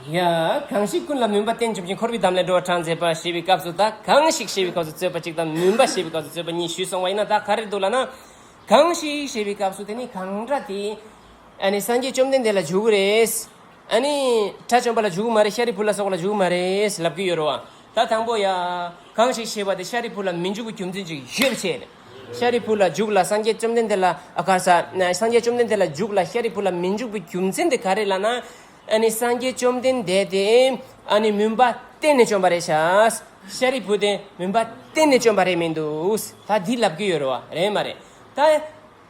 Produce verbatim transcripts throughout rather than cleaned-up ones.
ཡ། གང་ཞིག་ཀུན་ལ་མུན་པ་བསྟེན་བྱུང་ཞིང་། འཁོར་བའི་འདམ་ལས་སྒྲོལ་བར་གྲངས་མཛད་པ་ཞེས་པའི་སྐབས་སུ། ད་གང་ཞིག་ཞེས་པའི་སྐབས་སུ་རྩོད་པ་གཅིག་དང་། མུན་པ་ཞེས་པའི་སྐབས་སུ་རྩོད་པ་གཉིས་ཞུས་སོང་བ་ཡིན་ན། ད་ག་རེ་འདུག་ལབ་ན། གང་ཞིག་ཞེས་པའི་སྐབས་སུ་དེ་ནི་གང་འདྲ་དེ། ཨ་ནི་སངས་རྒྱས་བཅོམ་ལྡན་འདས་ལ་འཇུག་གི་རེད། ཨ་ནི་དགྲ་བཅོམ་པ་ལ་འཇུག་གི་མ་རེད། ཤཱ་རིའི་བུ་ལ་སོགས་ལ་འཇུག་གི་མ་རེད་ལབ་ཀྱི་ཡོད་རེད་བ། ད་དང་པོ་ཡ། གང་ཞིག་ཞེས་པ་དེ་ཤཱ་རིའི་བུ་ལ་མི་འཇུག་པའི་རྒྱུ་མཚན་ཅིག་ཡོད་པའི་ཕྱིར། ཤཱ་རིའི་བུ་ལ་འཇུག་ལ་སངས་རྒྱས་བཅོམ་ལྡན་འདས་ལ། ཨ། ག་རེ་ཟ། སངས་རྒྱས་བཅོམ་ལྡན་འདས་ལ་འཇུག་ལ་ཤཱ་རིའི་བུ་ལ་མི་འཇུག་པའི་རྒྱུ་མཚན་དེ་ག་རེ་ལབ་ན། ཨ་ནི་སངས་རྒྱས་བཅོམ་ལྡན་འདས་དེ་ཨ་ནི་མུན་པ་གཏན་ནས་བཅོམ་པ་རེད་ཤག། ཤཱ་རིའི་བུ་དེ་མུན་པ་གཏན་ནས་བཅོམ་པ་རེད་མི་འདུག། ད་འདི་ལབ་ཀྱི་ཡོད་རེད་བ། རེད་མ་རེད། ད།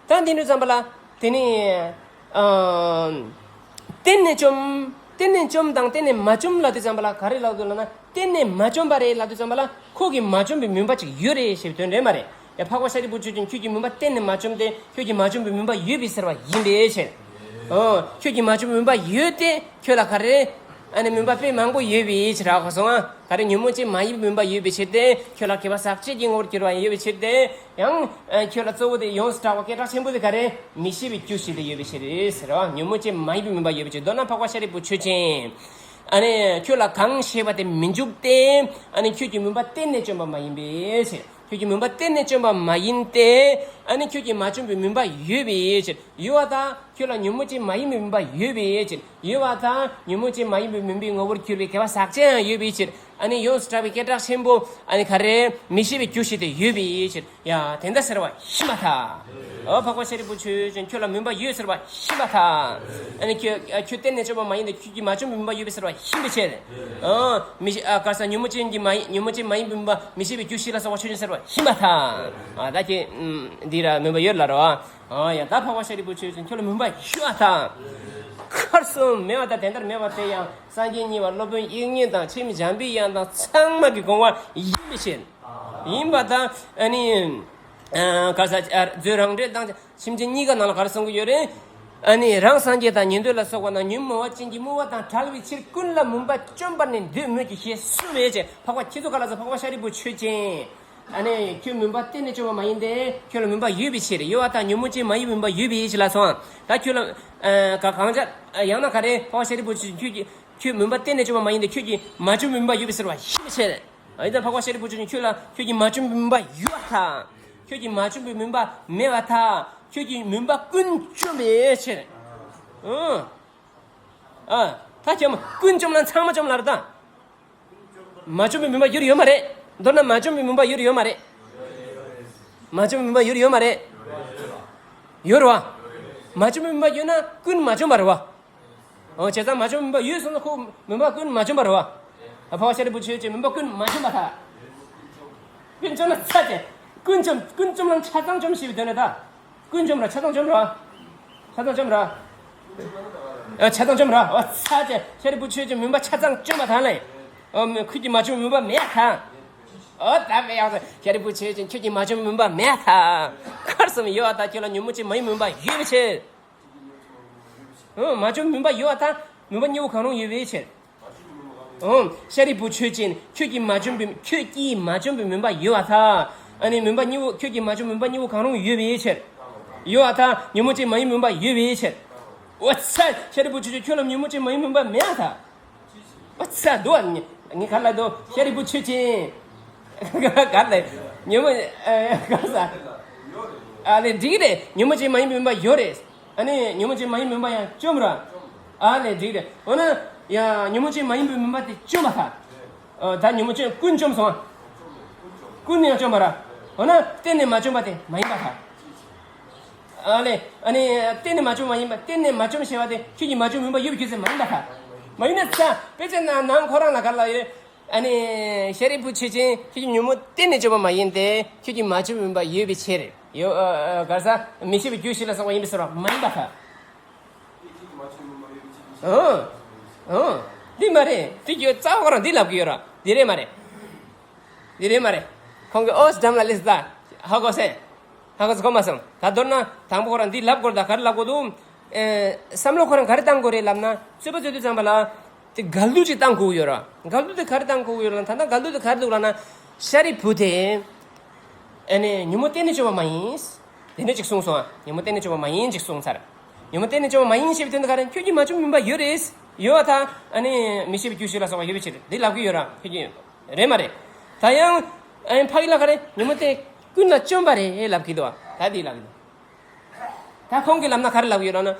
ད་འདི་འདྲ་ཙམ་པ་ལ། དེ་ནི། ཨ། གཏན་ནས་བཅོམ། གཏན་ནས་བཅོམ་དང་གཏན་ནས་མ་བཅོམ་ལབ་དུས་ཙམ་པ་ལ་ག་རེ་ལབ་འདུག་ལབ་ན། གཏན་ནས་མ་བཅོམ་པ་རེད་ལབ་དུས་ཙམ་པ་ལ། ཁོ་གིས་མ་བཅོམ་པའི་མུན་པ་ཅིག་ཡོད་རེད་ཞེས་པའི་དོན་རེད་མ་རེད། ཡ། འཕགས་པ་ཤཱ་རིའི་བུ་ཁྱོད་ཀྱིས་ཁྱོད་ཀྱིས་མུན་པ་གཏན་ནས་མ་བཅོམ་སྟེ། ཁྱོད་ཀྱིས་མ་བཅོམ་པའི་མུན་པ་ཡོད་པའི་ཟེར་བ་ཡིན་པའི་ཕྱིར། ཨོ། ཁྱོད་ཀྱིས་མ་བཅོམ་པའི་མུན་པ་ཡོད་དེ་ཁྱོད་ལ་ག་རེ། ཨ་ནི་མུན་པ་དཔེ་མང་པོ་ཡོད་པའི་ཕྱིར། ཧ་གོ་སོང་ང་། ག་རེ། ཉོན་མོངས་ཅན་མ་ཡིན་པའི་མུན་པ་ཡོད་པའི་ཕྱིར་ཏེ། ཁྱོད་ལ་སྐྱེ་བ་ཟག་བཅས་ཀྱི་ངོ་བོར་གྱུར་པ་ཡོད་པའི་ཕྱིར་ཏེ། ཡང་། ཨ། ཁྱོད་ལ་གཙོ་བོ་དེ་ཡོངས་སུ་གྲགས་པ་སྐད་གྲགས་ཆེན་པོ་དེ་ག་རེ། མི་ཤེས་པའི་རྒྱུ་ཞིག་ཏུ་ཡོད་པའི་ཕྱིར་ཟེར་བ། ཉོན་མོངས་ཅན་མ་ཡིན་པའི་མུན་པ་ཡོད་པའི་ཕྱིར། མདོར་ན་འཕགས་པ་ཤཱ་རིའི་བུ་ཁྱོད་ཀྱིས། ཨ་ནི་ཁྱོད་ལ་གང་ཞེས་པ་དེ་མི་འཇུག་སྟེ། ཨ་ནི་ཁྱོད་ཀྱིས་མུན་པ་གཏན་ནས་བཅོམ་པ་མ་ཡིན་པའི་ཕྱིར། ཁྱོད་ཀྱིས་མུན་པ་གཏན་ནས་བཅོམ་པ་མ་ཡིན་ཏེ། ཨ་ནི་ཁྱོད་ཀྱིས་མ་བཅོམ་པའི་མུན་པ་ཡོད་པའི་ཕྱིར། ཡོད་པ་དང་། ཁྱོད་ལ་ཉོན་མོངས་ཅན་མ་ཡིན་པའི་མུན་པ་ཡོད་པའི་ཕྱིར། ཡོད་པ་དང་། ཉོན་མོངས་ཅན་མ་ཡིན་པའི་མུན་པའི་ངོ་བོར་གྱུར་པའི་སྐྱེ་བ་ཟག་བཅས་ཡང་ཡོད་པའི་ཕྱིར། ཨ་ནི་ཡོངས་སུ་གྲགས་པའི་སྐད་གྲགས་ཆེན་པོ། ཨ་ནི་ག་རེ། མི་ཤེས་པའི་རྒྱུ་ཞིག་ཏུ་ཡོད་པའི་ཕྱིར། ཡ། དེ་འདྲ་ཟེར་བ་ཤི་མ་ཐག། ཨོ། འཕགས་པ་ཤཱ་རིའི་བུ་ཁྱོད་ཀྱིས་ཁྱོད་ལ་མུན་པ་ཡོད་ཟེར་བ་ཤི་མ་ཐག། ཨ་ནི་ཁྱོད། ཁྱོད་གཏན་ནས་བཅོམ་པ་མ་ཡིན་ཏེ། ཁྱོད་ཀྱིས་མ་བཅོམ་པའི་མུན་པ་ཡོད་པའི་ཟེར་བ་ཤི་མི་བྱེད། ཨོ། མི་ཤེས། ཨ། ག་རེ་ཟ། ཉོན་མོངས་ཅན་གྱི་མ་ཡིན། ཉོན་མོངས་ཅན་མ་ཡིན་པའི་མུན་པ། མི་ཤེས་པའི་རྒྱུ་ཞིག་ལ་སོགས་པ་ཆོས་ཅན་ཟེར་བ་ཤི་མ་ཐག། ཨ། ད་ཁྱེད། ཨུམ། འདི་ར་མུན་པ་ཡོད་ལ་རོ། ཨ། ཡ། ད་འཕགས་པ་ཤཱ་རིའི་བུ་ཁྱོད་ཀྱིས་ཁྱོད་ལ་མུན་པ་ཡོད་ཨ་ཐག། ཁར་སོང་མེད་པ་དང་། དེ་ལྟར་མེད་པ་དེ་ཡང་སངས་རྒྱས་གཉིས་པ་སློབ་དཔོན་དབྱིག་གཉེན་དང་། ཕྱིས་འཇམ་པའི་དབྱངས་དང་ཚང་མ་གི་དགོངས་པ་ཡིན་པའི་ཕྱིར། ཡིན་པ་དང་། ཨ་ནི། ཨ། ག་རེ་ཟ། མཛོད་རང་འགྲེལ་དང་། སེམས་ཅན་གཉིས་ཀ་ནང་ལ་ག་རེ་གསུང་གི་ཡོད་རེད། ཨ་ནི་རང་སངས་རྒྱས་དང་ཉན་ཐོས་ལ་སོགས་པ་རྣམས་ཉོན་མོངས་པ་ཅན་གྱི་རྨུགས་པ་དང་བྲལ་བའི་ཕྱིར་ཀུན་ལ་མུན་པ་བཅོམ་པར་ནི་འདོད་མོད་ཀྱི་ཞེས་གསུངས་པའི་ཕྱིར། འཕགས་པ་ཁྱེད་ཚོ་ག་ལ་ཚོ་འཕགས་པ་ཤཱ་རིའི་བུ་ཁྱོད་ཀྱིས། ཨ་ནི་ཁྱོད་མུན་པ་གཏན་ནས་བཅོམ་པ་མ་ཡིན་ཏེ། ཁྱོད་ལ་མུན་པ་ཡོད་པའི་ཕྱིར། ཡོད་པ་དང་། ཉོན་མོངས་ཅན་མ་ཡིན་པའི་མུན་པ་ཡོད་པའི་ཕྱིར་ལ་སོང་། ད་ཁྱོད་ལ། ཨ། ག་གང་ཅི། ཡང་ན་ག་རེ། འཕགས་པ་ཤཱ་རིའི་བུ་ཁྱོད་ཀྱིས་ཁྱོད་མུན་པ་གཏན་ནས་བཅོམ་པ་མ་ཡིན་ཏེ། ཁྱོད་ཀྱིས་མ་བཅོམ་པའི་མུན་པ་ཡོད་པའི་ཕྱིར་བ་ཤི་མི་བྱེད། ཨ་ནི་ད་འཕགས་པ་ཤཱ་རིའི་བུ་ཁྱོད་ཀྱིས་ཁྱོད་ལ། ཁྱོད་ཀྱིས་མ་བཅོམ་པའི་མུན་པ་ཡོད་པ་དང་། ཁྱོད་ཀྱིས་མ་བཅོམ་པའི་མུན་པ་མེད་པ་དང་། ཁྱོད་ཀྱིས་མུན་པ་ཀུན་བཅོམ་པའི་ཕྱིར། ཨང་། ཨ། ད་ཁྱོད་མ་ཀུན་བཅོམ་ན་ཚང་མ་བཅོམ་ལབ་རེད་ད། མ་བཅོམ་པའི་མུན་པ་ཡོད་ཡོད་མ་རེད། མདོར་ན་མ་བཅོམ་པའི་མུན་པ་ཡོད་ཡོད་མ་རེད། མ་བཅོམ་པའི་མུན་པ་ཡོད་ཡོད་མ་རེད། ཡོད་རེད་བ། མ་བཅོམ་པའི་མུན་པ་ཡོད་ན་ཀུན་མ་བཅོམ་པ་རེད་བ། ཨོ། བྱས་ཙང་མ་བཅོམ་པའི་མུན་པ་ཡོད་སོང་ན་ཁོ་མུན་པ་ཀུན་མ་བཅོམ་པ་རེད་བ། འཕགས་པ་ཤཱ་རིའི་བུ་ཁྱོད་ཀྱིས་མུན་པ་ཀུན་མ་བཅོམ་པ་དང་། ཀུན་བཅོམ་ན་ཚར་བཅད། ཀུན་བཅོམ། ཀུན་བཅོམ་ལ་ཆ་ཚང་བཅོམ་ཞེས་པའི་དོན་རེད་ད། ཀུན་བཅོམ་ར་ཆ་ཚང་བཅོམ་ར། ཆ་ཚང་བཅོམ་ར། ཨ། ཆ་ཚང་བཅོམ་ར། ཨོ། ཚར་བཅད། ཤཱ་རིའི་བུ་ཁྱོད་ཀྱིས་མུན་པ་ཆ་ཚང་བཅོམ་པ་དང་ལས། ཨོ། ཁྱོད་ཀྱིས་མ་བཅོམ་པའི་མུན་པ་མེད་དང་། ཨོ། ད་དཔེ་ཡག་སོང་། ཤཱ་རིའི་བུ་ཁྱོད་ཀྱིས། ཁྱོད་ཀྱིས་མ་བཅོམ་པའི་མུན་པ་མེད་དང་། ཁར་སོང་ཡོད་པ་དང་། ཁྱོད་ལ་ཉོན་མོངས་ཅན་མ་ཡིན་མུན་པ་ཡོད་པའི་ཕྱིར། ཨོ། མ་བཅོམ་མུན་པ་ཡོད་པ་དང་། མུན་པ་གཉིས་པོ་གང་རུང་ཡོད་པའི་ཕྱིར། ཨོ། ཤཱ་རིའི་བུ་ཁྱོད་ཀྱིས། ཁྱོད་ཀྱིས་མ་བཅོམ་པའི། ཁྱོད་ཀྱིས་མ་བཅོམ་པའི་མུན་པ་ཡོད་པ་དང་། ཨ་ནི་མུན་པ་གཉིས་པོ། ཁྱོད་ཀྱིས་མ་བཅོམ་མུན་པ་གཉིས་པོ་གང་རུང་ཡོད་པའི་ཕྱིར། ཡོད་པ་དང་། ཉོན་མོངས་ཅན་མ་ཡིན་མུན་པ་ཡོད་པའི་ཕྱིར། ཨོ་ཙི། ཤཱ་རིའི་བུ་ཁྱོད་ཀྱིས། ཁྱོད་ལ་ཉོན་མོངས་ཅན་མ་ཡིན་མུན་པ་མེད་པ་དང་། ཨོ་ཙི། འདུག་བ། ངས་ག་རེ་ལབ་འདུག། ཤཱ་རིའི་བུ་ཁྱོད་ཀྱིས། ག་རེ་ལབ། ཉོན་མོངས། ཨ། ག་རེ་ཟ། ཨ་ལས། འགྲིག་རེད། ཉོན་མོངས་ཅན་མ་ཡིན་པའི་མུན་པ་ཡོད་རེད། ཨ་ནི་ཉོན་མོངས་ཅན་མ་ཡིན་མུན་པ་ཡང་བཅོམ་ར། ཨ་ལས། འགྲིག་རེད། འོ་ན་ཡང་ཉོན་མོངས་ཅན་མ་ཡིན་པའི་མུན་པ་དེ་བཅོམ་པ་དང་། ཨ། ད་ཉོན་མོངས་ཅན་ཀུན་བཅོམ་སོང་ཨ། ཀུན་ནས་ཡང་བཅོམ་པ་ར། འོ་ན་གཏན་ནས་མ་བཅོམ་པ་དེ་མ་ཡིན་པ་དང་། ཨ་ལས། ཨ་ནི་གཏན་ནས་མ་བཅོམ་མ་ཡིན་པ། གཏན་ནས་མ་བཅོམ་ཞེས་པ་དེ་ཁྱོད་ཀྱིས་མ་བཅོམ་མུན་པ་ཡོད་པའི་རྒྱུ་མཚན་མ་ཡིན་པ་དང་། མ་ཡིན་ན་ཚ། དཔེ་ཆ་ནང་ནང་ཁོ་རང་ལ་ག་རེ་ལབ་ཡོད། ཨ་ནི་ཤཱ་རིའི་བུ་ཁྱོད་ཀྱིས། ཁྱོད་ཀྱིས་ཉོན་མོངས་གཏན་ནས་བཅོམ་པ་མ་ཡིན་ཏེ། ཁྱོད་ཀྱིས་མ་བཅོམ་མུན་པ་ཡོད་པའི་ཕྱིར། ཡོད། ཨ། ཨ། ག་རེ་ཟ། མི་ཤེས་པའི་རྒྱུ་ཞིག་ལ་སོགས་པ་ཡིན་པའི་ཕྱིར་བ་མ་ཡིན་པ་དང་། ཨང་། ཨང་། འདི་མ་རེད། འདི་ཁྱོད་རྩ་བ་ཁོ་རང་འདི་ལབ་ཀྱི་ཡོད་ར། འདི་རེད་མ་རེད། འདི་རེད་མ་རེད། ཁོང་གིས་ཨོ་ཙི་འགྲམ་ལ་སླེབས་ད། ཧ་གོ་སོང་། ཧ་གོ་སོང་། གོ་མ་སོང་། ད་མདོར་ན་དང་པོ་ཁོ་རང་འདི་ལབ་དགོས་རེད། ད་ག་རེ་ལབ་དགོས་འདུག། ཨེ། བསམ་བློ་ཁོ་རང་ག་རེ་བཏང་དགོས་རེད་ལབ་ན། རྩོད་པ་རྩོད་དུས་ཙམ་པ་ལ། དེ་འགལ་འདུ་ཅིག་བཏང་དགོས་ཀྱི་ཡོད་ར། འགལ་འདུ་དེ་ག་རེ་བཏང་དགོས་ཀྱི་ཡོད་ར་ལབ་ན། ད་ལྟ་འགལ་འདུ་དེ་ག་རེ་འདུག་ལབ་ན། ཤཱ་རིའི་བུ་དེ། ཨ་ནི་ཉོན་མོངས་གཏན་ནས་བཅོམ་པ་མ་ཡིན། དེ་འདྲ་ཅིག་གསུངས་སོང་ཨ། ཉོན་མོངས་གཏན་ནས་བཅོམ་པ་མ་ཡིན་ཅིག་གསུངས་ཚར། ཉོན་མོངས་གཏན་ནས་བཅོམ་པ་མ་ཡིན་ཞེས་པའི་དོན་དུ་ག་རེ། ཁྱོད་ཀྱིས་མ་བཅོམ་མུན་པ་ཡོད་རེད། ཡོད་པ་དང་ཨ་ནི་མི་ཤེས་པའི་རྒྱུ་ཞིག་ལ་སོགས་པ་ཡོད་པའི་ཕྱིར་འདི་ལབ་ཀྱི་ཡོད་ར། ཁྱོད་ཀྱིས་རེད་མ་རེད། ད་ཡང་ཨ་ནི་ཕ་གི་ལ་ག་རེ་ཉོན་མོངས་དེ་ཀུན་ལ་བཅོམ་པ་རེད་ལབ་ཀྱི་འདུག་ད་འདི་ལབ་ཀྱི་འདུག་ད་ཁོང་གིས་ལབ་ན་ག་རེ་ལབ་ཀྱི་ཡོད་ར་ན།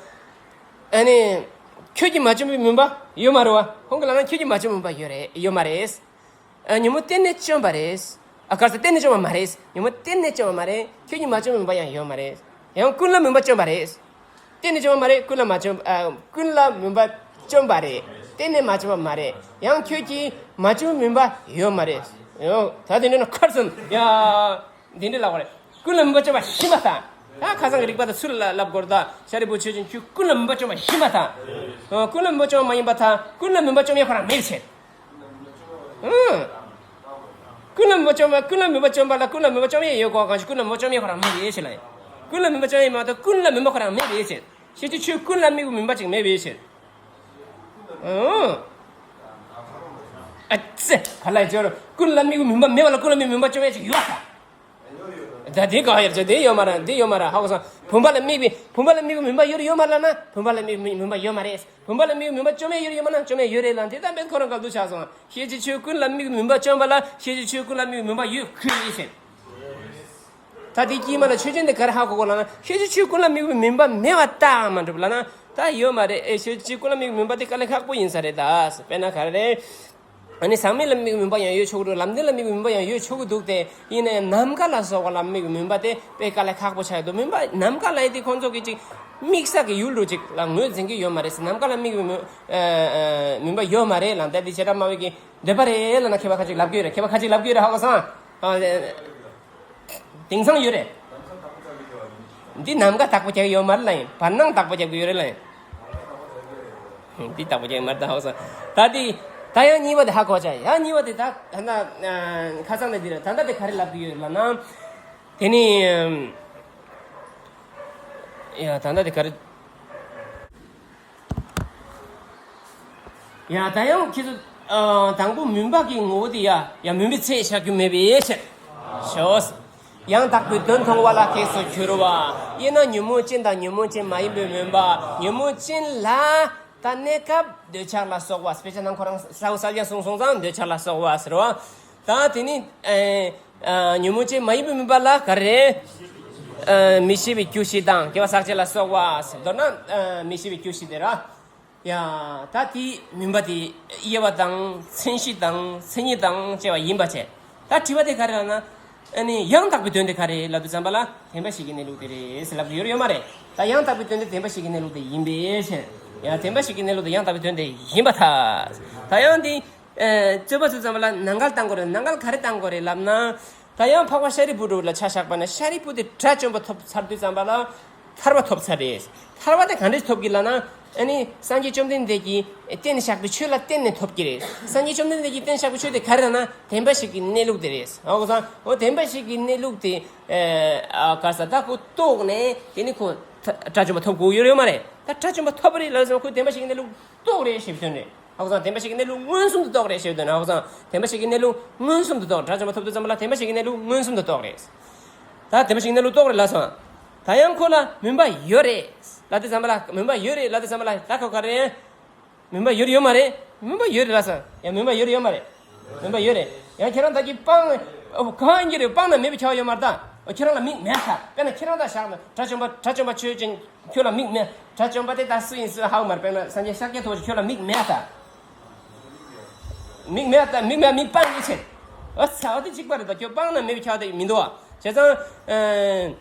ཨ་ནི་ཁྱོད་ཀྱིས་མ་བཅོམ་པའི་མུན་པ་ཡོད་མ་རེད་བ། ཁོང་གིས་ལབ་ན་ཁྱོད་ཀྱིས་མ་བཅོམ་པའི་མུན་པ་ཡོད་རེད་ཡོད་མ་རེད། ཨ། ཉོན་མོངས་གཏན་ནས་བཅོམ་པ་རེད། ཨ། ག་རེ་ཟེར། གཏན་ནས་བཅོམ་པ་མ་རེད། ཉོན་མོངས་གཏན་ནས་བཅོམ་པ་མ་རེད། ཁྱོད་ཀྱིས་མ་བཅོམ་པའི་མུན་པ་ཡང་ཡོད་མ་རེད། ཡང་ཀུན་ལ་མུན་པ་བཅོམ་པ་རེད། གཏན་ནས་བཅོམ་པ་མ་རེད། ཀུན་ལ་མ་བཅོམ། ཨ། ཀུན་ལ་མུན་པ་བཅོམ་པ་རེད། གཏན་ནས་མ་བཅོམ་པ་མ་རེད། ཡང་ཁྱོད་ཀྱིས་མ་བཅོམ་པའི་མུན་པ་ཡོད་མ་རེད། ཡོ། ད་དེ་འདྲ་ན་ཁར་སོང་ཡ། འདི་འདྲ་ལབ་པ་རེད། ཀུན་ལ་མུན་པ་བཅོམ་པ་ཤེས་པ་དང་། ད་ཁ་སང་གི་རིགས་པ་དང་ཚུར་ལ་ལབ་དགོས་རེད། ད་ཤཱ་རིའི་བུ་ཆོས་ཅན། ཁྱོད་ཀུན་ལ་མུན་པ་བཅོམ་པ་ཤེས་པ་དང་། ཨ། ཀུན་ལ་མུན་པ་བཅོམ་པ་མ་ཡིན་པ་དང་། ཀུན་ལ་མུན་པ་བཅོམ་ཡས་ཁོ་རང་མེད་པའི་ཕྱིར། ཨང་། ཀུན་ལ་མུན་པ་བཅོམ་པ། ཀུན་ལ་མུན་པ་བཅོམ་པ་ལ་ཀུན་ལ་མུན་པ་བཅོམ་ཡས་ཡོད་དགོས་གང་ཞིག་ཀུན་ལ་མུན་པ་བཅོམ་ཡས་ཁོ་རང་མེད་པའི་ཕྱིར་ལ། ཀུན་ལ་མུན་པ་བཅོམ་ཡས་མ་གཏོགས་ཀུན་ལ་མུན་པ་ཁོ་རང་མེད་པའི་ཕྱིར། ཤེས་བྱའི་ཆོས་ཀུན་ལ་དམིགས་པའི་མུན་པ་ཅིག་མེད་པའི་ཕྱིར། ཨང་། ཨ་ཙི། ག་ལ་ཡི་ཅོར། ཀུན་ལ་དམིགས་པའི་མུན་པ་མེད་པ་ལ་ཀུན་ལ་དམིགས་པའི་མུན་པ་བཅོམ་ཡས་ཅིག་ཡོད་ད། ད་འདི་ག་ཡར་བྱས། འདི་ཡོད་མ་རེད། འདི་ཡོད་མ་རེད། ཧ་གོ་སོང་། བུམ་པ་ལ་དམིགས་པའི། བུམ་པ་ལ་དམིགས་པའི་མུན་པ་ཡོད་རེད་ཡོད་མ་རེད་ལབ་ན། བུམ་པ་ལ་དམིགས་པའི་མུན་པ་ཡོད་མ་རེད། བུམ་པ་ལ་དམིགས་པའི་མུན་པ་བཅོམ་ཡས་ཡོད་རེད་ཡོད་མ་རེད་ན། བཅོམ་ཡས་ཡོད་རེད་ལབ། འདི་ལྟ་བུའི་ཁོ་རང་ག་འདུག་ཆགས་སོང་། ཤེས་བྱའི་ཆོས་ཀུན་ལ་དམིགས་པའི་མུན་པ་བཅོམ་པ་ལ་ཤེས་བྱའི་ཆོས་ཀུན་ལ་དམིགས་པའི་མུན་པ་ཡོད་ཁུལ་ཡིན་ཟེར། ད་དེའི་དཀྱིལ་མ་ལ་ཆོས་ཅན་དེ་ག་རེ་ཧ་གོ་དགོས་ལབ་ན། ཤེས་བྱའི་ཆོས་ཀུན་ལ་དམིགས་པའི་མུན་པ་མེད་པ་རྟགས་མ་གྲུབ་ལབ་ན། ད་ཡོད་མ་རེད། ཨེ། ཤེས་བྱའི་ཆོས་ཀུན་ལ་དམིགས་པའི་མུན་པ་དེ་དཀའ་ལས་ཁག་པོ་ཡིན་ས་རེད་ད། དཔེར་ན་ག་རེ་རེད། ཨ་ནི་ཟག་མེད་ལ་དམིགས་པའི་མུན་པ་ཡང་ཡོད་ཆོག་གི་འདུག་ལམ་བདེན་ལ་དམིགས་པའི་མུན་པ་ཡང་ཡོད་ཆོག་གི་འདུག་སྟེ། ཡིན་ན་ཡང་ནམ་མཁའ་ལ་སོགས་པ་ལ་དམིགས་པའི་མུན་པ་དེ་དཔེ་དཀའ་ལས་ཁག་པོ་ཆགས་ཡོད་འདུག་མུན་པ་ནམ་མཁའ་ལ་ཡིན་དེ་ཁོང་ཚོ་གིས་ཅིག་དམིགས་བསལ་གྱི་ཡུལ་འདྲ་ཅིག་ལ་ངོས་འཛིན་གྱི་ཡོད་མ་རེད་ཟེར། ནམ་མཁའ་ལ་དམིགས་པའི་མུན་ཨ་ཨ་མུན་པ་ཡོད་མ་རེད་ལབ། ད་འདི་བྱེ་བྲག་སྨྲ་བའི་གི་འདོད་པ་རེད་ལབ་ན་མཁས་པ་ཁ་ཅིག་ལབ་ཀྱི་ཡོད་རེད། མཁས་པ་ཁ་ཅིག་ལབ་ཀྱི་ཡོད་རེད། ཧ་གོ་སོང་། ཨ། དེང་སང་ཡོད་རེད། འདི་ནམ་མཁའ་བདག་པོ་རྒྱག་གི་ཡོད་མ་རེད་ལབ་ཡིན། བར་སྣང་བདག་པོ་རྒྱག་གི་ཡོད་རེད་ལབ་ཡིན། འདི་བདག་པོ་རྒྱག་གི་མ་རེད་ད། ཧ་གོ་སོང་། ད་འདི་ད་ཡང་གཉིས་པ་དེ་ཧ་གོ་བྱ། ཡང་གཉིས་པ་དེ་ད་ད་ད་ཁ་སང་ནས་འདི་རེད། ད་ད་དེ་ག་རེ་ལབ་གི་ཡོད་ལབ་ན། དེ་ནི་ཡ་ད་ད་དེ་ག་རེ། ཡ་ད་ཡང་ཁྱེད་ཚོ། ཨ། དང་པོ་མུན་པ་གི་ངོ་བོ་དེ་ཡ་ཡ་མུན་པའི་ཚད་བཞག་རྒྱུ་མེད་པའི་ཕྱིར། ཞོག་ཡང་དག་པའི་དོན་མཐོང་བ་ལ་གེགས་སུ་གྱུར་པ། དབྱེ་ན་ཉོན་མོངས་ཅན་དང་ཉོན་མོངས་ཅན་མ་ཡིན་པའི་མུན་པ། ཉོན་མོངས་ཅན་ལ་ད་གནས་སྐབས་འདོད་ཆགས་ལ་སོགས་པ། དཔེ་ཆ་ནང་ཁོ་རང་ས་ས་རྒྱ་གསུངས་སོང་ཙང་འདོད་ཆགས་ལ་སོགས་པ་ཟེར་བ། ད་དེ་ནི་ཨེ། ཨ། ཉོན་མོངས་ཅན་མ་ཡིན་པའི་མུན་པ་ལ་ག་རེ། ཨ། མི་ཤེས་པའི་རྒྱུ་བཞི་དང་སྐྱེ་བ་ཟག་བཅས་ལ་སོགས་པ་ཟེར། མདོར་ན་ཨ་མི་ཤེས་པའི་རྒྱུ་བཞི་དེ་ར། ཡ། ད་དེའི་མུན་པ་དེ་དབྱེ་བ་དང་མཚན་གཞི་དང་མཚན་ཉིད་དང་བཅས་པ་ཡིན་པ་བྱས། ད་དྲི་བ་དེ་ག་རེ་ལབ་ན། ཨ་ནི་ཡང་དག་པའི་དོན་དེ་ག་རེ་ལབ་དུས་ཙམ་པ་ལ་བདེན་པ་བཞི་གི་གནས་ལུགས་དེ་རེད་ཟེར་ལབ་ཀྱི་ཡོད་རེད་ཡོད་མ་རེད། ད་ཡང་དག་པའི་དོན་དེ་བདེན་པ་བཞི་གི་གནས་ལུགས་དེ་ཡིན་པའི་ཕྱིར། ཡང་བདེན་པ་བཞི་གི་གནས་ལུགས་དེ་ཡང་དག་པའི་དོན་དེ་ཡིན་པར་ཐལ། ད་ཡང་དེ། ཨེ། རྩོད་པ་བཟོ་ཙམ་པ་ལ་ནང་འགལ་བཏང་དགོས་རེད། ནང་འགལ་ག་རེ་བཏང་དགོས་རེད་ལབ་ན། ད་ཡང་འཕགས་པ་ཤཱ་རིའི་བུ་འདྲ་བོ་ལ་ཆ་བཞག་པ་ན། ཤཱ་རིའི་བུ་དེ་དགྲ་བཅོམ་པ་ཐོབ་ཚར་དུས་ཙམ་པ་ལ་ཐར་པ་ཐོབ་ཚར་རེད། ཐར་པ་དེ་ག་འདྲས་ཐོབ་ཀྱི་ལབ་ན། ཨ་ནི་སངས་རྒྱས་བཅོམ་ལྡན་འདས་ཀྱིས་བསྟན་བཞག་པའི་ཆོས་ལ་བརྟེན་ནས་ཐོབ་ཀྱི་རེད། སངས་རྒྱས་བཅོམ་ལྡན་འདས་ཀྱིས་བསྟན་བཞག་པའི་ཆོས་དེ་ག་རེ་ལབ་ན་བདེན་པ་བཞི་གི་གནས་ལུགས་དེ་རེད། ཧ་གོ་སོང་། འོ་བདེན་པ་བཞི་གི་གནས་ལུགས་དེ། ཨ། ག་ས་ད་ཁོ་རྟོགས་ནས་དེ་ནི་ཁོ་དགྲ་བཅོམ་པ་ཐོབ་དགོས་ཡོད་རེད་ཡོད་མ་རེད། ད་དགྲ་བཅོམ་པ་ཐོབ་པ་རེད་ལབ་སོང་། ཁོས་བདེན་པ་བཞི་གི་གནས་ལུགས་རྟོགས་རེད་ཞེས་པའི་དོན་རེད། ཧ་གོ་སོང་། བདེན་པ་བཞི་གི་གནས་ལུགས་མངོན་སུམ་དུ་རྟོགས་རེད་ཞེས་པའི་དོན་རེད། ཧ་གོ་སོང་། བདེན་པ་བཞི་གི་གནས་ལུགས་མངོན་སུམ་དུ་རྟོགས། དགྲ་བཅོམ་པ་ཐོབ་དུས་ཙམ་པ་ལ་བདེན་པ་བཞི་གི་གནས་ལུགས་མངོན་སུམ་དུ་རྟོགས་རེད། ད་བདེན་པ་བཞི་གི་གནས་ལུགས་རྟོགས་རེད་ལབ་སོང་། ད་ཡང་ཁོ་ལ་མུན་པ་ཡོད་རེད་ལབ་དུས་ཙམ་པ་ལ། མུན་པ་ཡོད་རེད་ལབ་དུས་ཙམ་པ་ལ་ད་ཁོ་ག་རེ། མུན་པ་ཡོད་རེད་ཡོད་མ་རེད། མུན་པ་ཡོད་རེད་ལབ་སོང་། ཡང་མུན་པ་ཡོད་རེད་ཡོད་མ་རེད། མུན་པ་ཡོད་རེད། ཡང་ཁྱེད་རང་ད་གིན་སྤང་། ཨོ། གང་ཡིན་གྱི་རེད། སྤང་ན་མེད་པའི་ཁྱབ་ཡོད་མ་རེད་ད། ཁྱེད་རང་ལ་མིག་མེད་ད། དཔེར་ན་ཁྱེད་རང་ད་བཞག་ན་དགྲ་བཅོམ་པ། དགྲ་བཅོམ་པ་ཆོས་ཅན། ཁྱོད་ལ་མིག་མེད། དགྲ་བཅོམ་པ་དེ་ད་སུ་ཡིན་སུ་ཧ་གོ་མ་རེད། དཔེར་ན་སངས་རྒྱས་ཤཱཀྱ་ཐུབ་པ་ཁྱོད་ལ་མིག་མེད་ད། མིག་མེད་ད། མིག་མེད། མིག་སྤང་ཡིན་ཆེ། ཨ་ཚ། འོ་དེ་གཅིག་པ་རེད་ད། ཁྱོད་སྤང་ན་མེད་པའི་ཁྱབ་དེ་མི་འདུག་བ། བྱས་ཙང་།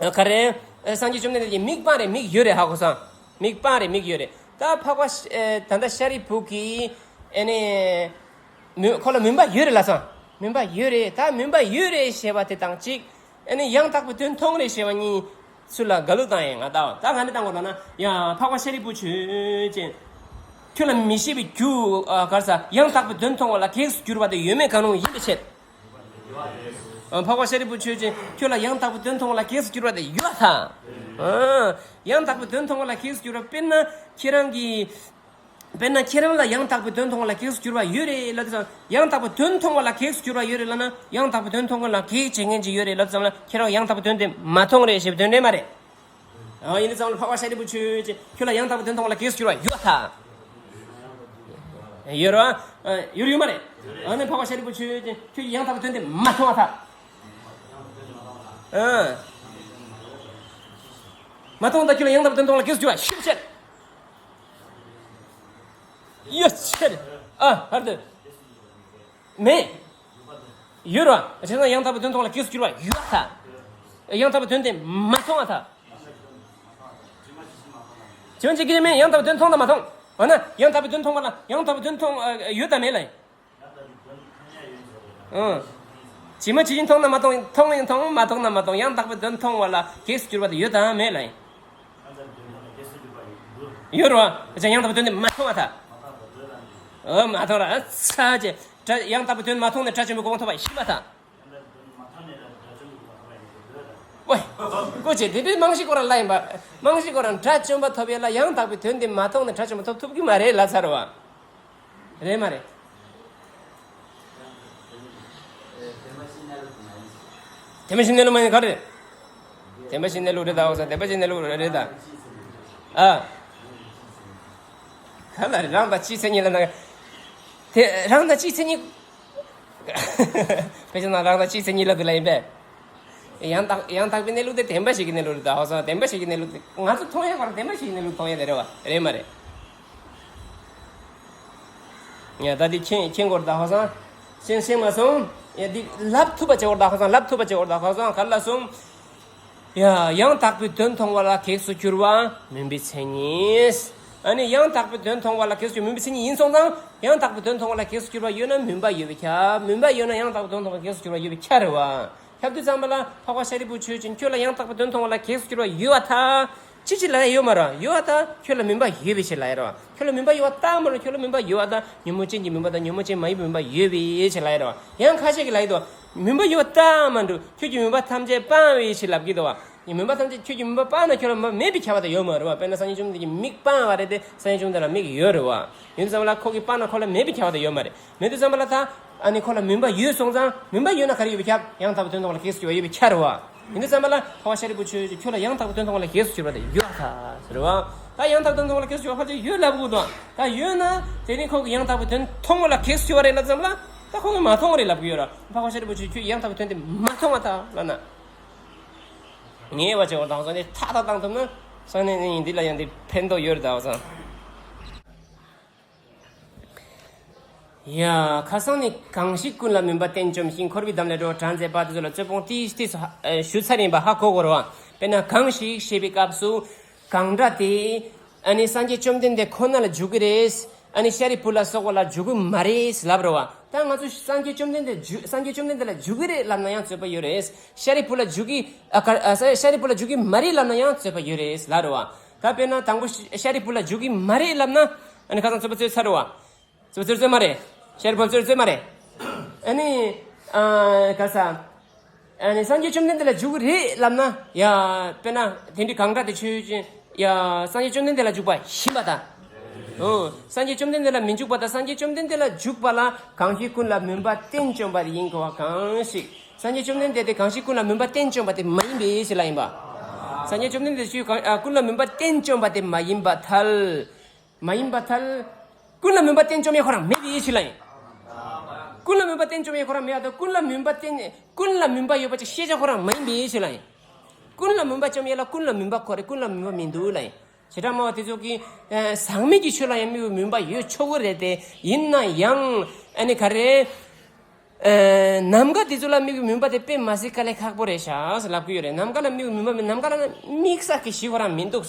ཨ། ག་རེ། སངས་རྒྱས་བཅོམ་ལྡན་འདས་ཀྱིས་མིག་སྤང་རེད། མིག་ཡོད་རེད། ཧ་གོ་སོང་། མིག་སྤང་རེད། མིག་ཡོད་རེད། ད་འཕགས་པ་ཤ། ཨེ། ད་ལྟ་ཤཱ་རིའི་བུ་གིས། ཨེ་ནས། མུན། ཁོ་ལ་མུན་པ་ཡོད་རེད་ལབ་སོང་། མུན་པ་ཡོད་རེད། ད་མུན་པ་ཡོད་རེད་ཞེས་པ་དེ་དང་གཅིག་ཨེ་ནས་ཡང་དག་པའི་དོན་མཐོང་རེད་ཞེས་པ་གཉིས་ཚུར་ལ་འགལ་འདུ་བཏང་ཡས་ང་ལྟ་བ། ད་ང་འདི་བཏང་དགོས་ལབ་ན། ཡ། འཕགས་པ་ཤཱ་རིའི་བུ་ཆོས་ཅན། ཁྱོད་ལ་མི་ཤེས་པའི་རྒྱུ། ཨ། ག་རེ་ཟ། ཡང་དག་པའི་དོན་མཐོང་བ་ལ་གེགས་སུ་གྱུར་པ་དེ་ཡོད་མེད་གང་རུང་ཡིན་པའི་ཕྱིར། ཨ། འཕགས་པ་ཤཱ་རིའི་བུ་ཆོས་ཅན། ཁྱོད་ལ་ཡང་དག་པའི་དོན་མཐོང་བ་ལ་གེགས་སུ་གྱུར་པ་དེ་ཡོད་ད། ཨ། ཡང་དག་པའི་དོན་མཐོང་བ་ལ་གེགས་སུ་གྱུར་པ། དཔེར་ན་ཁྱེད་རང་གིས། དཔེར་ན་ཁྱེད་རང་ལ་ཡང་དག་པའི་དོན་མཐོང་བ་ལ་གེགས་སུ་གྱུར་པ་ཡོད་རེད་ལབ་དུས་ཙམ། ཡང་དག་པའི་དོན་མཐོང་བ་ལ་གེགས་སུ་གྱུར་པ་ཡོད་རེད་ལབ་ན། ཡང་དག་པའི་དོན་མཐོང་བ་ལ་གེགས་བྱེད་མཁན་ཅིག་ཡོད་རེད་ལབ་དུས་ཙམ་ལ། ཁྱེད་རང་ཡང་དག་པའི་དོན་དེ་མ་མཐོང་རེད་ཞེས་པའི་དོན་འགྲེལ་མ་རེད། ཨ། ཡིན་དུས་ཙམ་ལ་འཕགས་པ་ཤཱ་རིའི་བུ་ཆོས་ཅན། ཁྱོད་ལ་ཡང་དག་པའི་དོན་མཐོང་བ་ལ་གེགས་སུ་གྱུར་པ་ཡོད་ད། ཡོད་རེད་བ། ཡོད་ཡོད་མ་རེད། ཨ་ནི་འཕགས་པ་ཤཱ་རིའི་བུ་ཆོས་ཅན། ཁྱོད་ཀྱིས་ཡང་དག་པའི་དོན་དེ་མ་མཐོང་བ་ད། ཨ། མ་མཐོང་ད་ཁྱོད་ལ་ཡང་དག་པའི་དོན་མཐོང་བ་ལ་གེགས་སུ་གྱུར་པ་ཤེས་བྱ། ཡོད་ཆེ། ཨ་ཧར་དུ། མེད། ཡོད་རེད་བ། བྱས་ཙང་ཡང་དག་པའི་དོན་མཐོང་བ་ལ་གེགས་སུ་གྱུར་པ་ཡོད་ད། ཡང་དག་པའི་དོན་དེ་མ་མཐོང་བ་ད། བྱས་ཙང་ཅི་གི་མེད། ཡང་དག་པའི་དོན་མཐོང་དང་མ་མཐོང་། འོ་ན་ཡང་དག་པའི་དོན་མཐོང་བ་ལ་ཡང་དག་པའི་དོན་མཐོང་ཡོད་དམ་མེད་ལ། ཨང་། ཇི་མ་ཇི་བཞིན་མཐོང་ན་མ་མཐོང་། མཐོང་ཡང་མཐོང་། མ་མཐོང་ན་མ་མཐོང་། ཡང་དག་པའི་དོན་མཐོང་བ་ལ་གེགས་སུ་གྱུར་པ་དེ་ཡོད་དམ་མེད་ལ། ཡོད་རེད་བ། བྱས་ཙང་ཡང་དག་པའི་དོན་དེ་མ་མཐོང་བ་ད། ཨ་མ་མཐོང་ར་ཚ་ཅེ། དགྲ་ཡང་དག་པའི་དོན་མ་མཐོང་ནས་དགྲ་བཅོམ་པའི་གོ་འཕང་ཐོབ་པ་ཤེས་པ་ད། ཝེ། ཀོ་ཅེ་དེ་པའི་རྨང་གཞི་ཁོ་རང་ལ་ཡིན་པ། རྨང་གཞི་ཁོ་རང་དགྲ་བཅོམ་པ་ཐོབ་ཡས་ལ་ཡང་དག་པའི་དོན་དེ་མ་མཐོང་ནས་དགྲ་བཅོམ་པ་ཐོབ་ཐུབ་ཀྱི་མ་རེད་ལབ་ཚར་བ། རེད་མ་རེད། དེ་མ་ཤེས་གནས་ལུགས་མ་ཡིན་ག་རེ། དེ་མ་ཤེས་གནས་ལུགས་རེད་ད། འོ་ས་དེ་མ་ཤེས་གནས་ལུགས་རེད་ད། ཨ། ག་ལ་རེད། རང་དང་སྤྱིའི་མཚན་ཉིད་ལ་ན། དེ་རང་དང་སྤྱིའི་མཚན་ཉིད། དཔེ་ཆ་ནང་རང་དང་སྤྱིའི་མཚན་ཉིད་ལ་དེ་ལ་ཡིན་པས། ཡང་དག་ཡང་དག་པའི་གནས་ལུགས་དེ་བདེན་པ་ཞིག་གི་གནས་ལུགས་རེད་ད། ཧོ་སོང་བདེན་པ་ཞིག་གི་གནས་ལུགས་དེ་ང་ཚོ་མཐོང་ཡ་ག་རང་བདེན་པ་ཞིག་གི་གནས་ལུགས་མཐོང་ཡ་དེ་རེད་བ། རེད་མ་རེད། ཡ་ད་དེ་མཁྱེན་མཁྱེན་དགོས་རེད་ད། ཧོ་སོང་ཤེས་ཤེས་མ་སོང་། ཡ་དེ་ལབ་ཐུབ་པ་བྱེད་དགོས་རེད་ད། ཧོ་སོང་ལབ་ཐུབ་པ་བྱེད་དགོས་རེད་ད། ཧོ་སོང་ག་ལ་སོང་། ཡ། ཡང་དག་པའི་དོན་མཐོང་བ་ལ་གེགས་སུ་གྱུར་པ་མུན་པའི་མཚན་ཉིད། ཨ་ནི་ཡང་དག་པའི་དོན་མཐོང་བ་ལ་གེགས་སུ་གྱུར་མུན་པའི་མཚན་ཉིད་ཡིན་སོང་ཙང་། ཡང་དག་པའི་དོན་མཐོང་བ་ལ་གེགས་སུ་གྱུར་པ་ཡོད་ན་མུན་པ་ཡོད་པས་ཁྱབ། མུན་པ་ཡོད་ན་ཡང་དག་པའི་དོན་མཐོང་བ་ལ་གེགས་སུ་གྱུར་པ་ཡོད་པས་ཁྱབ་རེད་བ། ཁྱབ་དུས་ཙམ་པ་ལ་འཕགས་པ་ཤཱ་རིའི་བུ་ཆོས་ཅན། ཁྱོད་ལ་ཡང་དག་པའི་དོན་མཐོང་བ་ལ་གེགས་སུ་གྱུར་པ་ཡོད་པ་ཐལ། ཅི་ཅི་ལ་ཡོད་མ་རེད། ཡོད་པ་ད་ཁྱོད་ལ་མུན་པ་ཡོད་པའི་ཕྱིར་ལ་ཡོད་རེད་བ། ཁྱོད་ལ་མུན་པ་ཡོད་པ་ད་མ་རེད། ཁྱོད་ལ་མུན་པ་ཡོད་པ་ད་ཉོན་མོངས་ཅན་གྱི་མུན་པ་དང་ཉོན་མོངས་ཅན་མ་ཡིན་པའི་མུན་པ་ཡོད་པའི་ཕྱིར་ལ་ཡོད་རེད་བ། ཡང་ཁ་ཤས་ཀྱིས་ལབ་ཀྱི་འདུག་མུན་པ་ཡོད་པ་ལྟ་མ་འགྲོ། ཁྱོད་ཀྱིས་མུན་པ་ཐམས་ཅད་སྤང་བའི་ཕྱིར་ལབ་ཀྱི་འདུག་བ། མུན་པ་ཐམས་ཅད་ཁྱོད་ཀྱིས་མུན་པ་སྤངས་ན་ཁྱོད་ལ་མུན་པ་མེད་པའི་ཁྱབ་པ་དེ་ཡོད་མ་རེད་བ། དཔེར་ན་སངས་རྒྱས་བཅོམ་ལྡན་འདས་ཀྱིས་མིག་སྤངས་པ་རེད་དེ། སངས་རྒྱས་བཅོམ་ལྡན་འདས་ལ་མིག་ཡོད་རེད་བ། ཡིན་དུས་ཙམ་པ་ལ་ཁོ་གིས་སྤངས་ན་ཁོ་ལ་མེད་པའི་ཁྱབ་པ་དེ་ཡོད་མ་རེད། མེད་དུས་ཙམ་པ་ལ་ད་ཨ་ནི་ཁོ་ལ་མུན་པ་ཡོད་སོང་ཙང་། མུན་པ་ཡོད་ན་ག་རེ་ཡོད་པའི་ཁྱབ། ཡང་དག་པའི་དོན་མཐོང་བ་ལ་གེགས་སུ་གྱུར་པ་ཡོད་པའི་ཁྱབ་རེད་བ། ཡིན་དུས་ཙམ་པ་ལ་འཕགས་པ་ཤཱ་རིའི་བུ་ཆོས་ཅན། ཁྱོད་ལ་ཡང་དག་པའི་དོན་མཐོང་བ་ལ་གེགས་སུ་གྱུར་པ་དེ་ཡོད་ད་ཟེར་བ། ད་ཡང་དག་པའི་དོན་མཐོང་བ་ལ་གེགས་སུ་གྱུར་པ་ཕལ་ཆེར་ཡོད་ལབ་དགོས་དང་། ད་ཡོད་ན་དེ་ནི་ཁོ་གིས་ཡང་དག་པའི་དོན་མཐོང་བ་ལ་གེགས་སུ་གྱུར་པ་རེད་ལབ་ཙམ་ལ། ད་ཁོ་གིས་མ་མཐོང་བ་རེད་ལབ་ཀྱི་ཡོད་ར། འཕགས་པ་ཤཱ་རིའི་བུ་ཆོས། ཁྱོད་ཡང་དག་པའི་དོན་དེ་མ་མཐོང་བ་ད་ལབ་ན། ངེས་པ་བྱེད་པ་དང་སོང་ནས་ཐག་ཐག་བཏང་ཐུབ་ན། སང་ནས་ནི་འདི་ལ་ཡང་འདི་ཕན་ཐོགས་ཡོད་རེད་ད། བ་སང་། ཡ། ཁ་སང་ནི་གང་ཞིག་ཀུན་ལ་མུན་པ་གཏན་བཅོམ་ཞིང་། འཁོར་བའི་འདམ་ལས་སྒྲོལ་བར་མཛད་པ་དེ་ཚོ་ལ་རྩོད་སྤོང་ཏིས་ཏིས་སུ་ཧ་ཨ་ཞུ་ཚར་ཡིན་པ་ཧ་གོ་དགོས་རེད་བ། དཔེར་ན་གང་ཞིག་ཞེས་པའི་སྐབས་སུ་གང་འདྲ་དེ། ཨ་ནི་སངས་རྒྱས་བཅོམ་ལྡན་འདས་ཁོ་ན་ལ་འཇུག་གི་རེད། ཨ་ནི་ཤཱ་རིའི་བུ་ལ་སོགས་པ་ལ་འཇུག་གི་མ་རེད་ལབ་རེད་བ། ད་ང་ཚོ་སངས་རྒྱས་བཅོམ་ལྡན་འདས་འཇུག་སངས་རྒྱས་བཅོམ་ལྡན་འདས་ལ་འཇུག་གི་རེད་ལབ་ན་ཡང་རྩོད་པ་ཡོད་རེད། ཤཱ་རིའི་བུ་ལ་འཇུག་གི་ཨ་ཀ་ཨ་ཤཱ་རིའི་བུ་ལ་འཇུག་གི་མ་རེད་ལབ་ན་ཡང་རྩོད་པ་ཡོད་རེད་ལབ་རེད་བ། ད་དཔེར་ན་དང་པོ་ཤ་ཤཱ་རིའི་བུ་ལ་འཇུག་གི་མ་རེད་ལབ་ན། ཨ་ནི་ཁ་སང་རྩོད་པ་རྩོད་ཚར་རེད་བ། རྩོད་པ་རྩོད་རྩོད་མ་རེད། ཤཱ་རིའི་བུ་རྩོད་རྩོད་མ་རེད། ཨ་ནི། ཨ་ག་ས། ཨ་ནི་སངས་རྒྱས་བཅོམ་ལྡན་འདས་ལ་འཇུག་གི་རེད་ལབ་ན། ཡ། དཔེར་ན་དེ་འདྲའི་གང་འདྲ་དེ་ཆོས་ཅན། ཡ། སངས་རྒྱས་བཅོམ་ལྡན་འདས་ལ་འཇུག་པ་ཡིན་པ་དང་། ཨོ། སངས་རྒྱས་བཅོམ་ལྡན་འདས་ལ་མི་འཇུག་པ་དང་སངས་རྒྱས་བཅོམ་ལྡན་འདས་ལ་འཇུག་པ་ལ་གང་ཞིག་ཀུན་ལ་མུན་པ་གཏན་བཅོམ་པ་དེ་ཡིན་དགོས་པ་གང་ཞིག་སངས་རྒྱས་བཅོམ་ལྡན་འདས་དེ་གང་ཞིག་ཀུན་ལ་མུན་པ་གཏན་བཅོམ་པ་དེ་མ་ཡིན་པའི་ཕྱིར་ལ་ཡིན་པ། སངས་རྒྱས་བཅོམ་ལྡན་འདས་ཆོས་གང་ཨ་ཀུན་ལ་མུན་པ་གཏན་བཅོམ་པ་དེ་མ་ཡིན་པར་ཐལ། མ་ཡིན་པར་ཐལ། ཀུན་ལ་མུན་པ་གཏན་བཅོམ་ཡས་ཁོ་རང་མེད་པའི་ཕྱིར་ལ་ཡིན། ཀུན་ལ་མུན་པ་གཏན་བཅོམ་ཡས་ཁོ་རང་མེད་པ་དང་། ཀུན་ལ་མུན་པ་གཏན་ཀུན་ལ་མུན་པ་ཡོད་པ་ཅིག་ཤེས་བྱ་ཁོ་རང་མ་ཡིན་པའི་ཕྱིར་ལ་ཡིན། ཀུན་ལ་མུན་པ་བཅོམ་ཡས་ལ་ཀུན་ལ་མུན་པ་ཁོ་རེ་ཀུན་ལ་མུན་པ་མི་འདུག་ལ་ཡིན། བྱེ་བྲག་སྨྲ་བ་དེ་ཚོ་གིས་ཨ་ཟག་མེད་ཀྱི་ཆོས་ལ་ཡང་དམིགས་པའི་མུན་པ་ཡོད་ཆོག་གི་རེད་དེ། ཡིན་ན་ཡང་ཨ་ནི་ག་རེ། ཨ་ནམ་མཁའ་དེ་ཚོ་ལ་དམིགས་པའི་མུན་པ་དེ་དཔེ་མ་སྲིད་དཀའ་ལས་ཁག་པོ་རེད་ཤག་ཟེར་ལབ་ཀྱི་ཡོད་རེད། ནམ་མཁའ་ལ་དམིགས་པའི་མུན་པ་མེད། ནམ་མཁའ་ལ་དམིགས་ས་གི་གཞི་ཁོ་རང་མི་འདུག་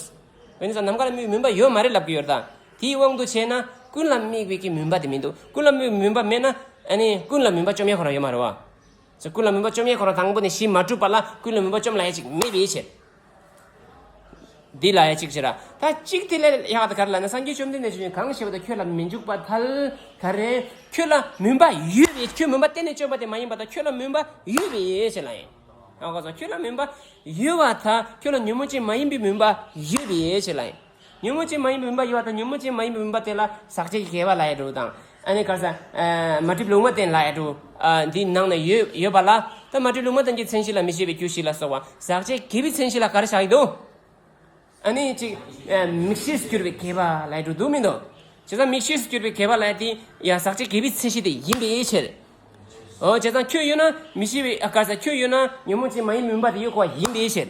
དེ་ནི་ས་ནམ་མཁའ་ལ་དམིགས་པའི་མུན་པ་ཡོད་མ་རེད་ལབ་ཀྱི་ཡོད་རེད་ད། དེའི་དབང་དུ་བྱས་ན་ཀུན་ལ་དམིགས་པའི་གི་མུན་པ་དེ་མི་འདུག་ཀུན་ལ་དམིགས་པའི་མུན་པ་མེད་ན་ཨ་ནི་ཀུན་ལ་མུན་པ་བཅོམ་ཡས་ཁོ་རང་ཡོད་མ་རེད་བ། ཀུན་ལ་མུན་པ་བཅོམ་ཡས་ཁོ་རང་དང་པོ་ནས་གཞི་མ་གྲུབ་པ་ལ་ཀུན་ལ་མུན་པ་བཅོམ་ལ་ཡ་ཅིག་མེད་པའི་ཕྱིར། འདི་ལ་ཡ་གཅིག་བྱེད་ར། ད་གཅིག་དེ་ལས་ཡག་ད་ག་རེ་ལབ་ན། སངས་རྒྱས་བཅོམ་ལྡན་འདས་ཆོས་ཅན། གང་ཞེས་པ་དང་ཁྱོད་ལ་མི་འཇུག་པར་ཐལ། ག་རེ། ཁྱོད་ལ་མུན་པ་ཡོད་པའི། ཁྱོད་མུན་པ་གཏན་ནས་བཅོམ་པ་དེ་མ་ཡིན་པ་དང་ཁྱོད་ལ་མུན་པ་ཡོད་པའི་ཕྱིར་ལ་ཡིན། ཨ་གོ་སོང་། ཁྱོད་ལ་མུན་པ་ཡོད་པར་ཐལ། ཁྱོད་ལ་ཉོན་མོངས་ཅན་མ་ཡིན་པའི་མུན་པ་ཡོད་པའི་ཕྱིར་ལ་ཡིན། ཉོན་མོངས་ཅན་མ་ཡིན་པའི་མུན་པ་ཡོད་པ་དང་ཉོན་མོངས་ཅན་མ་ཡིན་པའི་མུན་པ་དེ་ལ་ཟག་བཅས་ཀྱི་དགེ་བ་ལབ་ཡ་འགྲོ་དང་། ཨ་ནི་ག་རེ་ཟ། ཨ་མ་བསྒྲིབས་ལུང་མ་བསྟན་ལབ་ཡ་འགྲོ། ཨ་འདི་ནང་ན་ཡོད་ཡོད་པ་ལ། ད་མ་བསྒྲིབས་ལུང་མ་བསྟན་གྱི་མཚན་གཞི་ལ་མི་བྱེད་པའི་རྒྱུ་ཞིག་ལ་སོགས་པ་ཟག་བཅས་དགེ་བའི་མཚན་གཞི་ལ་ག་རེ་བཞག་ཡི་འདུག་ཨ་ནི་ཅིག་ཨ་མིག་ཤེས་སུ་གྱུར་པའི་དགེ་བ་ལབ་ཡ་འགྲོ་འདུག་མི་འདུག་བྱས་ཙང་མིག་ཤེས་སུ་གྱུར་པའི་དགེ་བ་ལ་དེ་ཡ་ཟག་བཅས་དགེ་བའི་མཚན་གཞི་དེ་ཡིན་པའི་ཕྱིར། འོ་བྱས་ཙང་ཁྱོད་ཡོད་ན་མིག་ཤེས་པའི་ཨ་ག་ས་ཁྱོད་ཡོད་ན་ཉོན་མོངས་ཅན་མ་ཡིན་མུན་པ་དེ་ཡོད་དགོས་པ་ཡིན་པའི་ཕྱིར།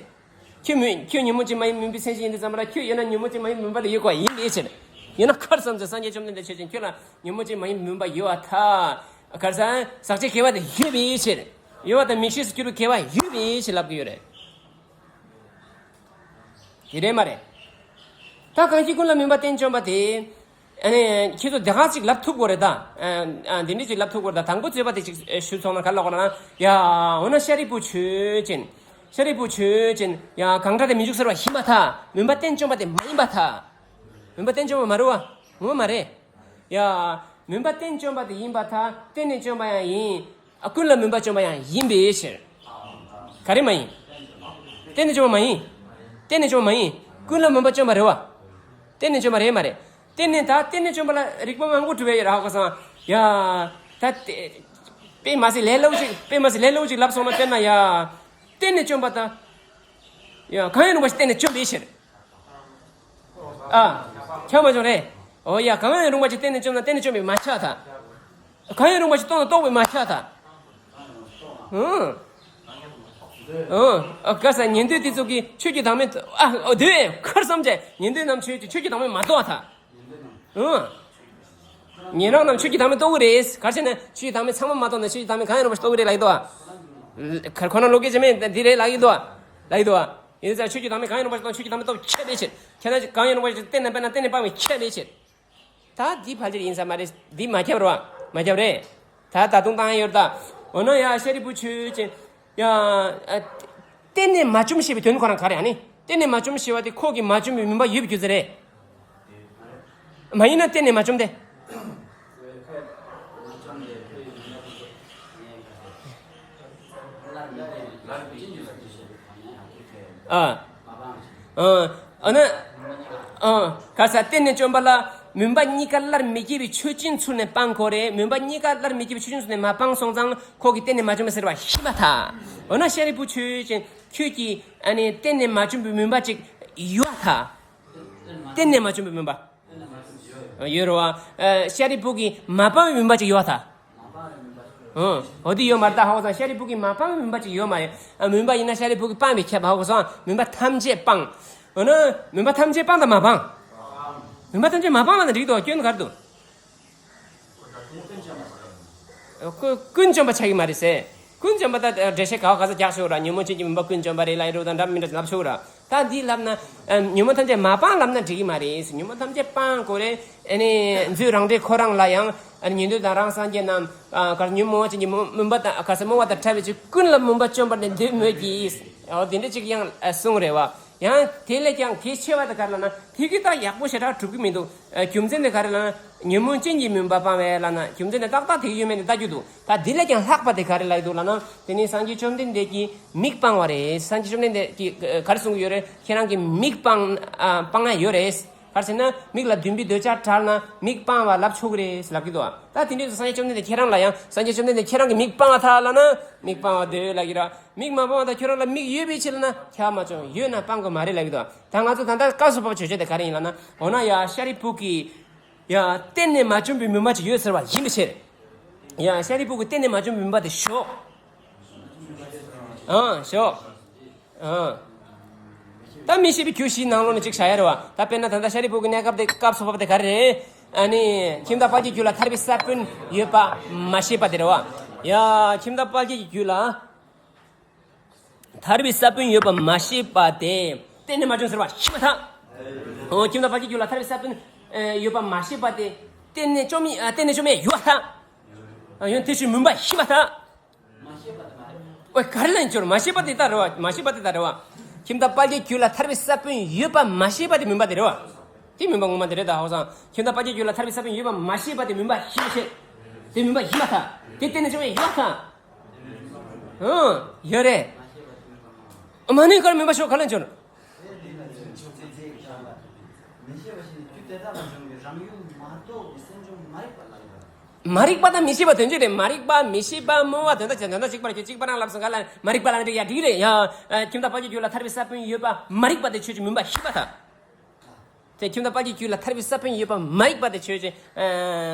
ཁྱོད་མི་ཁྱོད་ཉོན་མོངས་ཅན་མ་ཡིན་མུན་པའི་མཚན་གཞི་ཡིན་དུས་ཙམ་པ་ལ་ཁྱོད་ཡོད་ན་ཉོན་མོངས་ཅན་མ་ཡིན་མུན་པ་དེ་ཡོད་དགོས་པ་ཡིན་པའི་ཕྱིར། ཡོད་ན་ཁར་བསམ་ཚེ་སངས་རྒྱས་བཅོམ་ལྡན་འདས་ཆོས་ཅན་ཁྱོད་ལ་ཉོན་མོངས་ཅན་མ་ཡིན་མུན་པ་ཡོད་པར་ཐལ། ག་རེ་ཟེར་ཟག་བཅས་དགེ་བ་དེ་ཡོད་པའི་ཕྱིར། ཡོད་པ་དང་མིག་ཤེས་སུ་གྱུར་པའི་དགེ་བ་ཡོད་པའི་ཕྱིར་ལབ་ཀྱི་ཡོད་རེད། དེ་རེད་མ་རེད། ད་གང་ཞིག་ཀུན་ལ་མུན་པ་བརྟེན་བཅོམ་པ་དེ། ཨ་ནི་ཁྱེད་ཚོ་དེ་ག་ཅིག་ལབ་ཐུབ་དགོས་རེད་ད། ཨ་ཨ་འདི་འདྲ་ཅིག་ལབ་ཐུབ་དགོས་རེད་ད། དང་པོ་རྩོད་པ་དེ་ཅིག་ཞུ་ཚོགས་ན་ག་ལབ་དགོས་ལབ་ན། ཡ་འོ་ན་ཤཱ་རིའི་བུ་ཆོས་ཅན། ཤཱ་རིའི་བུ་ཆོས་ཅན། ཡ་གང་འདྲ་དེ་མི་འཇུག་ཟེར་བ་ཡིན་པར་ཐལ། མུན་པ་བརྟེན་བཅོམ་པ་དེ་མ་ཡིན་པར་ཐལ། མུན་པ་བརྟེན་བཅོམ་པ་མ་རེད་བ། ངོ་མ་རེད། ཡ། མུན་པ་བརྟེན་བཅོམ་པ་དེ་ཡིན་པར་ཐལ། བརྟེན་ནས་བཅོམ་པ་ཡང་ཡིན། ཨ་ཀུན་ལ་མུན་པ་བཅོམ་པ་ཡང་ཡིན་པའི་ཕྱིར། ག་རེ་མ་ཡིན། བརྟེན་ནས་བཅོམ་པ་མ་ཡིན། བརྟེན་ནས་བཅོམ་པ་མ་ཡིན། ཀུན་ལ་མུན་པ་བཅོམ་པ་རེད་བ། བརྟེན་ནས་བཅོམ་པ་རེད་མ་རེད། བརྟེན་ནས་ད་བརྟེན་ནས་བཅོམ་པ་ལ་རིགས་པ་མང་པོ་གྲུབ་པའི་ར་ཧ་གོ་སོང་། ཡ། ད་དེ། དཔེ་མ་སྲིད་ལས་སླ་པོ་ཅིག་དཔེ་མ་སྲིད་ལས་སླ་པོ་ཅིག་ལབ་སོང་ན་དཔེར་ན་ཡ། བརྟེན་ནས་བཅོམ་པ་ད། ཡ་གང་ཡང་རུང་བ་ཞིག་བརྟེན་ནས་བཅོམ་པའི་ཕྱིར། ཨ། ཁྱབ་མ་བྱུང་རེད། འོ་ཡ་གང་ཡང་རུང་བ་ཞིག་བརྟེན་ནས་བཅོམ་ན་བརྟེན་ནས་བཅོམ་པའི་མ་ཁྱབ་ད། གང་ཡང་རུང་བ་ཞིག་རྟོགས་ན་རྟོགས་པའི་མ་ཁྱབ་ད། ཨང་། ཨང་། ཨ་ག་ས་ཉན་ཐོས་དེ་ཚོ་གིས་ཆོས་ཀྱི་བདག་མེད་ཨ་འོ་དེ་ཁར་བསམ་བྱས་ཉན་ཐོས་རྣམས་ཆོས་ཀྱི་ཆོས་ཀྱི་བདག་མེད་མ་རྟོགས་ད། ཨང་། ཉན་རང་རྣམས་ཆོས་ཀྱི་བདག་མེད་རྟོགས་ཀྱི་རེད། ག་རེ་བྱས་ན་ཆོས་ཀྱི་བདག་མེད་ཚང་མ་མ་རྟོགས་ན་ཆོས་ཀྱི་བདག་མེད་གང་ཡང་རུང་བ་ཞིག་རྟོགས་ཀྱི་རེད་ལབ་ཀྱི་འདུག་ཨ། ཁར་ཁོ་ན་ལོ་སྐད་ཆ་མེད་འདི་རེད་ལབ་ཀྱི་འདུག་ཨ། ལབ་ཀྱི་འདུག་ཨ། ཡིན་ཙང་ཆོས་ཀྱི་བདག་མེད་གང་ཡང་རུང་བ་ཞིག་དང་ཆོས་ཀྱི་བདག་མེད་རྟོགས་ཁྱབ་པའི་ཕྱིར། ཁྱེད་ན་གང་ཡང་རུང་བ་ཞིག་བརྟེན་ན་དཔེར་ན་བརྟེན་ནས་སྤང་བའི་ཁྱབ་པའི་ཕྱིར། ད་འདི་ཕལ་ཆེར་ཡིན་ས་མ་རེད། འདི་མ་ཁྱབ་རེད་བ། མ་ཁྱབ་རེད། ད་ད་དུང་བཏང་ཡོད་ད། འོ་ན་ཡ་ཤཱ་རིའི་བུ་ཆོས་ཅན། ཡ། ཨ། གཏན་ནས་མ་བཅོམ་ཞེས་པའི་དོན་ཁོ་རང་ག་རེ་ཨ་ནི། གཏན་ནས་མ་བཅོམ་ཞེས་པ་དེ་ཁོ་གིས་མ་བཅོམ་པའི་མུན་པ་ཡོད་པའི་རྒྱུ་མཚན་རེད། མ་ཡིན་ན་གཏན་ནས་མ་བཅོམ་སྟེ། ཨ། ཨ། ཨ་ན། ཨ། ག་ས་གཏན་ནས་བཅོམ་པ་ལ་མུན་པ་གཉིས་ཀ་སླར་མི་སྐྱེ་བའི་ཆོས་ཅན་ཚུལ་ནས་སྤང་དགོས་རེད། མུན་པ་གཉིས་ཀ་སླར་མི་སྐྱེ་བའི་ཆོས་ཅན་ཚུལ་ནས་མ་སྤངས་སོང་ཙང་ཁོ་གིས་གཏན་ནས་མ་བཅོམ་པ་ཟེར་བ་ཤི་མ་ཐག་འོ་ན་ཤཱ་རིའི་བུ་ཆོས་ཅན་ཁྱོད་ཀྱིས་ཨ་ནི་གཏན་ནས་མ་བཅོམ་པའི་མུན་པ་ཅིག་ཡོད་ཐག་གཏན་ནས་མ་བཅོམ་པའི་མུན་པ། ཡོད་རེད་བ། ཤཱ་རིའི་བུ་གིས་མ་སྤངས་པའི་མུན་པ་ཅིག་ཡོད་ད། འོ་འདི་ཡོད་མ་རེད་ད་ཧ་གོ་སོང་། ཤཱ་རིའི་བུ་གིས་མ་སྤངས་པའི་མུན་པ་ཅིག་ཡོད་མ་རེད། མུན་པ་ཡིན་ན་ཤཱ་རིའི་བུ་གིས་སྤངས་པའི་ཁྱབ་ཧ་གོ་སོང་། མུན་པ་ཐམས་ཅད་སྤངས། འོ་ན་མུན་པ་ཐམས་ཅད་སྤངས་དང་མ་སྤངས། མུན་པ་ཐམས་ཅད་མ་སྤངས་ལ་ན་འགྲིག་འདུག་སྐྱོན་ག་རེ་འདུག་ཀུན་ཀུན་བཅོམ་པ་ཆགས་ཀྱི་མ་རེད་ཟེར། ཀུན་བཅོམ་པ་ད་འགྲེལ་བཤད་ག་བ་ག་ས་རྒྱག་ཆོག་ར། ཉོན་མོངས་ཅན་གྱི་མུན་པ་ཀུན་བཅོམ་པ་རེད་ལབ་ཡིན་རུང་དང་འདྲ་མི་འདྲ་ལབ་ཆོག་ར། ད་འདི་ལབ་ན་ཉོན་མོངས་ཐམས་ཅད་མ་སྤངས་ལབ་ན་འགྲིག་གི་མ་རེད། ཉོན་མོངས་ཐམས་ཅད་སྤང་དགོས་རེད། ཨ་ནི་མཛོད་རང་འགྲེལ་ཁོ་རང་ལ་ཡང་ཨ་ནི་ཉན་ཐོས་དང་རང་སངས་རྒྱས་རྣམས་ག་ཉོན་མོངས་ཅན་གྱི་མུན་པ་དང་ག་ས་རྨོངས་པ་དང་བྲལ་བའི་ཕྱིར་ཀུན་ལ་མུན་པ་བཅོམ་པར་ནི་འདོད་མོད་ཀྱི། འོ་དེ་འདྲ་ཅིག་ཡང་གསུངས་རེད་བ། ཡང་དེ་ལས་ཀྱང་གལ་ཆེ་བ་དེ་ག་རེ་ལབ་ན་དེ་གི་ད་ཡག་པོ་ཞེ་དྲག་གྲུབ་ཀྱི་མི་འདུག་རྒྱུ་མཚན་དེ་ག་རེ་ལབ་ན་ཉོན་མོངས་ཅན་གྱི་མུན་པ་སྤངས་པས་ལབ་ན་རྒྱུ་མཚན་དེ་ཏག་ཏག་དེ་གི་ཡོད་མེད་དེ་ལྟ་རྒྱུ་འདུག་ད་དེ་ལས་ཀྱང་ལྷག་པ་དེ་ག་རེ་ལབ་ཀྱི་འདུག་ལབ་ན་དེ་ནི་སངས་རྒྱས་བཅོམ་ལྡན་འདས་ཀྱིས་མིག་སྤངས་པ་རེད། སངས་རྒྱས་བཅོམ་ལྡན་འདས་ཀྱིས་ག་རེ་གསུང་གི་ཡོད་རེད། ཁྱེད་རང་གིས་མིག་སྤང་ཨ་སྤང་ཡ་ཡོད་རེད། ག་རེ་ཟེར་ན་མིག་ལ་འདུན་པའི་འདོད་ཆགས་བྲལ་ན་མིག་སྤངས་པ་ལབ་ཆོག་གི་རེད་ལབ་ཀྱི་འདུག་ད་དེ་འདྲའི་སངས་རྒྱས་བཅོམ་ལྡན་འདས་ཁྱེད་རང་ལ་ཡང་སངས་རྒྱས་བཅོམ་ལྡན་འདས་ཁྱེད་རང་གིས་མིག་སྤང་བ་ཐལ་ལབ་ན་མིག་སྤང་བ་འདོད་ལབ་ཀྱི་ར། མིག་མ་སྤངས་པ་དང་ཁྱོད་རང་ལ་མིག་ཡོད་པའི་ཕྱིར་ན་ཁྱབ་མ་བྱུང་། ཡོད་ན་སྤང་དགོས་མ་རེད་ལབ་ཀྱི་འདུག་ད་ང་ཚོ་ད་ལྟ་སྐབས་སུ་བབ་པ་བརྗོད་བྱ་དེ་ག་རེ་ཡིན་ལབ་ན། འོ་ན་ཡ་ཤཱ་རིའི་བུ་གིས་ཡ་གཏན་ནས་མ་བཅོམ་པའི་མུན་པ་ཅིག་ཡོད་ཟེར་བ་ཡིན་པའི་ཕྱིར། ཡ་ཤཱ་རིའི་བུ་གིས་གཏན་ནས་མ་བཅོམ་པའི་མུན་པ་དེ་ཞོག་ཨང་ཞོག་ཨང་། ད་མི་ཤེས་པའི་རྒྱུ་བཞིའི་ནང་ལོགས་ནས་ཅིག་བྱ་ཡ་རེད་བ། ད་དཔེར་ན་ད་ལྟ་ཤཱ་རིའི་བུ་གི་གནས་སྐབས་དེ་སྐབས་སུ་བབ་པ་དེ་ག་རེ་རེད། ཨ་ནི་ཁྱིམ་བདག་དཔལ་གྱི་རྒྱུད་ལ་ཐར་པའི་ས་བོན་ཡོད་པ་མ་ཤེས་པ་དེ་རེད་བ། ཡ་ཁྱིམ་བདག་དཔལ་གྱི་རྒྱུད་ལ། ཐར་པའི་ས་བོན་ཡོད་པ་མ་ཤེས་པ་དེ་གཏན་ནས་མ་བྱུང་ཟེར་བ་ཤི་མ་ཐག་འོ་ཁྱིམ་བདག་དཔལ་གྱི་རྒྱུད་ལ་ཐར་པའི་ས་བོན་ཡོད་པ་མ་ཤེས་པ་དེ་གཏན་ནས་བཅོམ་ཡ་གཏན་ནས་བཅོམ་ཡ་ཡོད་པ་ཐག་ཡང་དེ་ཕྱིར་མུན་པ་ཤི་མ་ཐག་འོ་ག་རེ་ལ་ཡིན་ཅོར་མ་ཤེས་པ་དེ་ལྟ་རེད་བ། མ་ཤེས་པ་དེ་ལྟ་རེད་བ། ཁྱིམ་བདག་དཔལ་གྱི་རྒྱུད་ལ་ཐར་པའི་ས་བོན་ཡོད་པ་མ་ཤེས་པ་དེ་མུན་པ་དེ་རེད་བ། དེ་མུན་པ་ངོ་མ་དེ་རེད་ད་ཧ་གོ་སོང་། ཁྱིམ་བདག་དཔལ་གྱི་རྒྱུད་ལ་ཐར་པའི་ས་བོན་ཡོད་པ་མ་ཤེས་པ་དེ་མུན་པ་ཤི་མ་ཤེས། དེ་མུན་པ་ཤི་མ་ཐག་དེ་གཏན་ནས་བཅོམ་ཡ་ཡོད་པ་ཐག་ཨང་། ཡོད་རེད། མ་ནི་ཀར་མིན་པ་ཤོག་ག་ལན་བྱོན། མི་ཤེས་པ་ཞིག་ནི་རྒྱུ་དེ་དག་ལ་འབྱུང་བའི་རང་ཡུལ་མ་རྟོགས་པའི་སེམས་བྱུང་མ་རིག་པ་ལ་ཡོད། མ་རིག་པ་དང་མི་ཤེས་པ་དོན་གཅིག་རེད། མ་རིག་པ་མི་ཤེས་པ་སྨྲ་བ་དོན་དག་ཅན་དོན་དག་གཅིག་པ་རེད། ཁྱོད་གཅིག་པ་རང་ལབ་སོང་ག་ལ་མ་རིག་པ་ལ་འགྲིག་ཡ་འགྲིག་རེད་ཡ། ཁྱིམ་བདག་དཔལ་གྱི་རྒྱུད་ལ་ཐར་པའི་ས་བོན་ཡོད་པ་མ་རིག་པ་དེ་ཁྱོད་ཀྱི་མུན་པ་ཤི་མ་ཐག་དེ་ཁྱིམ་བདག་དཔལ་གྱི་རྒྱུད་ལ་ཐར་པའི་ས་བོན་ཡོད་པ་མ་ཡིན་པ་དེ་ཆོས་ཅན།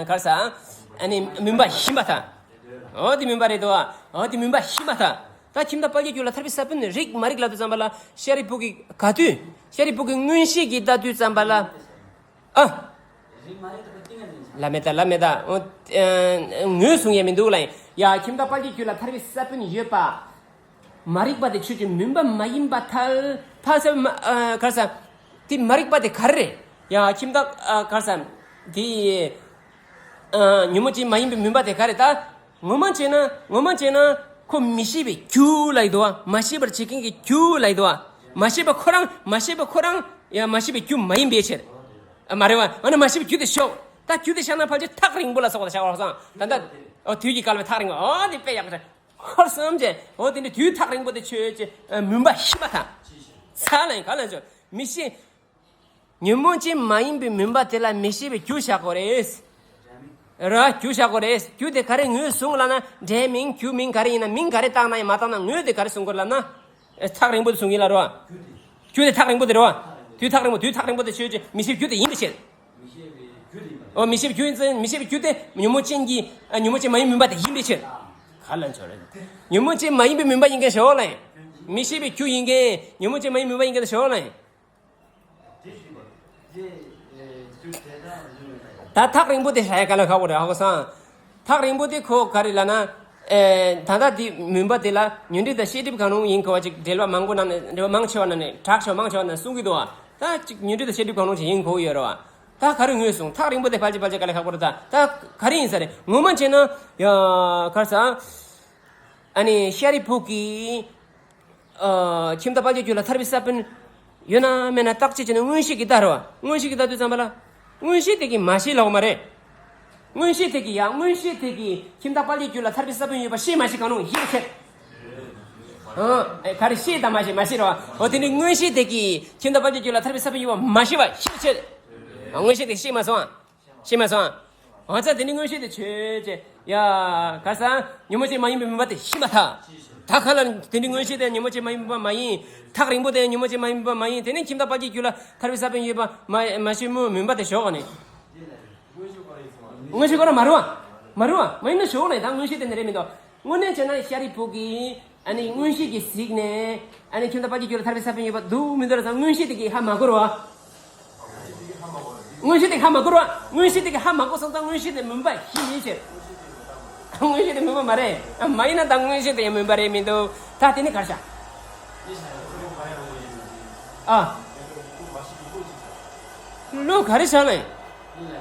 ག་རེ་ཟེར། ཨ་ནི་མུན་པ་ཡིན་པར་ཐལ། འོ་དེ་མུན་པ་རེད་དོ། འོ་དེ་མུན་པ་ཡིན་པར་ཐལ། ད་ཁྱིམ་བདག་དཔལ་གྱི་རྒྱུད་ལ་ཐར་པའི་ས་བོན་རིགས་མ་རིགས་ལབ་དུས་ཙམ་པ་ལ་ཤཱ་རིའི་བུ་གིས་ག་དུས་ཤཱ་རིའི་བུ་གིས་མངོན་ཤེས་ཀྱིས་ལྟ་དུས་ཙམ་པ་ལ། ཨ། ལ་མེ་ད་ལ་མེ་ད། འོ། ངོས་བཟུང་ཡས་མི་འདུག་ལ། ཡ་ཁྱིམ་བདག་དཔལ་གྱི་རྒྱུད་ལ་ཐར་པའི་ས་བོན་ཡོད་པ། མ་རིག་པ་དེ་ཆོས་ཅན། མུན་པ་མ་ཡིན་པར་ཐལ། ཐལ་ཟེར་མ་ཨ་ག་རེ་ཟེར། དེ་མ་རིག་པ་དེ་ག་རེ་རེད། ཡ་ཁྱིམ་བདག་ཨ་ག་རེ་ཟེར། དེ་ཨ་ཉོན་མོངས་ཅན་མ་ཡིན་པའི་མུན་པ་དེ་ག་རེ་ད། ངོ་མ་བྱས་ན་ངོ་མ་བྱས་ན་ཁོ་མི་ཤེས་པའི་རྒྱུ་ལ་ཡིན་དོ། མ་ཤེས་པར་བྱེད་མཁན་གྱི་རྒྱུ་ལ་ཡིན་དོ། མ་ཤེས་པ་ཁོ་རང་མ་ཤེས་པ་ཁོ་རང་ཡ་མ་ཤེས་པའི་རྒྱུ་མ་ཡིན་པའི་ཕྱིར། ཨ་མ་རེད་བ། འོ་ན་མ་ཤེས་པའི་རྒྱུ་དེ་ཤོག་ད་རྒྱུ་དེ་བཞག་ན་ཕལ་ཆེར་ཐག་རིང་པོ་ལ་སོགས་པ་བཞག་པ་སང་ད་ལྟ་འོ་དུས་ཀྱི་བསྐལ་པའི་ཐག་རིང་པོ་འོ་དེ་དཔེ་ཡག་པོ་རེད། ཧོར་གསུམ་གྱི་འོ་དེ་འདྲའི་དུས་ཐག་རིང་པོ་དེ་ཆོས་ཅན། མུན་པ་ཤི་མ་ཐག་ཚ་ལ་ཡིན་ག་ལ་ཆོག་མི་ཤེས། ཉོན་མོངས་ཅན་མ་ཡིན་པའི་མུན་པ་དེ་ལ་མི་ཤེས་པའི་རྒྱུ་བཞག་དགོས་རེད། ར་རྒྱུ་བཞག་དགོས་རེད། རྒྱུ་དེ་ག་རེ་ངོས་བཟུང་ལབ་ན་འབྲས་མིང་རྒྱུ་མིང་ག་རེ་ཡིན་ན་མིང་ག་རེ་བཏགས་ན་ཡང་མ་བཏགས་ན་ངོས་དེ་ག་རེ་བཟུང་དགོས་ལབ་ན། ཨེ་ཐག་རིང་པོ་དེ་བཟུང་ཡིན་ལ་རོ། རྒྱུ་དེ་ཐག་རིང་པོ་དེ་རོ། དུས་ཐག་རིང་པོ་དུས་ཐག་རིང་པོ་དེ་ཆོས་ཅན། མི་ཤེས་པའི་རྒྱུ་དེ་ཡིན་པའི་ཕྱིར། ཨོ་མི་ཤེས་པའི་རྒྱུ་ཡིན་ཙང་མི་ཤེས་པའི་རྒྱུ་དེ་ཉོན་མོངས་ཅན་གྱི་ཨ་ཉོན་མོངས་ཅན་མ་ཡིན་མུན་པ་དེ་ཡིན་པའི་ཕྱིར། ག་ལ་འཆོལ་རེད། ཉོན་མོངས་ཅན་མ་ཡིན་པའི་མུན་པ་ཡིན་མཁན་ཞོག་ལ་ཡིན། མི་ཤེས་པའི་རྒྱུ་ཡིན་མཁན་ཉོན་མོངས་ཅན་མ་ཡིན་མུན་པ་ཡིན་མཁན་ཞོག་ལ་ཡིན། ད་ཐག་རིང་པོ་དེ་ཧྲ་ཡ་ག་ལ་ཁག་པོ་རེད་ཧ་གོ་སོང་། ཐག་རིང་པོ་དེ་ཁོ་ག་རེ་ལབ་ན། ཨེ་ད་ལྟ་དེ་མུན་པ་དེ་ལ་ཉོན་སྒྲིབ་དང་ཤེས་སྒྲིབ་གང་རུང་ཡིན་གོ་བ་ཅིག་འགྲེལ་པ་མང་པོ་ནང་ནས་འགྲེལ་པ་མང་ཆེ་བ་ནང་ནས་གྲགས་ཆེ་བ་མང་ཆེ་བ་ནང་གསུང་གི་འདུག་བ། ད་ཅིག་ཉོན་སྒྲིབ་དང་ཤེས་སྒྲིབ་གང་རུང་ཅིག་ཡིན་གོ་གི་ཡོད་རེད་བ། ད་ག་རེ་ངོས་བཟུང་ཐག་རིང་པོ་དེ་ཕལ་ཆེར་ཕལ་ཆེར་ག་ལ་ཁག་པོ་རེད་ད། ད་ག་རེ་ཡིན་ས་རེད་ངོ་མ་བྱས་ན། ཡ་ག་རེ་ཟ། ཨ་ནི་ཤཱ་རིའི་བུ་གིས། ཨ་ཁྱིམ་བདག་དཔལ་གྱི་རྒྱུད་ལ་ཐར་པའི་ས་བོན་ཡོད་ན་མེད་ན་བརྟག་དཔྱད་བྱས་ནས་མངོན་ཤེས་ཀྱིས་ལྟ་རོགས། མངོན་ཤེས་ཀྱིས་ལྟ་དུས་ཙམ་པ་ལ། མངོན་ཤེས་དེ་གིས་མ་ཤེས་ལོག་མ་རེད། མངོན་ཤེས་དེ་གིས་ཡ་མངོན་ཤེས་དེ་གིས་ཁྱིམ་བདག་དཔལ་གྱི་རྒྱུད་ལ་ཐར་པའི་ས་བོན་ཡོད་པ་ཤེས་མ་ཤེས་གང་རུང་ཡིན་པའི་ཕྱིར། ཨ་ཨེ་ག་རེ་ཤེས་དང་མ་ཤེས་མ་ཤེས་རོ། འོ་དེ་ནི་མངོན་ཤེས་དེ་གིས་ཁྱིམ་བདག་དཔལ་གྱི་རྒྱུད་ལ་ཐར་པའི་ས་བོན་ཡོད་པ་མ་ཤེས་པ་ཤེས་པའི་ཕྱིར། མངོན་ཤེས་དེ་ཤེས་མ་སོང་ཨ། ཤེས་མ་སོང་། འོ་ཙང་དེ་ནི་མངོན་ཤེས་དེ་ཆོས་ཅན། ཡ་ག་ས། ཉོན་མོངས་ཅན་མ་ཡིན་པའི་མུན་པ་དེ་ཤི་མ་ཐག་ད་ག་ལ་དེ་ནི་མངོན་ཤེས་དེ་ཉོན་མོངས་ཅན་མ་ཡིན་པ་མ་ཡིན། ཐག་རིང་པོ་དེ་ཉོན་མོངས་ཅན་མ་ཡིན་པ་མ་ཡིན། དེ་ནི་ཁྱིམ་བདག་དཔལ་གྱི་རྒྱུད་ལ་ཐར་པའི་ས་བོན་ཡོད་པ་མ་མ་ཤེས་མུན་མུན་པ་དེ་ཞོག་ནི། མངོན་ཤེས་ཁོ་རང་མ་རུང་བ། མ་རུང་བ་མ་ཡིན་ན་ཞོག་ནི་ད་མངོན་ཤེས་དེ་ནི་རེད་མི་འདུག་དངོས་གནས་བྱས་ན་ཤཱ་རིའི་བུ་གིས། ཨ་ནི་མངོན་ཤེས་ཀྱིས་གཟིགས་ནས། ཨ་ནི་ཁྱིམ་བདག་དཔལ་གྱི་རྒྱུད་ལ་ཐར་པའི་ས་བོན་ཡོད་པ་འདུག་མི་འདུག་ལ་ཙང་མངོན་ཤེས་དེ་གིས་ཧ་མ་གོ་རོ། མངོན་ཤེས་དེ་གིས་ཧ་མ་གོ་རོ། མངོན་ཤེས་དེ་གིས་ཧ་མ་གོ་སོང་ཙང་མངོན་ཤེས་དེ་མུན་པ་ཡིན་ཡིན་ཕྱིར། མངོན་ཤེས་དེ་མུན་པ་མ་རེད། མ་ཡིན་ན་ད་མངོན་ཤེས་དེ་ཡང་མུན་པ་རེད་མི་འདུག་ད་དེ་ནི་གར་བཞག་ཨ། བློ་ག་རེ་བཞག་ན་ཡིན།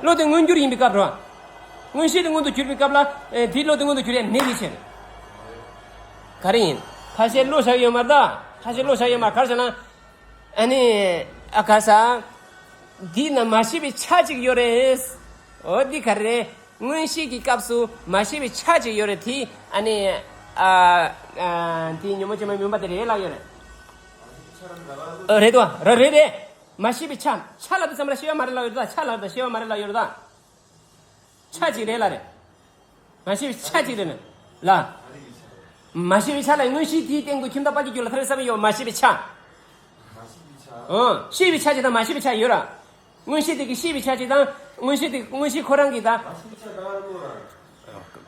བློ་དེ་མངོན་གྱུར་ཡིན་པའི་སྐབས་རོ། མངོན་ཤེས་དེ་མངོན་དུ་གྱུར་པའི་སྐབས་ལ། ཨེ་དེའི་བློ་དེ་མངོན་དུ་གྱུར་ཡ་མེད་པའི་ཕྱིར། ག་རེ་ཡིན། ཁ་ཤས་བློ་བཞག་ཡོད་མ་རེད་ད། ཁ་ཤས་བློ་བཞག་ཡོད་མ་རེད་ག་རེ་ཟེར་ན། ཨ་ནི། ཨ་ག་ས། འདི་ན་མ་ཤེས་པའི་ཆ་གཅིག་ཡོད་རེད། འོ་འདི་ག་རེ་རེད། མངོན་ཤེས་ཀྱི་སྐབས་སུ་མ་ཤེས་པའི་ཆ་གཅིག་ཡོད་རེད་དེ། ཨ་ནི། ཨ། ཨ། དེ་ཉོན་མོངས་ཅན་མ་ཡིན་པ་དེ་རེད་ལབ་ཡོད་རེད། ཨ་རེད་དོ། ར་རེད་རེད། མ་ཤེས་པའི་ཆ། ཆ་ལབ་དུས་ཙམ་པ་ལ་ཤེས་པ་མ་རེད་ལབ་ཡོད་རེད་ད། ཆ་ལབ་དང་ཤེས་པ་མ་རེད་ལབ་ཡོད་རེད་ད། ཆ་གཅིག་རེད་ལ་རེད། མ་ཤེས་པའི་ཆ་གཅིག་རེད་ལ། མ་ཤེས་པའི་ཆ་ལ་མངོན་ཤེས་དེའི་སྟེང་དུ་ཁྱིམ་བདག་དཔལ་གྱི་རྒྱུད་ལ་ཐར་པའི་ས་བོན་ཡོད་པ་མ་ཤེས་པའི་ཆ། ཨང་། ཤེས་པའི་ཆ་གཅིག་དང་མ་ཤེས་པའི་ཆ་ཡོད་ར། མངོན་ཤེས་དེ་གིས་ཤེས་པའི་ཆ་གཅིག་དང་མངོན་ཤེས་དེ་མངོན་ཤེས་ཁོ་རང་གིས་དང་།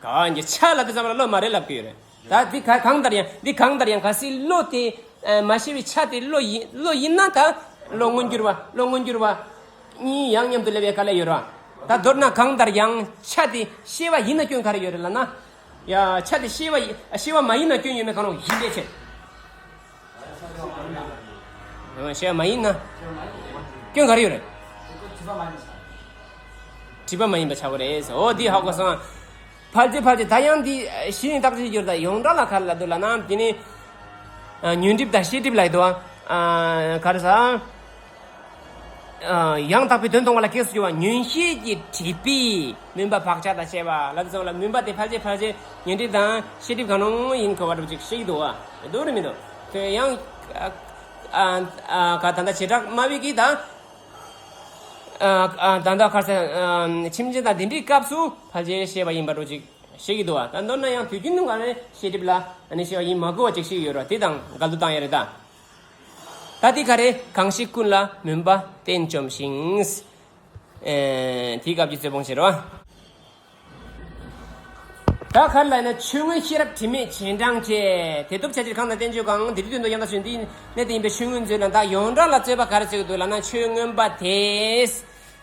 ག་གི་ཆ་ལབ་དུས་ཙམ་པ་ལ་བློ་མ་རེད་ལབ་ཀྱི་ཡོད་རེད། ད་འདི་ག་གང་ལྟར་ཡང་འདི་གང་ལྟར་ཡང་གལ་སྲིད་བློ་དེ་མ་ཤེས་པའི་ཆ་དེ་བློ་ཡིན་བློ་ཡིན་ན་ད་བློ་མངོན་གྱུར་བ་བློ་མངོན་གྱུར་བ་གཉིས་ཡང་མཉམ་དུ་སླེབས་པའི་དཀའ་ལས་ཡོད་ར། ད་མདོར་ན་གང་ལྟར་ཡང་ཆ་དེ་ཤེས་པ་ཡིན་ན་སྐྱོན་ག་རེ་ཡོད་རེད་ལབ་ན། ཡ་ཆ་དེ་ཤེས་པ་ཡི་ཤེས་པ་མ་ཡིན་ན་སྐྱོན་ཡོད་མེད་གང་རུང་ཡིན་པའི་ཕྱིར། ཤེས་པ་མ་ཡིན་ན། སྐྱོན་ག་རེ་ཡོད་རེད། སྒྲིབ་པ་མ་ཡིན་པ་ཆགས་པ་རེད། འོ་འདི་ཧ་གོ་སོང་། ཕལ་ཆེར་ཕལ་ཆེར་ད་ཡང་འདི་གཞི་ནས་བརྟག་དཔྱད་བྱེད་རྒྱུར་ད་ཡོངས་གྲགས་ལ་ག་རེ་ལབ་འདུག་ལབ་ན་འདི་ནི། ཉོན་སྒྲིབ་དང་ཤེས་སྒྲིབ་ལ་ཡོད་དོ། ག་རེ་ཟ། ཡང་དག་པའི་དོན་མཐོང་བ་ལ་གེགས་སུ་གྱུར་པ་ཉོན་ཤེས་ཀྱི་སྒྲིབ་པས་མུན་པ་བག་ཆགས་དང་བཅས་པ་ལ་དེ་ཚོ་ལ་མུན་པ་དེ་ཕལ་ཆེར་ཕལ་ཆེར་ཉོན་སྒྲིབ་དང་ཤེས་སྒྲིབ་གང་རུང་ཡིན་དགོས་པ་འདྲ་པོ་ཅིག་ཤེས་ཀྱི་འདུག་བ། འདུག་རེད་མི་འདུག་དེ་ཡང་ཨ་ཨ་ཨ་ག་ད་ལྟ་བྱེ་བྲག་སྨྲ་བའི་གི་དང་ཨ་ཨ་ད་ལྟ་ཁ་སང་ཨ་ཕྱིན་ཆད་དང་དེ་འདྲའི་སྐབས་སུ་ཕལ་ཆེར་ཤེས་པ་ཡིན་པ་འདྲ་ཅིག་ཤེས་ཀྱི་འདུག་བ། ད་མདོར་ན་ཡང་དུས་རྒྱུན་དུ་ག་རེ་ཤེས་སྒྲིབ་ལ་ཨ་ནི་ཤེས་པ་ཡིན་མ་དགོས་པ་ཅིག་ཤེས་ཀྱི་ཡོད་རེད་བ། དེ་དང་འགལ་འདུ་བཏང་ཡ་རེད་ད། ད་དེ་ག་རེ། གང་ཞིག་ཀུན་ལ་མུན་པ་བསྟན་བཅོམ་ཞིང་། ཨེ། དེའི་སྐབས་ཀྱི་རྩོད་སྤོང་བྱེད་རོགས། ད་ག་རེ་ལབ་ན། ཆོས་མངོན་ཤེས་རབ་དྲི་མེད་རྗེས་འབྲང་བཅས། དེ་སྟོབས་ཆ་ཕྱིར་གང་དང་བསྟན་བཅོས་གང་། དེ་དུས་དོན་དུ་ཡང་དག་བྱོན། དེའི་གནད་དེ་ཡིན་པའི་ཆོས་མངོན་མཛོད་ལ། ད་ཡོངས་གྲགས་ལ་རྩོད་པ་ག་རེ་རྩོད་ཀྱི་འདུག་ལབ་ན། ཆོས་མངོན་པ་དེས།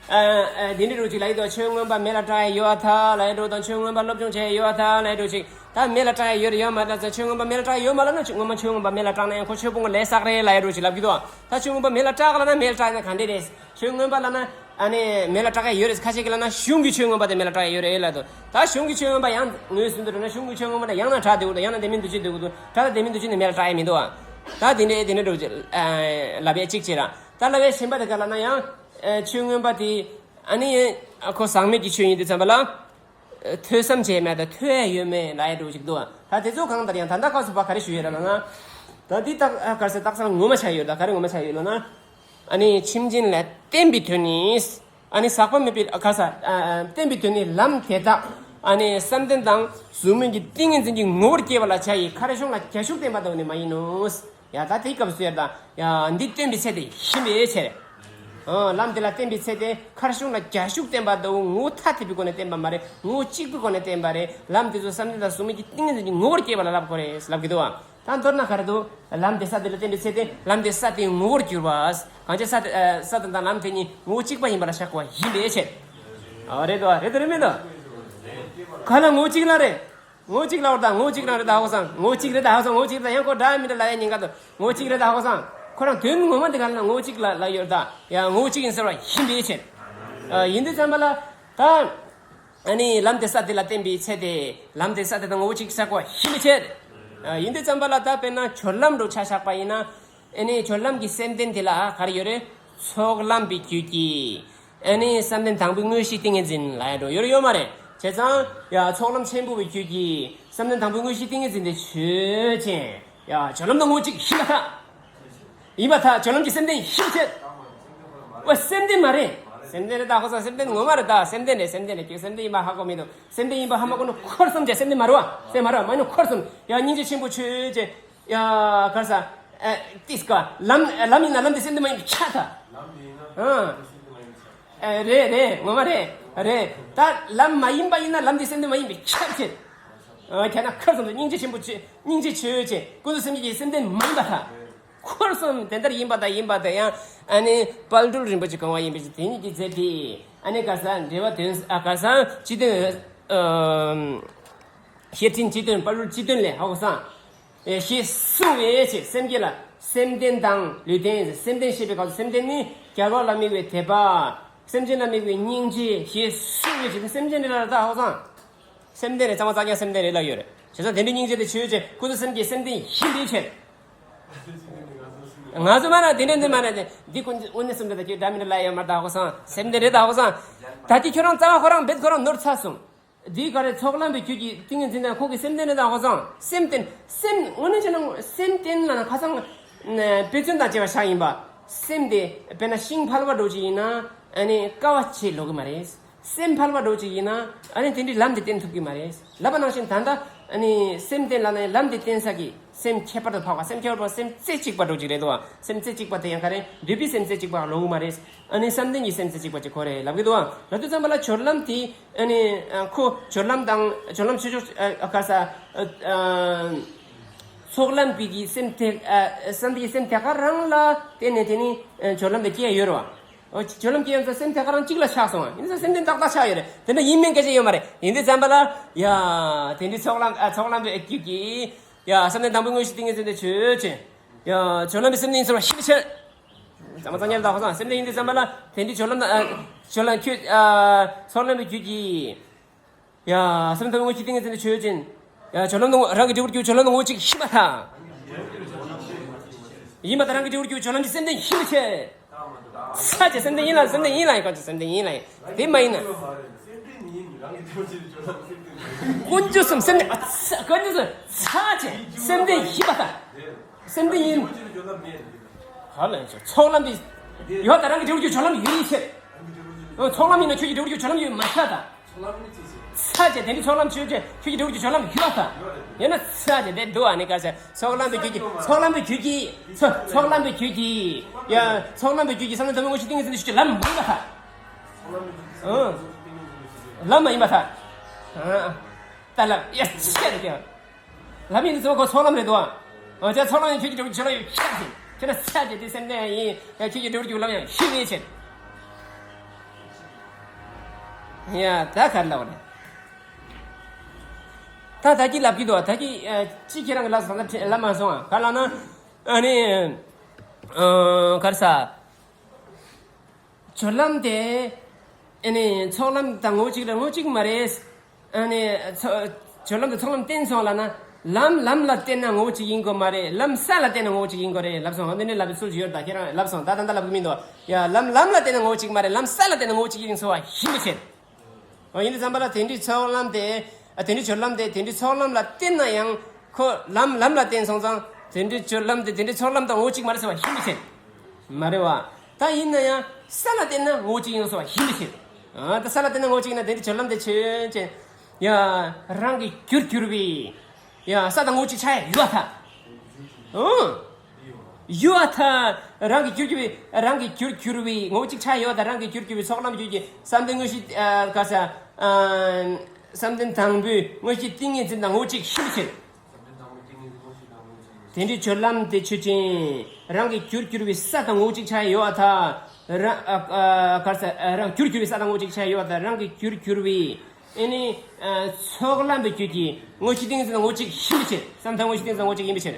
ཨ། ཨ། དེ་འདྲའི་འདྲ་བོ་ཅིག་ལབ་ཀྱི་འདུག་ཆོས་མངོན་པ་མེ་ལ་བཀྲག་ཡ་ཡོད་ཐལ་ལབ་ཡ་འདྲ་བོ་དང་། ཆོས་མངོན་པ་སློབ་སྦྱོང་བྱས་ཡ་ཡོད་ཐལ་ལབ་ཡ་འདྲ་བོ་ཅིག་ད་མེ་ལ་བཀྲག་ཡ་ཡོད་རེད་ཡོད་མ་རེད་ལབ་ཙང་། ཆོས་མངོན་པ་མེ་ལ་བཀྲག་ཡ་ཡོད་མ་ལབ་ན། ཆོས་ངོ་མ་ཆོས་མངོན་པ་མེ་ལ་བཀྲག་ན་ཡང་ཁོ་ཆོས་སྤོང་གི་ལས་བསགས་རེད་ལབ་ཡ་འདྲ་བོ་ཅིག་ལབ་ཀྱི་འདུག་ད་ཆོས་མངོན་པ་མེ་ལ་བཀྲག་ལབ་ན་མེ་ལ་བཀྲག་ཡིན་ན་ག་འདྲ་རེད། ཆོས་མངོན་པ་ལབ་ན་ཨ་ནི་མེ་ལ་བཀྲག་ཡ་ཡོད་རེད། ཁ་ཤས་ཀྱིས་ལབ་ན་གཞུང་གི་ཆོས་མངོན་པ་དེ་མེ་ལ་བཀྲག་ཡ་ཡོད་རེད་ལབ་འདུག་ད་གཞུང་གི་ཆོས་མངོན་པ་ལ་ཡང་ངོས་ཟིན་དུ་འགྲོ་ན། གཞུང་གི་ཆོས་མངོན་པ་ལ་ཡང་ན་སྒྲ་དེ་འདུག་ཡང་ན་དེ་མིན་འདུ་བྱེད་འདུག་གི་འདུག་སྒྲ་དང་དེ་མིན་འདུ་བྱེད་ནི་མེ་ལ་བཀྲག་ཡ་མི་འདུག་ད་དེ་འདྲའི་དེ་འདྲ་འདྲ་བོ་ཅིག་ལབ་ཡ་གཅིག་བྱས་ར། ད་ལབ་ཡ་གཞན་པ་དེ་ག་ལབ་ན་ཡང་། ཨ། ཆོས་མངོན་པ་དེ་ཨ་ནི་ཁོ་ཟག་མེད་ཀྱི་ཆོས་ཡིན་དུས་ཙམ་པ་ལ། ཐོས་བསམ་བྱས་མེད་དང་ཐོས་ཡ་ཡོད་མེད་ལབ་ཡ་འདྲ་བོ་ཅིག་འདུག་ད་དེ་ཚོ་གང་ལྟར་ཡང་ད་ལྟ་སྐབས་སུ་བབ་ག་རེ་ཞུ་ཡོད་ར་ལབ་ན། ད་འདི་ད་ག་རེ་ཟེར། རྟགས་གསལ་ངོ་མ་ཆགས་ཡོད། ད་ག་རེ་ངོ་མ་ཆགས་ཡོད་ལབ་ན། ཨ་ནི་ཁྱིམ་ཆེན་ལ་བརྟེན་པའི་དོན་ནི། ཨ་ནི་ཟག་པ་མེད་པའི་ག་རེ་ཟེར། ཨ། བརྟེན་པའི་དོན་ནི་ལམ་དེ་དག་ཨ་ནི་བསམ་གཏན་དང་གཟུགས་མེད་ཀྱི་ཏིང་ངེ་འཛིན་གྱི་ངོ་བོར་སྐྱེ་བ་ལ་བྱ་ཡི་ཁར་གཞུང་ལ་རྒྱ་ཤུག་བསྟན་པ་དང་ནི་མ་ཡིན་ནོ། ཡ། ད་དེའི་སྐབས་སུ་ཡར་ད། ཡ། འདི་སྟོན་པའི་ཚེ་དེ་ཡིན་པའི་ཕྱིར། ཨ། ལམ་དེ་ལ་བརྟེན་པའི་ཚེ་དེ་ཁར་གཞུང་ལ་རྒྱ་ཤུག་བསྟན་པ་དང་ངོ་བོ་ཐ་དད་པའི་སྒོ་ནས་བསྟན་པ་མ་རེད། ངོ་བོ་གཅིག་པའི་སྒོ་ནས་བསྟན་པ་རེད། ལམ་དེ་ཚོ་བསམ་གཏན་དང་གཟུགས་མེད་ཀྱི་ཏིང་ངེ་འཛིན་གྱི་ངོ་བོར་སྐྱེ་བ་ལ་ལབ་དགོས་རེད་ལབ་ཀྱི་འདུག་བ། ད་མདོར་ན་ག་རེ་འདུག་ལམ་དེ་ས་དེ་ལ་བརྟེན་པའི་ཚེ་དེ་ལམ་དེ་ས་དེའི་ངོ་བོར་གྱུར་པ། གང་ཅི་ས་དེ། ཨ། ས་དེ་དང་ལམ་དེ་གཉིས་ངོ་བོ་གཅིག་པ་ཡིན་པ་ལ་བཞག་པ་ཡིན་པའི་ཕྱིར། ཨ། རེད་དོ། རེད་དོ་རེད་མེད་དོ། ག་ལ་ངོ་བོ་གཅིག་ལ་རེད། ངོ་བོ་གཅིག་ལ་བར་དང་ངོ་བོ་གཅིག་རང་རེད་ད་ཧ་གོ་སོང་། ངོ་བོ་གཅིག་རེད་ད་ཧ་གོ་སོང་། ངོ་བོ་གཅིག་རེད་ད། ཡང་ཁོ་འདྲ་མི་འདྲ་ལབ་ཡ་ཉེན་ཁ་འདུག་ངོ་བོ་གཅིག་རེད་ད་ཧ་གོ་སོང་། ཁོ་རང་དོན་ངོ་མ་དེ་ག་ལ་ན་ངོ་བོ་གཅིག་ལ་ལ་ཡོད་ད། ཡང་ངོ་བོ་གཅིག་ཡིན་ཟེར་བ་ཡིན་པའི་ཕྱིར། ཨ། ཡིན་དུས་ཙམ་པ་ལ་ད། ཨ་ནི་ལམ་དེ་ས་དེ་ལ་བརྟེན་པའི་ཚེ་དེ་ལམ་དེ་ས་དེ་དང་ངོ་བོ་གཅིག་ཆགས་པ་ཡིན་པའི་ཕྱིར། ཨ། ཡིན་དུས་ཙམ་པ་ལ་ད་དཔེར་ན་སྦྱོར་ལམ་འདྲ་ཆ་བཞག་པ་ཡིན་ན། ཨ་ནི་སྦྱོར་ལམ་གྱི་སེམས་རྟེན་དེ་ལ་ག་རེ་ཡོད་རེད། ཚོགས་ལམ་པའི་རྒྱུད་ཀྱི། ཨ་ནི་བསམ་གཏན་དང་པོའི་དངོས་གཞིའི་ཏིང་ངེ་འཛིན་ལབ་ཡ་འདྲ་ཡོད་རེད་ཡོད་མ་རེད། བྱས་ཙང་ཡ་ཚོགས་ལམ་ཆེན་པོ་བའི་རྒྱུད་ཀྱི་བསམ་གཏན་དང་པོའི་དངོས་གཞིའི་ཏིང་ངེ་འཛིན་དེ་ཆོས་ཅན། ཡ་སྦྱོར་ལམ་དང་ངོ་བོ་གཅིག་ཡིན་པར་ཐལ། ཡིན་པར་ཐལ། སྦྱོར་ལམ་གྱི་སེམས་རྟེན་ཡིན་པའི་ཕྱིར། འོ་སེམས་རྟེན་མ་རེད། སེམས་རྟེན་རེད་ད་ཧ་གོ་སོང་། སེམས་རྟེན་ངོ་མ་རེད་ད། སེམས་རྟེན་རེད། སེམས་རྟེན་རེད། ཁྱོད་སེམས་རྟེན་ཡིན་པ་ཧ་གོ་མི་འདུག་སེམས་རྟེན་ཡིན་པ་ཧ་མ་གོ་ན་འཁོར་གསུམ་བྱས། སེམས་རྟེན་མ་རེད་བ། སེམས་མ་རེད་བ། མ་ཡིན་ན་འཁོར་གསུམ། ཡ་སྙིང་རྗེ་ཆེན་པོ་ཆོས་ཅན། ཡ་ག་རེ་ཟེར། ཨ། ཏིས་ཀ་ལམ་ལམ་ཡིན་ན་ལམ་དེ་སེམས་རྟེན་མ་ཡིན་པས་ཁྱབ་ད། ལམ་དེ་ཡིན་ན་ཨ། ལམ་དེ་སེམས་རྟེན་མ་ཡིན་པས་ཁྱབ། ཨ། རེད་རེད། ངོ་མ་རེད། རེད་ད། ལམ་མ་ཡིན་པ་ཡིན་ན་ལམ་དེ་སེམས་རྟེན་མ་ཡིན་པས་ཁྱབ་ཅེས། ཨ། ཁྱེད་ན་ཁར་སོང་དུ་སྙིང་རྗེ་ཆེན་པོ་ཆེ། སྙིང་རྗེ་ཆེ་ཆེ། ཀུན་ཏུ་སེམས་བསྐྱེད་ཀྱི་སེམས་རྟེན་མ་ཡིན་པར་ཐལ། འཁོར་གསུམ་དེ་ལྟར་ཡིན་པ་དང་ཡིན་པ་དང་ཡང་། ཨ་ནི་དཔལ་སྤྲུལ་རིན་པོ་ཆེ་གང་བ་ཡིན་པའི་ཕྱིར། དེ་ཉིད་ཀྱི་རྫས་དེ། ཨ་ནི་ག་རེ་ཟེར། འགྲེལ་པ་དོན། ཨ། ག་རེ་ཟེར། སྤྱི་དོན། ཨ། བཤེས་སྤྲིང་སྤྱི་དོན། དཔལ་སྤྲུལ་སྤྱི་དོན་ལས་ཧ་གོ་སོང་། ཨེ། ཞེས་གསུངས་པའི་ཕྱིར། སེམས་བསྐྱེད་ལ་སེམས་རྟེན་དང་ལུས་རྟེན། སེམས་རྟེན་བཤད་པའི་སྐབས་སུ་སེམས་རྟེན་ནི་རྒྱལ་བ་ལ་དམིགས་པའི་དད་པ། སེམས་ཅན་ལ་དམིགས་པའི་སྙིང་རྗེ་ཞེས་གསུངས་པའི་ཕྱིར། སེམས་ཅན་རེད་ལ་ད་ཧ་གོ་སོང་། སེམས་རྟེན་རེད། གཙང་མ་གཙང་རྐྱང་སེམས་རྟེན་རེད་ལབ་ཡོད་རེད། བྱས་ཙང་དེ་འདྲའི་སྙིང་རྗེ་དེ་ཆོས་ཅན། ཀུན་ཏུ་སེམས་བསྐྱེད་སེམས་རྟེན་ཡིན་པའི་ཕྱིར། ང་ཚོ་མ་ན་དེ་འདྲ་འདི་མ་ན་དེ་འདི་ཀུན་དངོས་གནས་སེམས་རྟེན་དང་ཁྱོད་འདྲ་མི་འདྲ་ལབ་ཡོད་མ་རེད་ད་ཧ་གོ་སོང་། སེམས་རྟེན་རེད་ད་ཧ་གོ་སོང་། ད་ཅི་ཁྱོད་རང་རྩ་བ་ཁོ་རང་རྦད་ཁོ་རང་ནོར་ཚར་སོང་། འདི་ག་རེ། ཚོགས་ལམ་པའི་རྒྱུད་ཀྱི་ཏིང་ངེ་འཛིན་དང་ཁོང་གི་སེམས་རྟེན་རེད་ད་ཧ་གོ་སོང་། སེམས་རྟེན། སེམས་དངོས་གནས་བྱས་ན་སེམས་རྟེན་ལབ་ན་ཁ་སང་དཔེ་མཚོན་དང་བཅས་པ་བཞག་ཡིན་པ། སེམས་དེ་དཔེར་ན་ཤིང་ཕལ་པ་འདྲ་ཅིག་ཡིན་ན་ཨ་ནི་ཀ་བ་ཆེ་ལོག་གི་མ་རེད། སེམས་ཕལ་པ་འདྲ་ཅིག་ཡིན་ན་ཨ་ནི་དེ་འདྲའི་ལམ་དེ་བསྟན་ཐུབ་ཀྱི་མ་རེད། ལབ་པ་ནང་བཞིན་ད་ལྟ་ཨ་ནི་སེམས་རྟེན་ལབ་ན་ལམ་དེ་བསྟན་ས་གི་སེམས་ཁྱད་པར་དུ་འཕགས་པ། སེམས་ཁྱད་པར་དུ་འཕགས་པ། སེམས་རྩེ་གཅིག་པ་འདྲ་ཅིག་རེད་དོ། སེམས་རྩེ་གཅིག་པ་དེ་ཡང་ག་རེ། འདོད་པའི་སེམས་རྩེ་གཅིག་པ་ལོག་གི་མ་རེད། ཨ་ནི་བསམ་གཏན་གྱི་སེམས་རྩེ་གཅིག་པ་ཅིག་ཁོ་རེ་ལབ་ཀྱི་འདུག་ཨ། ལབ་དུས་ཙམ་པ་ལ་སྦྱོར་ལམ་དེ་ཨ་ནི་ཨ་ཁོ་སྦྱོར་ལམ་དང་སྦྱོར་ལམ་ཆོས་མཆོག་ཨ་ག་ས་ཨ་ཚོགས་ལམ་པའི་གི་སེམས་དེ་ཨ་བསམ་གཏན་གྱི་སེམས་དེ་ག་རང་ལ་བརྟེན་ནས་དེ་ནི་ཨ་སྦྱོར་ལམ་དེ་སྐྱེ་ཡོད་རེད་བ། ཨོ་སྦྱོར་ལམ་སྐྱེ་ཡོང་ཚེ་སེམས་དེ་ག་རང་གཅིག་ལ་ཆགས་སོང་བ། ཡིན་ཙང་སེམས་དེ་ཏག་ཏག་ཆགས་ཡོད་རེད། དེ་འདྲ་ཡིན་མིན་སྐད་ཆ་ཡོད་མ་རེད། ཡིན་དུས་ཙམ་པ་ལ་ཡ་དེ་འདྲའི་ཚོགས་ལམ་ཨ་ཚོགས་ལམ་པའི་རྒྱུད་ཀྱི་ཡ་བསམ་གཏན་དང་པོའི་དངོས་གཞི་ཏིང་ངེ་འཛིན་དེ་ཆོས་ཅན། ཡ་སྦྱོར་ལམ་པའི་སེམས་ནི་ཡིན་ཟེར་བ་ཤེས་པའི་ཕྱིར། ཚང་མ་གཙང་རྐྱང་ལ་ད་ཧ་གོ་སོང་། སེམས་ཅན་ཡིན་དུས་ཙམ་པ་ལ་དེ་འདྲའི་སྦྱོར་ལམ་ཨ་སྦྱོར་ལམ་ཁྱོད་ཨ་ཚོགས་ལམ་པའི་རྒྱུད་ཀྱི་ཡ་སེམས་དང་དངོས་གཞི་ཏིང་ངེ་འཛིན་དེ་ཆོས་ཅན། ཡ་སྦྱོར་ལམ་དང་རང་གི་འབྲས་བུར་གྱུར་སྦྱོར་ལམ་དང་ངོ་བོ་གཅིག་ཤེས་པར་ཐལ། ཡིན་པ་དང་རང་གི་འབྲས་བུར་གྱུར་སྦྱོར་ལམ་གྱི་སེམས་རྟེན་ཤེས་པའི་ཕྱིར། ཚ་ཅེ་སེམས་རྟེན་ཡིན་ལ་སེམས་རྟེན་ཡིན་ལ་ཡིན་གང་ཅི་སེམས་རྟེན་ཡིན་ལ་ཡིན། དེ་མ་ཡིན་ན། ཀུན་འབྱུང་གསུམ་སེམས་རྟེན་ཨ་ཚ་ཀུན་འབྱུང་གསུམ་ཚ་ཅེ་སེམས་རྟེན་ཡིན་པར་ཐལ། སེམས་རྟེན་ཡིན། ག་ལ་ཡིན་ཚོགས་ལམ་པའི་ཡོད་ད་རང་གི་འབྲས་བུར་གྱུར་སྦྱོར་ལམ་ཡོད་ཡིན་ཕྱིར། ཚོགས་ལམ་ཡིན་ན་ཁྱོད་ཀྱི་འབྲས་བུར་གྱུར་སྦྱོར་ལམ་ཡོད་མ་ཤ་ད། ཚ་བྱས་དེ་འདྲའི་ཚོགས་ལམ་ཆོས་ཅན། ཁྱོད་ཀྱི་འགྲོ་རྒྱུ་ཚོགས་ལམ་ཡོད་ད། ཡོད་ན་ཚ་བྱས་དེ་འདུག་ཨ་ནི་ག་ཟེར། ཚོགས་ལམ་པའི་ཁྱོད་ཀྱི་ཚོགས་ལམ་པའི་ཁྱོད་ཀྱི་ཚོ་ཚོགས་ལམ་པའི་ཁྱོད་ཀྱི་ཡ་ཚོགས་ལམ་པའི་ཁྱོད་ཀྱི་བསམ་བློ་དམ་པའི་དངོས་གཞི་ཏིང་ངེ་འཛིན་དུ་ཤོད་ཀྱི་ལམ་མ་ཡིན་པ་ད། ཨང་། ལམ་མ་ཡིན་པ་ད། ཨང་། ད་ལམ་ཡ་ཆེ་རེད་ཀྱང་། ལམ་ཡིན་དུ་ཚོགས་ཁོ་ཚོགས་ལམ་རེད་དོ། ཨང་། ཅག་ཚོགས་ལམ་ཡིན་ཁྱོད་ཀྱི་འགྲོ་རྒྱུ་ཚོགས་ལམ་ཡོད་ཆགས་ཟིན། ཁྱོད་ན་ཚ་བྱས་དེ་སེམས་ལྡན་ཡིན། ཡ་ཁྱོད་ཀྱི་འགྲོ་རྒྱུ་ལམ་ཡང་ཤི་བའི་ཕྱིར། ཡ་ད་ག་རེ་ལབ་རེད། ད་ད་ཀྱི་ལབ་ཀྱི་འདུག་ད་ཀྱི་ཨ་ཅི་ཁྱེད་རང་གི་ལབ་སོང་ད་ལབ་མ་སོང་ཨ། ག་ལབ་ན་ཨ་ནི་ཨ་ག་རེ་ཟ། སྦྱོར་ལམ་དེ་ཨ་ནི་ཚོགས་ལམ་དང་ངོ་བོ་གཅིག་རེད། ངོ་བོ་གཅིག་མ་རེད། ཨ་ནི་ཚོ་སྦྱོར་ལམ་དེ་ཚོགས་ལམ་བརྟེན་སོང་ལབ་ན། ལམ་ལམ་ལ་བརྟེན་ན་ངོ་བོ་གཅིག་ཡིན་དགོས་མ་རེད། ལམ་ས་ལ་བརྟེན་ན་ངོ་བོ་གཅིག་ཡིན་དགོས་རེད་ལབ་སོང་། འདི་ནས་ལབ་པའི་སྲོལ་ཞིག་ཡོད་ད་ཁྱེད་རང་ལབ་སོང་ད། ད་ལྟ་ལབ་གི་མི་འདུག་ཡ་ལམ་ལམ་ལ་བརྟེན་ན་ངོ་བོ་གཅིག་མ་རེད། ལམ་ས་ལ་བརྟེན་ན་ངོ་བོ་གཅིག་ཡིན་སོང་བ་ཡིན་པའི་ཕྱིར། འོ་ཡིན་དུས་ཙམ་པ་ལ་དེ་འདྲའི་ཚོགས་ལམ་དེ་ཨ་དེ་འདྲའི་སྦྱོར་ལམ་དེ་དེ་འདྲའི་ཚོགས་ལམ་ལ་བརྟེན་ན་ཡང་ཁོ་ལམ་ལམ་ལ་བརྟེན་སོང་ཙང་དེ་འདྲའི་སྦྱོར་ལམ་དེ་དེ་འདྲའི་ཚོགས་ལམ་དང་ངོ་བོ་གཅིག་མ་རེད་ཟེར་བ་ཡིན་པའི་ཕྱིར། མ་རེད་བ། ད་ཡིན་ན་ཡང་ས་ལ་བརྟེན་ན་ངོ་བོ་གཅིག་ཡིན་སོང་བ་ཡིན་པའི་ཕྱིར། ཨ་ད་ས་ལ་བརྟེན་ན་ངོ་བོ་གཅིག་ཡིན་ན་དེ་འདྲའི་སྦྱོར་ལམ་དེ་ཆོས་ཅན། ཡ་རང་གི་རྒྱུར་གྱུར་པའི། ཡ་ས་དང་ངོ་བོ་གཅིག་ཆགས་ཡ་ཡོད་ད། ཨང་། ཡོད་ད། རང་གི་རྒྱུར་གྱུར་པའི་རང་གི་རྒྱུར་གྱུར་པའི་ངོ་བོ་གཅིག་ཆགས་ཡོད་ད། རང་གི་རྒྱུར་གྱུར་པའི་ཚོགས་ལམ་རྒྱུད་ཀྱི་བསམ་གཏན་དངོས་གཞི་ཨ་ག་ས་ཨ་བསམ་གཏན་དང་པོའི་དངོས་གཞི་ཏིང་ངེ་འཛིན་དང་ངོ་བོ་གཅིག་ཤིན་ཏུ་ཆེ། དེ་འདྲའི་སྦྱོར་ལམ་དེ་ཆོས་ཅན། རང་གི་རྒྱུར་གྱུར་པའི་ས་དང་ངོ་བོ་གཅིག་ཆགས་ཡོད་ད། རང་ཨ་ཨ་ག་ས་ཨ་རང་རྒྱུར་གྱུར་པའི་ས་དང་ངོ་བོ་གཅིག་ཆགས་ཡོད་ད། རང་གི་རྒྱུར་གྱུར་པའི། ཨེ་ནི། ཨ་ཚོགས་ལམ་པའི་རྒྱུད་ཀྱི་དངོས་གཞི་ཏིང་ངེ་འཛིན་དང་ངོ་བོ་གཅིག་ཤིན་ཏུ་ཆེ། བསམ་གཏན་དངོས་གཞི་ཏིང་ངེ་འཛིན་དང་ངོ་བོ་གཅིག་ཡིན་པའི་ཕྱིར།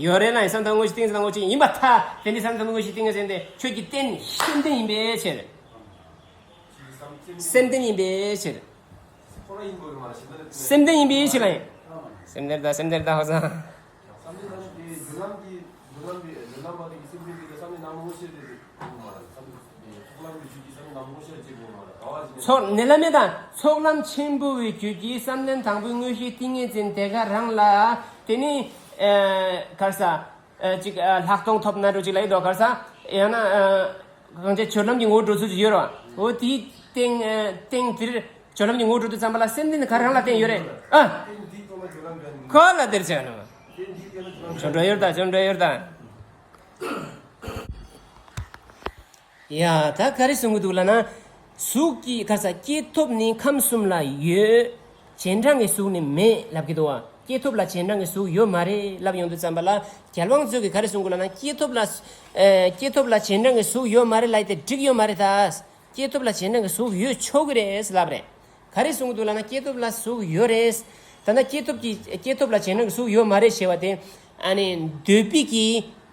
ཡོད་རེད་ལ་ཡིན། བསམ་གཏན་དངོས་གཞི་ཏིང་ངེ་འཛིན་དང་ངོ་བོ་གཅིག་ཡིན་པར་ཐལ། དེ་འདྲའི་བསམ་གཏན་དངོས་གཞི་ཏིང་ངེ་འཛིན་དེ་ཁྱོད་ཀྱི་རྟེན་སེམས་རྟེན་ཡིན་པའི་ཕྱིར། སེམས་རྟེན་ཡིན་པའི་ཕྱིར། སེམས་རྟེན་ཡིན་པའི་ཕྱིར་ལ་ཡིན། སེམས་རྟེན་དང་སེམས་རྟེན་དང་ཧོ་ས། བསམ་གཏན་དང་སེམས་རྟེན་དང་འགྲོ་ལམ་གྱི་འགྲོ་ལམ་པའི་འགྲོ་ལམ་པ་དེ་གི་སེམས་ཅན་དེ་ག་བསམ་གཏན་ནང་མོ་ཤེས་དེ་དེ་གོ་མ་རེད། བསམ་གཏན་ཚོགས་ལམ་གྱི་རྒྱུད་ཀྱི་བསམ་གཏན་ནང་མོ་ཤེས་ཅེས་གོ་མ་རེད། ག་བ་ཞིག་ཚོགས་ནི་ལ་མེད་དང་ཚོགས་ལམ་ཆེན་པོ་བའི་རྒྱུད་ཀྱི་བསམ་གཏན་དང་པོའི་དངོས་གཞི་ཏིང་ངེ་འཛིན་དེ་ག་རང་ལ་དེ་ནི་ཨ་ག་རེ་ཟ་ཨ་ཅིག་ཨ་ལྷག་མཐོང་ཐོབ་ན་འགྲོ་ཅིག་ལ་ཡིན་དོ་ག་རེ་ཟ། ཡང་ན་ཨ་གང་ཅི་སྦྱོར་ལམ་གྱི་ངོ་བོ་འགྲོ་ཚུལ་ཅིག་ཡོད་རེད་བ། འོ་དེའི་སྟེང་ཨ་སྟེང་དེར། སྦྱོར་ལམ་གྱི་ངོ་བོ་འགྲོ་དུས་ཙམ་པ་ལ་སེམས་རྟེན་ག་རང་ལ་བརྟེན་ཡོད་རེད་ཨ། ཁོ་ལ་དེར་བྱས་ནོ། ཆོ་འགྲོ་ཡོད་ད་ཆོ་འགྲོ་ཡོད་ད། ཡ་ད་ག་རེ་གསུང་གི་འདུག་ལབ་ན། གཟུགས་ཀྱི་ག་ས་སྐྱེས་ཐོབ་ནི་ཁམས་གསུམ་ལ་ཡོད། རྗེས་འབྲང་གི་གཟུགས་ནི་མེད་ལབ་ཀྱི་འདུག་བ། སྐྱེས་ཐོབ་ལ་རྗེས་འབྲང་གི་གཟུགས་ཡོད་མ་རེད་ལབ་ཡོང་དུས་ཙམ་པ་ལ་རྒྱལ་དབང་མཛོད་ཀྱིས་ག་རེ་གསུང་གི་ལབ་ན་སྐྱེས་ཐོབ་ལ། ཨེ་སྐྱེས་ཐོབ་ལ་རྗེས་འབྲང་གི་གཟུགས་ཡོད་མ་རེད་ལབ་ཡ་དེ་འགྲིག་ཡོད་མ་རེད་ད། སྐྱེས་ཐོབ་ལ་རྗེས་འབྲང་གི་གཟུགས་ཡོད་ཆོག་གི་རེད་ལབ་རེད། ག་རེ་གསུང་གི་འདུག་ལབ་ན་སྐྱེས་ཐོབ་ལ་གཟུགས་ཡོད་རེད། ད་ལྟ་སྐྱེས་ཐོབ་ཀྱི་སྐྱེས་ཐོབ་ལ་རྗེས་འབྲང་གི་གཟུགས་ཡོད་མ་རེད་ཞེས་པ་དེ་ཨ་ནི་འདོད་པའི་གི་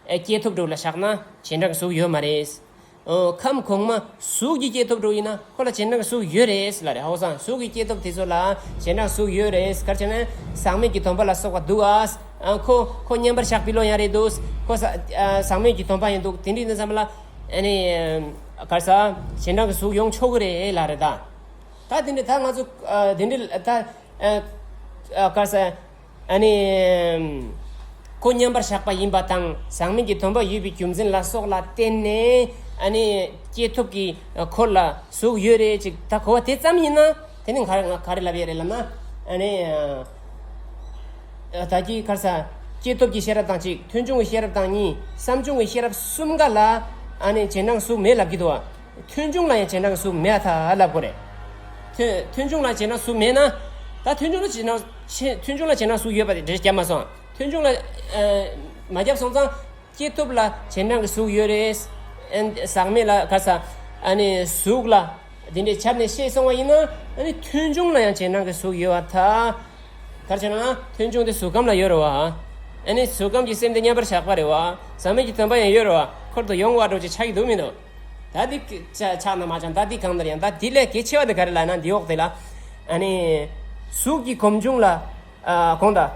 སྐྱེས་ཐོབ་འགྲོ་ལ་བཞག་ན་རྗེས་འབྲང་གི་གཟུགས་ཡོད་མ་རེད། ཨོ་ཁམས་གོང་མ་གཟུགས་ཀྱི་སྐྱེས་ཐོབ་འགྲོ་ཡིན་ན་ཁོ་ལ་རྗེས་འབྲང་གི་གཟུགས་ཡོད་རེད་ལབ་རེད། ཧ་གོ་སོང་། གཟུགས་ཀྱི་སྐྱེས་ཐོབ་དེ་ཚོ་ལ་རྗེས་འབྲང་གི་གཟུགས་ཡོད་རེད། ག་རེ་བྱས་ན་ཟག་མེད་ཀྱི་སྡོམ་པ་ལ་སོགས་པ་འདུག་ཨ། ཁོ་ཁོ་མཉམ་པར་བཞག་པའི་བློ་ཡང་རེད་འདུག་ཁོ་ཟ་ཨ་ཟག་མེད་ཀྱི་སྡོམ་པ་ཡང་འདུག་དེ་འདྲ་ཡིན་ཙམ་ལ་ཨ་ནི་ག་རེ་ཟ་རྗེས་འབྲང་གི་གཟུགས་ཡོང་ཆོག་གི་རེད་ལབ་རེད་ད། ད་དེ་འདྲ་ད་ང་ཚོ་ཨ་དེ་འདྲ་ད་ཨ་ཨ་ག་རེ་ཟ་ཨ་ནི་ཁོ་མཉམ་པར་བཞག་པ་ཡིན་པ་དང་ཟག་མེད་ཀྱི་སྡོམ་པ་ཡོད་པའི་རྒྱུ་མཚན་ལ་སོགས་ལ་བརྟེན་ནས་ཨ་ནི་སྐྱེས་ཐོབ་ཀྱི་འཁོར་ལ་གཟུགས་ཡོད་རེད་ཅིག་ད་གོ་བ་དེ་ཙམ་ཡིན་ན་དེ་ནི་ག་རེ་ང་ག་རེ་ལབ་ཡ་རེད་ལབ་ན་ཨ་ནི་ད་ཀྱི་ག་རེ་ཟ་སྐྱེས་ཐོབ་ཀྱི་ཤེས་རབ་དང་གཅིག་མཐུན་བྱུང་གི་ཤེས་རབ་དང་གཉིས་བསམ་བྱུང་གི་ཤེས་རབ་གསུམ་ཀ་ལ་ཨ་ནི་རྗེས་འབྲང་གཟུགས་མེད་ལབ་ཀྱི་འདུག་བ། མཐུན་བྱུང་ལ་ཡང་རྗེས་འབྲང་གཟུགས་མེད་ཐལ་ལབ་དགོས་རེད། མཐུན་མཐུན་བྱུང་ལ་རྗེས་འབྲང་གཟུགས་མེད་ན། ད་མཐུན་བྱུང་ལ་རྗེས་འབྲང་ཆེ་མཐུན་བྱུང་ལ་རྗེས་འབྲང་གཟུགས་ཡོད་པ་དེ་འགྲེལ་བརྒྱབ་མ་སོང་། མཐུན་བྱུང་ལ་ཨ་མ་བརྒྱབ་སོང་ཙང་སྐྱེས་ཐོབ་ལ་རྗེས་འབྲང་གི་གཟུགས་ཡོད་རེད། ཨ་ཟག་མེད་ལ་ག་རེ་ཟ་ཨ་ནི་གཟུགས་ལ་དེ་འདྲའི་ཆ་ནས་བཤད་སོང་བ་ཡིན་ན་ཨ་ནི་མཐུན་བྱུང་ལ་ཡང་རྗེས་འབྲང་གི་གཟུགས་ཡོད་པར་ཐལ། ག་རེ་བྱས་ན་མཐུན་བྱུང་དེ་གཟུགས་ཁམས་ལ་ཡོད་རེད་བ། ཨ་ནི་གཟུགས་ཁམས་ཀྱི་སེམས་དེ་མཉམ་པར་བཞག་པ་རེད་བ། ཟག་མེད་ཀྱི་སྡོམ་པ་ཡང་ཡོད་རེད་བ། འཁོར་དུ་ཡོང་བ་འགྲོ་ཅེས་ཆགས་ཀྱི་འདུག་མི་འདུག་ད་འདི་ཆགས་ཆགས་ན་མ་ཆགས་ད་འདི་གང་ལྟར་ཡང་ད་འདི་ལས་གལ་ཆེ་བ་དེ་ག་རེ་ལབ་ན་འདི་འོག་དེ་ལ། ཨ་ནི། གཟུགས་ཀྱི་གོམས་བྱུང་ལ། ཨ་གོང་དང་།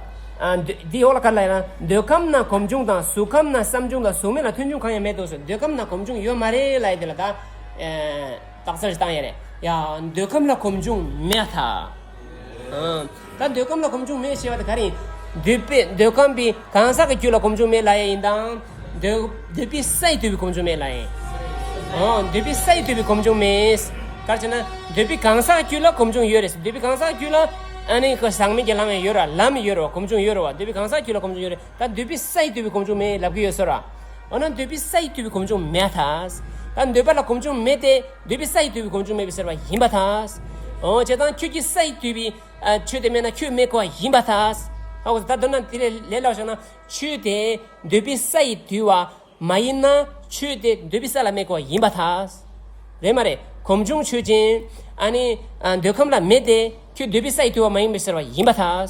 ཨ་འདི་འདི་འོག་ལ་ག་རེ་ལབ་ཡ་ན་འདོད་ཁམས་ན་གོམས་བྱུང་དང་གཟུགས་ཁམས་ན་བསམ་བྱུང་དང་གཟུགས་མེད་ལ་མཐུན་བྱུང་གང་ཡང་མེད་དོ་ཟེར། འདོད་ཁམས་ན་གོམས་བྱུང་ཡོད་མ་རེད་ལབ་ཡ་དེ་ལ་ད། ཨ་རྟགས་གསལ་ཞིག་བཏང་ཡ་རེད། ཡ་འདོད་ཁམས་ལ་གོམས་བྱུང་མེད་ད། ཨ་ད་འདོད་ཁམས་ལ་གོམས་བྱུང་མེད་ཞེས་པ་དེ་ག་རེ་ཡིན། འདོད་པའི་འདོད་ཁམས་པའི་གང་ཟག་གི་རྒྱུད་ལ་གོམས་བྱུང་མེད་ལབ་ཡ་ཡིན་དང་། འདོད་འདོད་པའི་སའི་འདོད་པའི་གོམས་བྱུང་མེད་ལབ་ཡིན། ཨོ་འདོད་པའི་སའི་འདོད་པའི་གོམས་བྱུང་མེད། ག་རེ་བྱས་ན་འདོད་པའི་གང་ཟག་རྒྱུད་ལ་སྒོམ་བྱུང་ཡོད་རེད། འདོད་པའི་གང་ཟག་རྒྱུད་ལ་ཨ་ནི་ཁོ་ཟག་མེད་ཀྱི་ལམ་ཡང་ཡོད་ར། ལམ་ཡོད་ར། སྒོམ་བྱུང་ཡོད་ར་བ། འདོད་པའི་གང་ཟག་རྒྱུད་ལ་སྒོམ་བྱུང་ཡོད་རེད། ད་འདོད་པའི་སའི་འདོད་པའི་སྒོམ་བྱུང་མེད་ལབ་ཀྱི་ཡོད་ཟེར་ར། འོ་ན་འདོད་པའི་སའི་འདོད་པའི་སྒོམ་བྱུང་མེད་ད། ད་འདོད་པ་ལ་སྒོམ་བྱུང་མེད་དེ་འདོད་པའི་སའི་འདོད་པའི་སྒོམ་བྱུང་མེད་པའི་ཟེར་བ་ཡིན་པ་ད། འོ་བྱས་ཙང་ཁྱོད་ཀྱི་སའི་འདོད་པའི་ཨ་ཆོས་དེ་མེད་ན་ཁྱོད་མེད་དགོས་པ་ཡིན་པ་ད། ཨ་འོ་ད་མདོར་ན་དེ་ལས་ལས་སླ་བ་བཤད་ན་ཆོས་དེ་འདོད་པའི་སའི་འདོད་པ་མ་ཡིན་ན་ཆོས་དེ་འདོད་པའི་ས་ལ་དམིགས་པ་ཡིན་པར་ཐལ། རེད་མ་རེད། སྒོམ་བྱུང་ཆོས་ཅན། ཨ་ནི་ཨ་འདོད་ཁམས་ལ་མེད་དེ་ཁྱོད་འདོད་པའི་སའི་འདོད་པ་མ་ཡིན་པའི་ཟེར་བ་ཡིན་པར་ཐལ།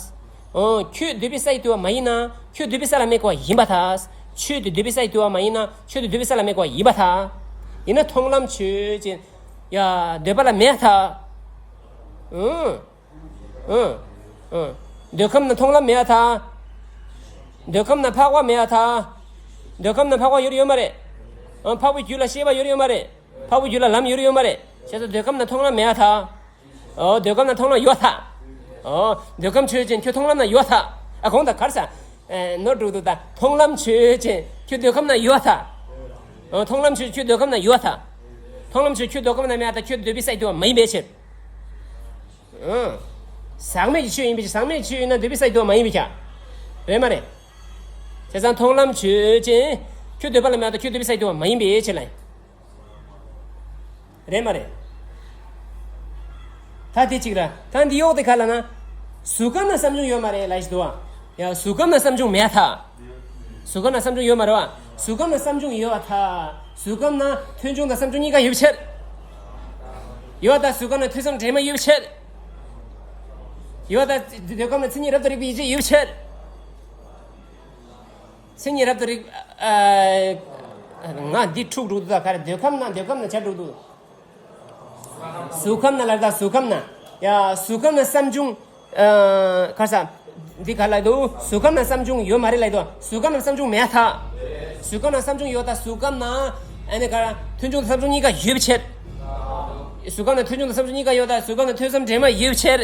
འོ་ཁྱོད་འདོད་པའི་སའི་འདོད་པ་མ་ཡིན་ན་ཁྱོད་འདོད་པའི་ས་ལ་དམིགས་པ་ཡིན་པར་ཐལ། ཆོས་དེ་འདོད་པའི་སའི་འདོད་པ་མ་ཡིན་ན་ཆོས་དེ་འདོད་པའི་ས་ལ་དམིགས་པ་ཡིན་པར་ཐལ། ཡིན་ན་མཐོང་ལམ་ཆོས་ཅན། ཡ་འདོད་པ་ལ་མེད་ཐལ། ཨང་། ཨང་། ཨང་། འདོད་ཁམས་ན་མཐོང་ལམ་མེད་ཐལ། འདོད་ཁམས་ན་འཕགས་པ་མེད་ཐལ། འདོད་ཁམས་ན་འཕགས་པ་ཡོད་ཡོད་མ་རེད། ཨང་། འཕགས་པའི་རྒྱུད་ལ་ཤེས་པ་ཡོད་ཡོད་མ་རེད། འཕགས་པའི་རྒྱུད་ལ་ལམ་ཡོད་ཡོད་མ་རེད། བྱས་ཙང་འདོད་ཁམས་ན་མཐོང་ལམ་མེད་ཐལ། ཨོ་འདོད་ཁམས་ན་མཐོང་ལམ་ཡོད་ཐལ། ཨོ་འདོད་ཁམས་ཆོས་ཅན་ཁྱོད་མཐོང་ལམ་ན་ཡོད་ཐལ། ཨ་གོང་དང་གར་ས། ཨེ་ནོར་འགྲོ་འདུག་ད་མཐོང་ལམ་ཆོས་ཅན་ཁྱོད་འདོད་ཁམས་ན་ཡོད་ཐལ། ཨོ་མཐོང་ལམ་ཆོས་ཁྱོད་འདོད་ཁམས་ན་ཡོད་ཐལ། མཐོང་ལམ་ཆོས་ཁྱོད་འདོད་ཁམས་ན་མེད་ཐལ། ཁྱོད་འདོད་པའི་སའི་འདོད་པ་མ་ཡིན་པའི་ཕྱིར། ཨང་། ཟག་མེད་ཀྱི་ཆོས་ཡིན་པའི་ཕྱིར། ཟག་མེད་ཀྱི་ཆོས་ཡིན་ན་འདོད་པའི་སའི་འདོད་པ་མ་ཡིན་པའི་ཕྱིར། རེད་མ་རེད། བྱས་ཙང་མཐོང་ལམ་ཆོས་ཅན། ཁྱོད་འདོད་པ་ལ་མེད་ཐལ། ཁྱོད་འདོད་པའི་སའི་འདོད་པ་མ་ཡིན་པའི་ཕྱིར་ལ། རེད་མ་རེད། ད་དེ་གཅིག་ར། ད་འདི་གཡོག་དེ་ག་ལ་ན། གཟུགས་ཁམས་ན་བསམ་བྱུང་ཡོད་མ་རེད་ལ་ཞིག་འདུག་བ། ཡ་གཟུགས་ཁམས་ན་བསམ་བྱུང་མེད་ཐལ། གཟུགས་ཁམས་ན་བསམ་བྱུང་ཡོད་མ་རེད་བ། གཟུགས་ཁམས་ན་བསམ་བྱུང་ཡོད་པར་ཐལ། གཟུགས་ཁམས་ན་ཐོས་བྱུང་དང་བསམ་བྱུང་གཉིས་ཀ་ཡོད་པའི་ཕྱིར། ཡོད་ད་གཟུགས་ཁམས་ན་ཐོས་བསམ་འདྲེས་མ་ཡོད་པའི་ཕྱིར། ཡོད་ད་འདོད་ཁམས་ན་མཚན་ཉིད་རབ་ཏུ་རིག་པའི་ཡིད་ཆེས་ཡོད་པའི་ཕྱིར། མཚན་ཉིད་རབ་ཏུ་རིག་ཨ། ང་འདི་འཁྲུག་འགྲོ་འདུག་ད་ག་རེ་འདོད་ཁམས་ན་འདོད་ཁམས་ན་ཆ་འགྲོ་འདུག་གཟུགས་ཁམས་ན་ལ་ད་གཟུགས་ཁམས་ན། ཡ་གཟུགས་ཁམས་ན་བསམ་བྱུང་། ཨ་ག་ས། འདི་ག་ལ་འདུག་གཟུགས་ཁམས་ན་བསམ་བྱུང་ཡོད་མ་རེད་ལ་འདུག་གཟུགས་ཁམས་ན་བསམ་བྱུང་མེད་ཐལ། གཟུགས་ཁམས་ན་བསམ་བྱུང་ཡོད་ད་གཟུགས་ཁམས་ན། ཨ་ནི་ག་ཐོས་བྱུང་དང་བསམ་བྱུང་གཉིས་ཀ་ཡོད་པའི་ཕྱིར། གཟུགས་ཁམས་ན་ཐོས་བྱུང་དང་བསམ་བྱུང་གཉིས་ཀ་ཡོད་ད་གཟུགས་ཁམས་ན་ཐོས་བསམ་འདྲེས་མ་ཡོད་པའི་ཕྱིར།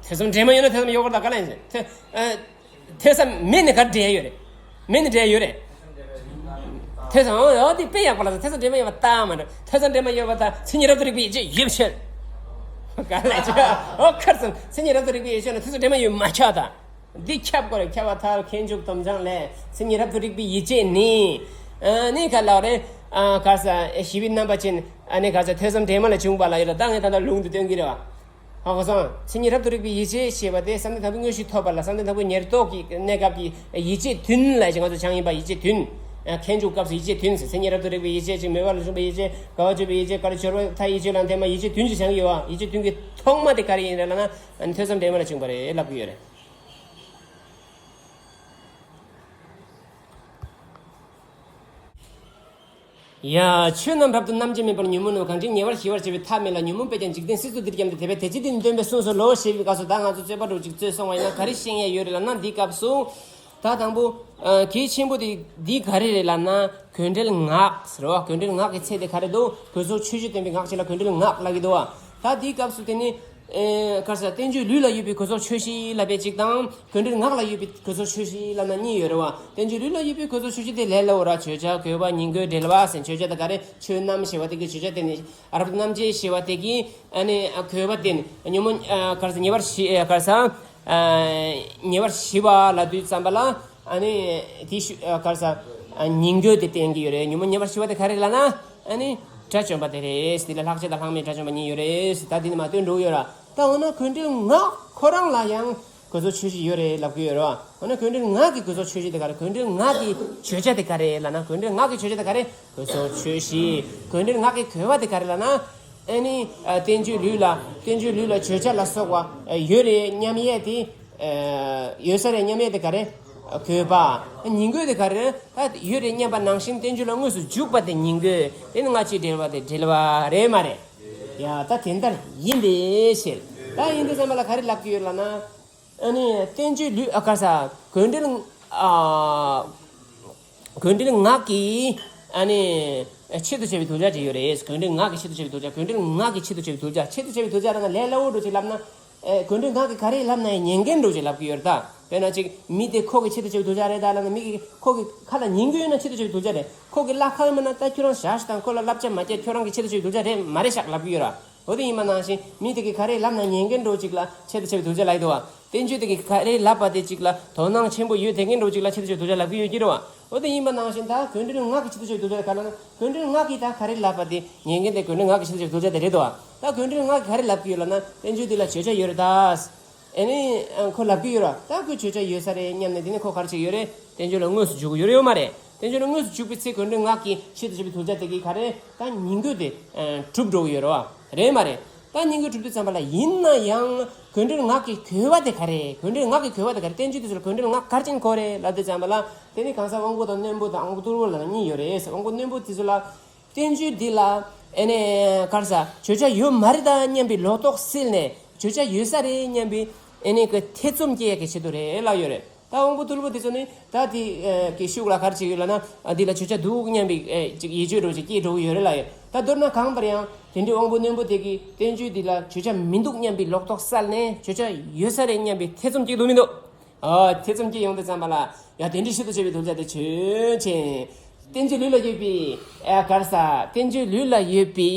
ཐོས་བསམ་འདྲེས་མ་ཡོད་ན་ཐོས་བསམ་ཡོད་སྐོར་ད་ག་ལ་ཡིན་ཟེར། ཐོས་ཨ། ཐོས་བསམ་མེད་ནས་ག་འདྲེས་ཡོད་རེད། མེད་ནས་འདྲེས་ཡོད་རེད། ཐོས་བསམ་ཨོ་ཨོ་དེ་དཔེ་ཡག་པ་ལ་ཐོས་བསམ་འདྲེས་མ་ཡོད་པ་ལྟ་མ་འགྲོ། ཐོས་བསམ་འདྲེས་མ་ཡོད་པ་ལྟ་མཚན་ཉིད་རབ་ཏུ་རིག་པའི་ཡིད་ཆེས་ཡོད་པའི་ཕྱིར། ག་ལ་ཆ་ཨོ་ཁར་སང་མཚན་ཉིད་རབ་ཏུ་རིག་པའི་ཡིད་ཆེས་ན་ཐོས་བསམ་འདྲེས་མ་ཡོད་མ་ཆགས་དང་། འདི་ཁྱབ་དགོས་རེད། ཁྱབ་པ་ཐལ། མཁས་འཇུག་སྡོམ་བྱང་ལས་མཚན་ཉིད་རབ་ཏུ་རིག་པའི་ཡིད་ཆེས་ནི། ཨ་ནི་ག་ལ་རེད། ཨ་ག་ས་ཞི་བའི་རྣམ་པ་ཅན་ཨ་ནི་ག་ས་ཐོས་བསམ་འདྲེས་མ་ལ་བྱུང་བ་ལ་ཡོད་ལ་ད་ངས་ད་ལྟ་ལུང་དུ་སྟོན་གྱི་རེད་བ། ཧ་གོ་སོང་། མཚན་ཉིད་རབ་ཏུ་རིག་པའི་ཡིད་ཆེས་ཞེས་པ་དེ་བསམ་གཏན་དང་པོའི་དངོས་གཞི་ཐོབ་པ་ལ་བསམ་གཏན་དང་པོའི་ཉེར་བསྡོགས་ཀྱི་གནས་སྐབས་ཀྱི་ཡིད་ཆེས་བདུན་ལ་ཞེས་ང་ཚོ་བྱང་ཡིན་པ་ཡིད་ཆེས་བདུན། མཁས་འཇུག་སྐབས་སུ་ཡིད་ཆེས་བདུན་ཟེར། མཚན་ཉིད་རབ་ཏུ་རིག་པའི་ཡིད་ཆེས་ཅིག་མོས་པ་ལ་ཞུགས་པའི་ཡིད་ཆེས་དགའ་བ་སྤྱོད་པའི་ཡིད་ཆེས་དགའ་བ་སྦྱོར་བ་མཐའ་ཡིད་ཆེས་ལ་ཐེག་པ་ཡིད་ཆེས་བདུན་ཞིག་བྱང་གི་ཡོད་པ། ཡིད་ཆེས་བདུན་གྱི་ཐོག་མ་དེ་ག་རེ་ཡིན་རེད་ལབ་ན་ཐོས་བསམ་འདྲེས་མ་ལ་བྱུང་བ་རེད་ལབ་ཀྱི་ཡོད་རེད། ཡ། ཆོས་རྣམས་རབ་ཏུ་རྣམ་འབྱེད་མིན་པར་ཉོན་མོངས་རྣམས་གང་འདྲེན་ཉེ་བར་ཞི་བར་བྱེད་པའི་ཐབས་མེད་ལ། ཉོན་མོངས་པས་ཀྱང་འཇིག་རྟེན་སྲིད་མཚོ་འདིར་འཁྱམས་ཏེ། དེ་བས་དེ་ཅི་སྟེ་ནི་སྟོན་པས་གསུངས་སོ་ལོ་ཞེས་པའི་སྐབས་སུ་ད་ང་ཚོ་རྩོད་པ་འགྲོ་ཅིག་རྩོད་སོང་བ་ཡིན་ན་ག་རེ་བཤད་ཡས་ཡོད་རེད་ལབ་ན། འདིའི་སྐབས་སུ་ད་དང་པོ་ཨ་གལ་ཆེན་པོ་དེ་འདི་ག་རེ་རེད་ལབ་ན་གོས་འགྲེལ་ངག་ཟེར་བ། གོས་འགྲེལ་ངག་གི་ཚད་དེ་ག་རེ་འདུག་གོས་ཚོགས་ཆོས་བཞི་སྟོན་པའི་ངག་ཅིག་ལ་གོས་འགྲེལ་ངག་ལབ་ཀྱི་འདུག་བ། ད་འདིའི་སྐབས་སུ་དེ་ནི། ཨེ་ག་རེ་ཟེར། བསྟན་བཅོས་ལུས་ལ་ཡོད་པའི་གོས་ཚོགས་ཆོས་བཞི་ལབ་པའི་གཅིག་དང་། གོས་འགྲེལ་ངག་ལ་ཡོད་པའི་གོས་ཚོགས་ཆོས་བཞི་ལབ་ན་གཉིས་ཡོད་རེད་བ། བསྟན་བཅོས་ལུས་ལ་ཡོད་པའི་གོས་ཚོགས་ཆོས་བཞི་དེ་ལས་སླ་བོ་ར། བརྗོད་བྱ། གོས་པ། ཉིང་དགོས། འགྲེལ་པ་ཟེར། བརྗོད་བྱ་དེ་ག་རེ། ཆོས་རྣམས་ཞེས་པ་དེ་གི་བརྗོད་བྱ་དེ་ནི་རབ་ཏུ་རྣམ་འབྱེད་ཞེས་པ་དེ་གི་ཨ་ནི་གོས་པ་དེ་ནི་ཉོན་མོངས་ཨ་ག་རེ་ཟེར། ཉེ་བར་ཞི་ཨ་ག་རེ་ཟེར། ཨ་ཉེ་བར་ཞི་བ་ལབ་དུས་ཙམ་པ་ལ། ཨ་ནི་དེ་ཤུ་ཨ་ག་རེ་ཟེར། ཨ་ཉིང་དགོས་དེ་བསྟན་གྱི་ཡོད་རེད། ཉོན་མོངས་ཉེ་བར་ཞི་བ་དེ་ག་རེ་ལབ་ན། ཨ་ནི་དགྲ་བཅོམ་པ་དེ་རེད། དེ་ལ་ལྷག་བཅས་དང་ལྷག་མེད་དགྲ་བཅོམ་པ་གཉིས་ཡོད་རེད། ད་འདི་ནི་མ་སྟོན་འགྲོ་གི་ཡོད་ར། ད་འོ་ན་གོས་འགྲེལ་ངག་ཁོ་རང་ལ་ཡང་གོས་ཚོགས་ཆོས་བཞི་ཡོད་རེད་ལབ་ཀྱི་ཡོད་ར། འོ་ན་གོས་འགྲེལ་ངག་གི་གོས་ཚོགས་ཆོས་བཞི་དེ་ག་རེ། གོས་འགྲེལ་ངག་གི་བརྗོད་བྱ་དེ་ག་རེ་ལབ་ན། གོས་འགྲེལ་ངག་གི་བརྗོད་བྱ་དེ་ག་རེ། གོས་ཚོགས་ཆོས་བཞི། གོས་འགྲེལ་ངག་གི་གོས་པ་དེ་ག་རེ་ལབ་ན། ཨ་ནི་ཨ་བསྟན་བཅོས་ལུས་ལ། བསྟན་བཅོས་ལུས་ལ་བརྗོད་བྱ་ལ་སོགས་པ་ཨ་ཡོད་རེད་སྙམ་ཡས་དེ། ཨ་ཡོད་ས་རེད་སྙམ་ཡས་དེ་ག་རེ། ཨ་གོས་པ། ཨ་ཉིང་དགོས་དེ་ག་རེ། ད་ཡོད་རེད་སྙམ་པ་ནང་བཞིན་བསྟན་བཅོས་ལ་དངོས་སུ་འཇུག་པ་དེ་ཉིང་དགོས། དེ་ནི་སྔ་ཕྱིའི་འགྲེལ་པ་དེ་འགྲེལ་པ་རེད་མ་རེད། ཡ་ད་དེ་འདྲ་ཡིན་པའི་ཕྱིར། ད་ཡིན་དུས་ཙམ་པ་ལ་ག་རེ་ལབ་ཀྱི་ཡོད་ལབ་ན། ཨ་ནི་བསྟན་བཅོས་ལུས་ཨ་ག་རེ་ཟེར། གོས་འགྲེལ་ཨ། གོས་འགྲེལ་ངག་གི་ཨ་ནི་ཆེད་དུ་བྱ་བའི་གདུལ་བྱ་ཅིག་ཡོད་རེད། གོས་འགྲེལ་ངག་གི་ཆེད་དུ་བྱ་བའི་གདུལ་བྱ། གོས་འགྲེལ་ངག་གི་ཆེད་དུ་བྱ་བའི་གདུལ་བྱ། ཆེད་དུ་བྱ་བའི་གདུལ་བྱ་རང་ལས་སླ་བོ་འགྲོ་ཅིག་ལབ་ན། ཨེ་གོས་འགྲེལ་ངག་གིས་ག་རེ་ལབ་ན་ཡང་ཉན་མཁན་འགྲོ་ཅིག་ལབ་ཀྱི་ཡོད་རེད་ད། དཔེར་ན་ཅིག་མི་དེ་ཁོ་གི་ཆེད་དུ་བྱས་པའི་གདུལ་བྱ་རེད་ད་ལབ་ན། མི་གི་ཁོ་གི་ཁ་ལ་ཉན་གྱི་ཡོད་ན་ཆེད་དུ་བྱས་པའི་གདུལ་བྱ་རེད། ཁོ་གི་བླ་ཁ་ཡིན་པ་ན་ད་ཁྱོད་རང་བཞག་ཤིག་དང་། ཁོ་ལ་བསླབ་བྱ་མ་བྱེད། ཁྱོད་རང་གི་ཆེད་དུ་བྱས་པའི་གདུལ་བྱ་རེད་མ་རེད་ཤག་ལབ་ཀྱི་ཡོད་ར། འོ་དེ་ཡིན་པ་ནང་བཞིན་མི་དེ་གི་ག་རེ་ལབ་ན་ཉན་མཁན་འདྲ་བོ་ཅིག་ལ་ཆེད་དུ་བྱས་པའི་གདུལ་བྱ་ལབ་ཀྱི་འདུག་བ། བསྟན་བཅོས་དེ་གི་ག་རེ་ལབ་པ་དེ་ཅིག་ལ་དོ་སྣང་ཆེན་པོ་ཡོད་དེ་མཁན་འདྲ་བོ་ཅིག་ལ་ཆེད་དུ་བྱས་པའི་གདུལ་བྱ་ལབ་ཀྱི་ཡོད་ཀྱི་རེད་བ། འོ་དེ་ཡིན་པ་ནང་བཞིན་ད་དགོས་འདོད་ངག་གི་ཆེད་དུ་བྱས་པའི་གདུལ་བྱ་ག་ལབ་ན། དགོས་འདོད་ངག་གིས་ད་ག་རེ་ལབ་པ་དེ་ཉན་མཁན་དེ་དགོས་འདོད་ངག་གི་ཆེད་དུ་བྱས་པའི་གདུལ་བྱ་དེ་རེད་དོ། ད་དགོས་འདོད་ངག་གིས་ག་རེ་ལབ་ཀྱི་ཡོད་ལབ་ན། བསྟན་བཅོས་འདི་ལ་བརྗོད་བྱ་ཡོད་རེད་ད། ཨེ་ནི་ཁོ་ལབ་ཀྱི་ཡོད་ར། ད་ཁོས་བརྗོད་བྱ་ཡོད་ས་རེད་སྙམ་ནས། དེ་ནས་ཁོ་ག་རེ་བྱེད་ཀྱི་ཡོད་རེད། བསྟན་བཅོས་ལ་དངོས་སུ་འཇུག་གི་ཡོད་རེད་ཡོད་མ་རེད། བསྟན་བཅོས་ལ་དངོས་སུ་འཇུག་པའི་ཚེ་དགོས་འདོད་ངག་གི་ཆེད་དུ་བྱས་པའི་གདུལ་བྱ་དེ་གིས་ག་རེ་ད་ཉན་དགོས་དེ་གྲུབ་འགྲོ་གི་ཡོད་རེད་བ། རེད་མ་རེད། ད་ཉན་དགོས་གྲུབ་དུས་ཙམ་པ་ལ། ཡིན་ན་ཡང་དགོས་འདོད་ངག་གི་གོ་བ་དེ་ག་རེ། དགོས་འདོད་ངག་གི་གོ་བ་དེ་ག་རེ། བསྟན་བཅོས་དེ་ཚོ་ལ་དགོས་འདོད་ངག་ག་རེ་བྱས་ནས་གོ་རེད་ལབ་དུས་ཙམ་པ་ལ། དེ་ནི་གང་ཟག་དབང་པོ་དང་རྣོན་པོ་དང་དབང་པོ་རྟུལ་པོ་ལ་གཉིས་ཡོད་རེད། དབང་པོ་རྣོན་པོ་དེ་ཚོ་ལ། བསྟན་བཅོས་འདི་ལ་ཨེ་ནས་ག་རེ་ཟ། བརྗོད་བྱ་ཡོད་མ་རེད་ད་སྙམ་པའི་ལོག་རྟོག་སེལ་ནས། བརྗོད་བྱ་ཡོད་ས་རེད་སྙམ་པའི་ཨེ་ནས་ཀྱི་ཐེ་ཚོམ་སྐྱེ་ཡག་གི་ཆེད་དུ་རེད་ལབ་ཡོད་རེད། ད་དབང་པོ་རྟུལ་པོ་དེ་ཚོ་ནི་ད་དེ་ཨེ་གི་ཤུགས་ལ་ག་རེ་བྱེད་ཀྱི་ཡོད་ལབ་ན། ཨ་འདི་ལ་བརྗོད་བྱ་འདུག་སྙམ་པའི་ཨེ་ཅིག་ཡིད་དཔྱོད་འདྲ་བོ་ཅིག་སྐྱེ་འགྲོ་གི་ཡོད་རེད་ལབ་ཡོད། ད་མདོར་ན་གང་ལྟར་ཡང་དེ་འདྲའི་དབང་པོ་རྣོན་པོ་དེ་གིས་བསྟན་བཅོས་འདི་ལ་བརྗོད་བྱ་མི་འདུག་སྙམ་པའི་ལོག་རྟོག་སེལ་ནས། བརྗོད་བྱ་ཡོད་ས་རེད་སྙམ་པའི་ཐེ་ཚོམ་སྐྱེ་འདུག་མི་འདུག་ཨ་ཐེ་ཚོམ་སྐྱེ་ཡོང་དུས་ཙམ་པ་ལ། ཡ་དེ་འདྲའི་ཆེད་དུ་བྱས་པའི་གདུལ་བྱ་དེ་ཆོས་ཅན། བསྟན་བཅོས་ལུས་ལ་ཡོད་པའི་ཨ་ག་རེ་ཟ། བསྟན་བཅོས་ལུས་ལ་ཡོད་པའི་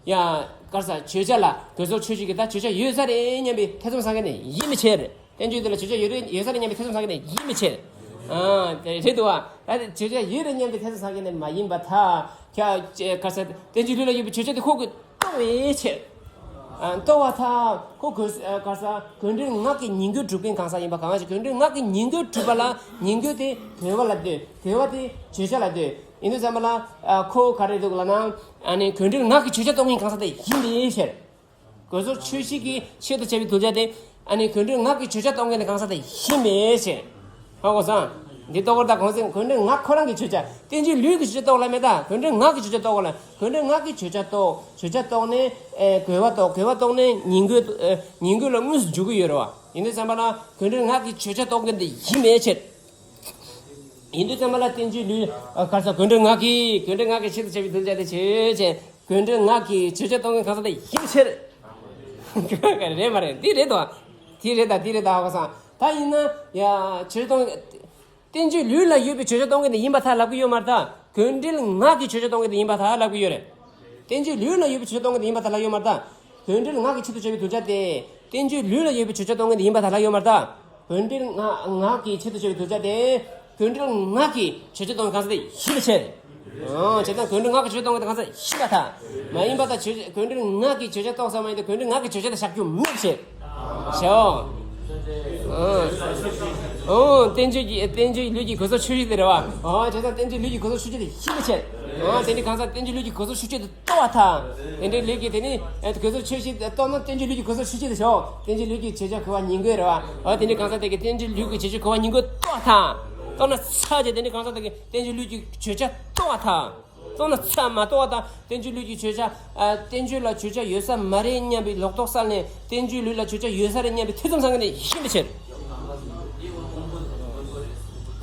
ཡ་ག་རེ་ཟ། བརྗོད་བྱ་ལ་དགོས་ཟོར་ཆོས་ཅན་གྱི་ད་བརྗོད་བྱ་ཡོད་ས་རེད་སྙམ་པའི་ཐེ་ཚོམ་ཟ་མཁན་དེ་ཡིན་པའི་ཕྱིར། བསྟན་བཅོས་དེ་ལ་བརྗོད་བྱ་ཡོད་རེད་ཡོད་ས་རེད་སྙམ་པའི་ཐེ་ཚོམ་ཟ་མཁན་དེ་ཡིན་པའི་ཕྱིར། ཨ་དེ་རེད་འདུག་བ། ད་དེ་བརྗོད་བྱ་ཡོད་རེད་སྙམ་པའི་ཐེ་ཚོམ་ཟ་མཁན་དེ་མ་ཡིན་པར་ཐལ། ཁྱ་ག་རེ་ཟ། བསྟན་བཅོས་ལུས་ལ་ཡོད་པའི་བརྗོད་བྱ་དེ་ཁོ་གི་རྟོགས་པའི་ཕྱིར། ཨ་རྟོགས་པར་ཐལ། ཁོ་གོས་ཨ་ག་རེ་ཟ། དགོས་འདོད་ངག་གི་ཉན་དགོས་གྲུབ་མཁན་གང་ཟག་ཡིན་པ་གང་ཞིག་དགོས་འདོད་ངག་གི་ཉན་དགོས་གྲུབ་པ་ལ། ཉན་དགོས་དེ་གོ་བ་ལ་ལྟོས། གོ་བ་དེ་བརྗོད་བྱ་ལ་ལྟོས། ཡིན་དུས་ཙམ་པ་ལ་ཨ་ཁོ་ག་རེ་འདུག་ལབ་ན། ཨ་ནི་དགོས་འདོད་ངག་གི་བརྗོད་བྱ་རྟོགས་མཁན་གང་ཟག་དེ་ཡིན་པའི་ཕྱིར། དགོས་ཟོར་ཆོས་ཅན་གྱི་ཆེད་དུ་བྱས་པའི་གདུལ་བྱ་དེ། ཨ་ནི་དགོས་འདོད་ངག་གི་བརྗོད་བྱ་རྟོགས་མཁན་དེ་གང་ཟག་དེ་ཡིན་པའི་ཕྱིར། ཧ་གོ་སོང་། འདི་རྟོགས་པར་ཐལ། གང་ཟག་དགོས་འདོད་ངག་ཁོ་རང་གི་བརྗོད་བྱ། བསྟན་བཅོས་ལུས་ཀྱི་བརྗོད་བྱ་རྟོགས་ལ་མེད་ད། དགོས་འདོད་ངག་གི་བརྗོད་བྱ་རྟོགས་ལ། དགོས་འདོད་ངག་གི་བརྗོད་བྱ་རྟོགས། བརྗོད་བྱ་རྟོགས་ནས་ཨེ་གོ་བ་རྟོགས། གོ་བ་རྟོགས་ནས་ཉན་དགོས། ཨེ་ཉན་དགོས་ལ་དངོས་སུ་འཇུག་གི་ཡོད་རེད་བ། ཡིན་དུས་ཙམ་པ་ལ་དགོས་འདོད་ངག་གི་བརྗོད་བྱ་རྟོགས་མཁན་དེ་ཡིན་པའི་ཕྱིར། ཡིན་དུས་ཙམ་པ་ལ་བསྟན་བཅོས་ལུས་ཨ་ག་རེ་ཟ། དགོས་འདོད་ངག་གི་དགོས་འདོད་ངག་གི་ཆེད་དུ་བྱས་པའི་གདུལ་བྱ་དེ་ཆོས་ཅན། དགོས་འདོད་ངག་གི་བརྗོད་བྱ་རྟོགས་མཁན་གང་ཟག་དེ་ཡིན་ཕྱིར། རེད་མ་རེད། འདི་རེད་དོ། དེ་རེད་ད་དེ་རེད་ད་ཧ་གོ་སོང་། ད་ཡིན་ན་ཡ་བརྗོད་བྱ་རྟོགས། བསྟན་བཅོས་ལུས་ལ་ཡོད་པའི་བརྗོད་བྱ་རྟོགས་མཁན་དེ་ཡིན་པར་ཐལ་ལབ་ཀྱི་ཡོད་མ་རེད་ད། དགོས་འདོད་ངག་གི་བརྗོད་བྱ་རྟོགས་མཁན་དེ་ཡིན་པར་ཐལ་ལབ་ཀྱི་ཡོད་རེད། བསྟན་བཅོས་ལུས་ལ་ཡོད་པའི་བརྗོད་བྱ་རྟོགས་མཁན་དེ་ཡིན་པར་ཐལ་ལབ་ཡོད་མ་རེད་ད། དགོས་འདོད་ངག་གི་ཆེད་དུ་བྱས་པའི་གདུལ་བྱ་དེ། བསྟན་བཅོས་ལུས་ལ་ཡོད་པའི་བརྗོད་བྱ་རྟོགས་མཁན་དེ་ཡིན་པར་ཐལ་ལབ་ཡོད་མ་རེད་ད། དགོས་འདོད་ངག་ངག་གི་ཆེད་དུ་བྱས་པའི་གདུལ་བྱ་དེ། དགོས་འདོད་ངག་གི་བརྗོད་བྱ་རྟོགས་མཁན་གང་ཟག་དེ་ཡིན་པའི་ཕྱིར། ཨོ་བྱས་ཙང་དགོས་འདོད་ངག་གི་བརྗོད་བྱ་རྟོགས་མཁན་དེ་གང་ཟག་ཡིན་པར་ཐལ། མ་ཡིན་པར་ཐལ། བརྗོད་དགོས་འདོད་ངག་གི་བརྗོད་བྱ་རྟོགས་ས་མ་ཡིན་ཏེ། དགོས་འདོད་ངག་གི་བརྗོད་བྱ་དེ་བཞག་རྒྱུ་མེད་པའི་ཕྱིར། ཞོ། ཨོ། བསྟན་བཅོས་ཀྱི་བསྟན་བཅོས་ལུས་ཀྱི་དགོས་ཟོར་ཆོས་ཅན་དེ་རེད་བ། ཨོ་བྱས་ཙང་བསྟན་བཅོས་ལུས་ཀྱི་དགོས་ཟོར་ཆོས་ཅན་དེ་ཡིན་པའི་ཕྱིར། ཨོ་དེ་འདྲའི་གང་ཟག་བསྟན་བཅོས་ལུས་ཀྱི་དགོས་ཟོར་ཆོས་ཅན་དེ་རྟོགས་པར་ཐལ། དེ་འདྲའི་ལུས་ཀྱི་དེ་ནི་དགོས་ཟོར་ཆོས་ཅན་དེ་རྟོགས་ན་བསྟན་བཅོས་ལུས་ཀྱི་དགོས་ཟོར་ཆོས་ཅན་དེ་ཞོག་བསྟན་བཅོས་ལུས་ཀྱི་བརྗོད་བྱ་གོ་བ་ཉན་དགོས་རེད་བ། ཨོ་དེ་འདྲའི་གང་ཟག་དེ་གིས་བསྟན་བཅོས་ལུས་ཀྱི་བརྗོད་བྱ་གོ་བ་ཉན་དགོས་རྟོགས་པར་ཐལ། རྟོགས་ན་ཚར་རྗེས་དེ་འདྲའི་གང་ཟག་དེ་གིས་བསྟན་བཅོས་ལུས་ཀྱི་བརྗོད་བྱ་རྟོགས་པར་ཐལ། རྟོགས་ན་ཚར་མ་རྟོགས་པར་ཐལ། བསྟན་བཅོས་ལུས་ཀྱི་བརྗོད་བྱ། ཨ་བསྟན་བཅོས་ལ་བརྗོད་བྱ་ཡོད་ས་མ་རེད་སྙམ་པའི་ལོག་རྟོག་སེལ་ནས། བསྟན་བཅོས་ལུས་ལ་བརྗོད་བྱ་ཡོད་ས་རེད་སྙམ་པའི་ཐེ་ཚོམ་ཟ་མཁན་དེ་ཡིན་པའི་ཕྱིར།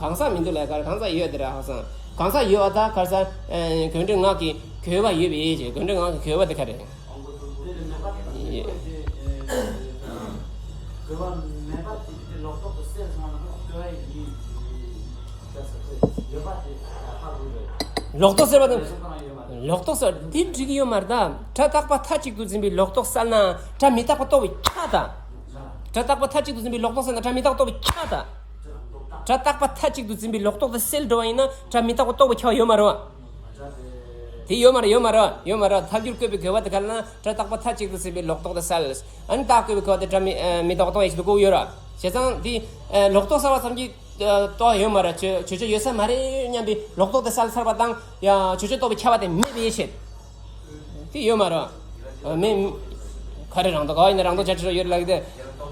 གང་ཟག་མི་འདུག་ལབ་ག་རེ། གང་ཟག་ཡོད་དེ་རེད་ཧ་གོ་སོང་། གང་ཟག་ཡོད་པར་ཐལ། ག་རེ་ཟ། ཨ་དགོས་འདོད་ངག་གི་གོ་བ་ཡོད་པའི་ཕྱིར། དགོས་འདོད་ངག་གི་གོ་བ་དེ་ག་རེ། ཡེ། གོ་བ་མེད་པ་དེ་ལོག་རྟོག་ཏུ་སེལ་སོང་ན་གོ་བ་ཡིན། ལོག་རྟོག་སེལ་བ་དང་། ལོག་རྟོག་སེལ་བ་འདི་འགྲིག་གི་ཡོད་མ་རེད་ད། སྒྲ་རྟག་པ་མཐའ་གཅིག་ཏུ་འཛིན་པའི་ལོག་རྟོག་སེལ་ན་སྒྲ་མི་རྟག་པ་རྟོགས་པས་ཁྱབ་ད། སྒྲ་རྟག་པ་མཐའ་གཅིག་ཏུ་འཛིན་པའི་ལོག་རྟོག་སེལ་ན་སྒྲ་མི་རྟག་པ་རྟོགས་པས་ཁྱབ་ད། སྒྲ་རྟག་པ་མཐའ་གཅིག་ཏུ་འཛིན་པའི་ལོག་རྟོག་དེ་སེལ་འགྲོ་བ་ཡིན་ན་སྒྲ་མི་རྟག་པ་རྟོགས་པས་ཁྱབ་པ་ཡོད་མ་རེད་བ། དེ་ཡོད་མ་རེད། ཡོད་མ་རེད། ཡོད་མ་རེད། ཐལ་འགྱུར་བཀོད་པའི་དགོས་པ་དེ་ག་རེ་ལབ་ན། སྒྲ་རྟག་པ་མཐའ་གཅིག་ཏུ་ཟིན་པའི་ལོག་རྟོག་དེ་སེལ། ཨ་ནི་རྟགས་བཀོད་པའི་དགོས་པ་དེ་སྒྲ་མི་ཨ་མི་རྟག་པ་རྟོགས་ཡས་ཞིག་ཏུ་བཀོད་ཡོད་ར། བྱས་ཙང་དེ་ཨ་ལོག་རྟོག་སེལ་བ་ཙམ་གྱིས་ཨ་རྟོགས་ཡོད་མ་རེད། བརྗོད་བརྗོད་བྱ་ཡོད་ས་མ་རེད་སྙམ་པའི་ལོག་རྟོག་དེ་སེལ་ཚར་བ་དང་། ཡང་བརྗོད་བྱ་རྟོགས་པས་ཁྱབ་པ་དེ་མེད་པའི་ཕྱིར། དེ་ཡོད་མ་རེད། ཨ་མེད། ག་རེ་རང་མདོག་ག་བ་ཡིན་ན་རང་མདོག་ཆ་ཁྲི་རོ་ཡོད་རེད་ལབ་ཀྱི་དེ།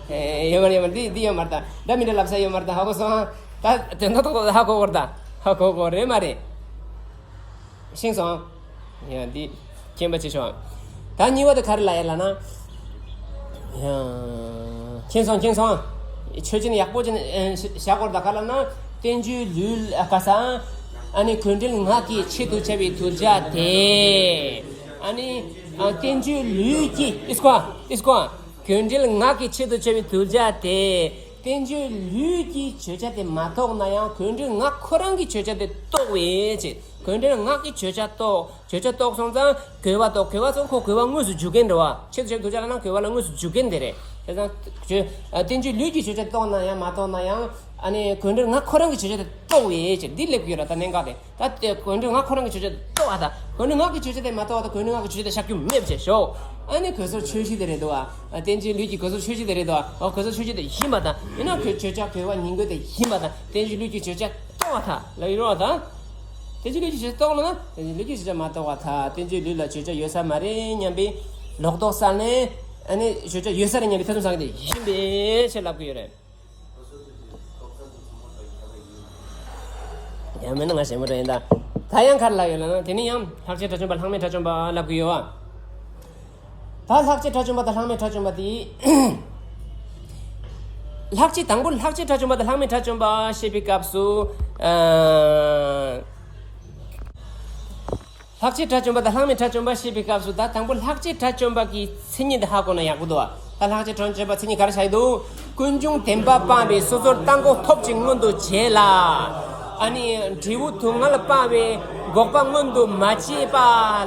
ཨེ་ཡོད་མ་རེད། ཡོད་མ་རེད། འདི་འདི་ཡོད་མ་རེད་ད། འདྲ་མི་འདྲ་ལབ་ས་ཡོད་མ་རེད་ད། ཧ་གོ་སོང་ཨ། ད་དོན་དག་ཏོག་ཏོག་ཧ་གོ་གོ་རེད་ད། ཧ་གོ་གོ་རེད་མ་རེད། ཤེས་སོང་། ཡ་འདི་མཁྱེན་པ་ཆེ་ཤོག་ད་གཉིས་པ་དེ་ག་རེ་ལབ་ཡ་ལབ་ན། ཡ་མཁྱེན་སོང་མཁྱེན་སོང་། ཆོས་ཅན་ཡག་པོ་ཅན་ཨེ་བཞག་གོ་རེད་ད། ག་ལབ་ན། བསྟན་བཅོས་ལུས་ཨ་ག་ས། ཨ་ནི་དགོས་འབྲེལ་ངག་གི་ཆེད་དུ་བྱ་བའི་གདུལ་བྱ་དེ། ཨ་ནི་ཨ་བསྟན་བཅོས་ལུས་ཀྱི་ཨིས་ཀོ་ཨིས་ཀོ། དགོས་འབྲེལ་ངག་གི་ཆེད་དུ་བྱ་བའི་གདུལ་བྱ་དེ། བསྟན་བཅོས་ལུས་ཀྱི་བརྗོད་བྱ་དེ་མ་རྟོགས་ན་ཡང་གོས་འགྲོའི་ངག་ཁོ་རང་གི་བརྗོད་བྱ་དེ་རྟོགས་པས་བྱས། གོས་འགྲོའི་ངག་གི་བརྗོད་བྱ་རྟོགས། བརྗོད་བྱ་རྟོགས་སོང་ཙང་གོས་པ་རྟོགས། གོས་པ་སོང་ཁོ་གོས་པ་དངོས་སུ་འཇུག་མཁན་རེད་བ། ཆེད་དུ་བྱས་དུ་ཅག་ལ་ན་གོས་པ་ལ་དངོས་སུ་འཇུག་མཁན་དེ་རེད། དེ་ཙང་བརྗོད་བསྟན་བཅོས་ལུས་ཀྱི་བརྗོད་བྱ་རྟོགས་ན་ཡང་མ་རྟོགས་ན་ཡང་ཨ་ནི་གོས་འགྲོའི་ངག་ཁོ་རང་གི་བརྗོད་བྱ་དེ་རྟོགས་པས་བྱས། འདི་སླེབས་ཀྱི་ཡོད་ར། ད་གནད་འགག་དེ། ད་ལྟའི་གོས་འགྲོའི་ངག་ཁོ་རང་གི་བརྗོད་བྱ་དེ་རྟོགས་པ་དང་། གོས་འགྲོའི་ངག་གི་བརྗོད་བྱ་དེ་མ་རྟོགས་པ་དང་། གོས་འགྲོའི་ངག་གི་བརྗོད་བྱ་དེ་བཤད་རྒྱུ་མེད་པ་བྱས་ཤོག་ཨ་ནི་གོས་ཟུར་ཆོས་བཞི་དེ་རེད་འདུག་བ། བསྟན་བཅོས་ལུས་ཀྱི་གོས་ཟུར་ཆོས་བཞི་དེ་རེད་འདུག་བ། འོ་གོས་ཟུར་ཆོས་བཞི་དེ་ཡིན་པ་དང་། ཡིན་ན་གོས་བརྗོད་བྱ་གོས་པ་ཉིད་དགོས་དེ་ཡིན་པ་དང་། བསྟན་བཅོས་ལུས་ཀྱི་བརྗོད་བྱ་རྟོགས་པ་དང་ལ་ཡོད་རོགས་དང་། བསྟན་བཅོས་ལུས་ཀྱི་བརྗོད་བྱ་རྟོགས་ལ་ན་བསྟན་བཅོས་ལུས་ཀྱི་བརྗོད་བྱ་མ་རྟོགས་པ་དང་། བསྟན་བཅོས་ལུས་ལ་བརྗོད་བྱ་ཡོད་ས་མ་རེད་སྙམ་པའི་ལོག་རྟོག་བསལ་ནས། ཨ་ནི་བརྗོད་བྱ་ཡོད་ས་རེད་སྙམ་པའི་ཐེ་ཚོམ་ཟ་མཁན་དེ་ཡིན་པས་ཞེས་ལབ་ཀྱི་ཡོད་རེད། ཡང་མིན་ན་ང་ཞེ་མོ་འདྲ་ཡིན་ད། ད་ཡང་ག་རེ་ལབ་ཡོད་ལབ་ན། དེ་ནི་ཡང་ལྷག་བཅས་དགྲ་བཅོམ་པ་ལྷག་མེད་དགྲ་བཅོམ་པ་ལབ་ཀྱི་ཡོད་བ། ད་ལྷག་བཅས་དགྲ་བཅོམ་པ་དང་ལྷག་མེད་དགྲ་བཅོམ་པ་དེ། ལྷག་བཅས་དང་པོ་ལྷག་བཅས་དགྲ་བཅོམ་པ་དང་ལྷག་མེད་དགྲ་བཅོམ་པ་བཤད་པའི་སྐབས་སུ། ཨ། ལྷག་བཅས་དགྲ་བཅོམ་པ་དང་ལྷག་མེད་དགྲ་བཅོམ་པ་བཤད་པའི་སྐབས་སུ། ད་དང་པོ་ལྷག་བཅས་དགྲ་བཅོམ་པ་གི་མཚན་ཉིད་འདི་ཧ་གོ་ན་ཡག་པོ་འདུག་ད་ལྷག་བཅས་དགྲ་བཅོམ་པ་མཚན་ཉིད་ག་རེ་བྱ་ཡི་འདུག་ཀུན་འབྱུང་བདེན་པ་སྤངས་པའི་སོ་སོར་བརྟགས་འགོག་ཐོབ་ཅིང་མངོན་དུ་བྱེད་ལ། ཨ་ནི་འབྲས་བུ་སྡུག་བསྔལ་སྤངས་པའི་འགོག་པ་མངོན་དུ་མ་བྱས་པ་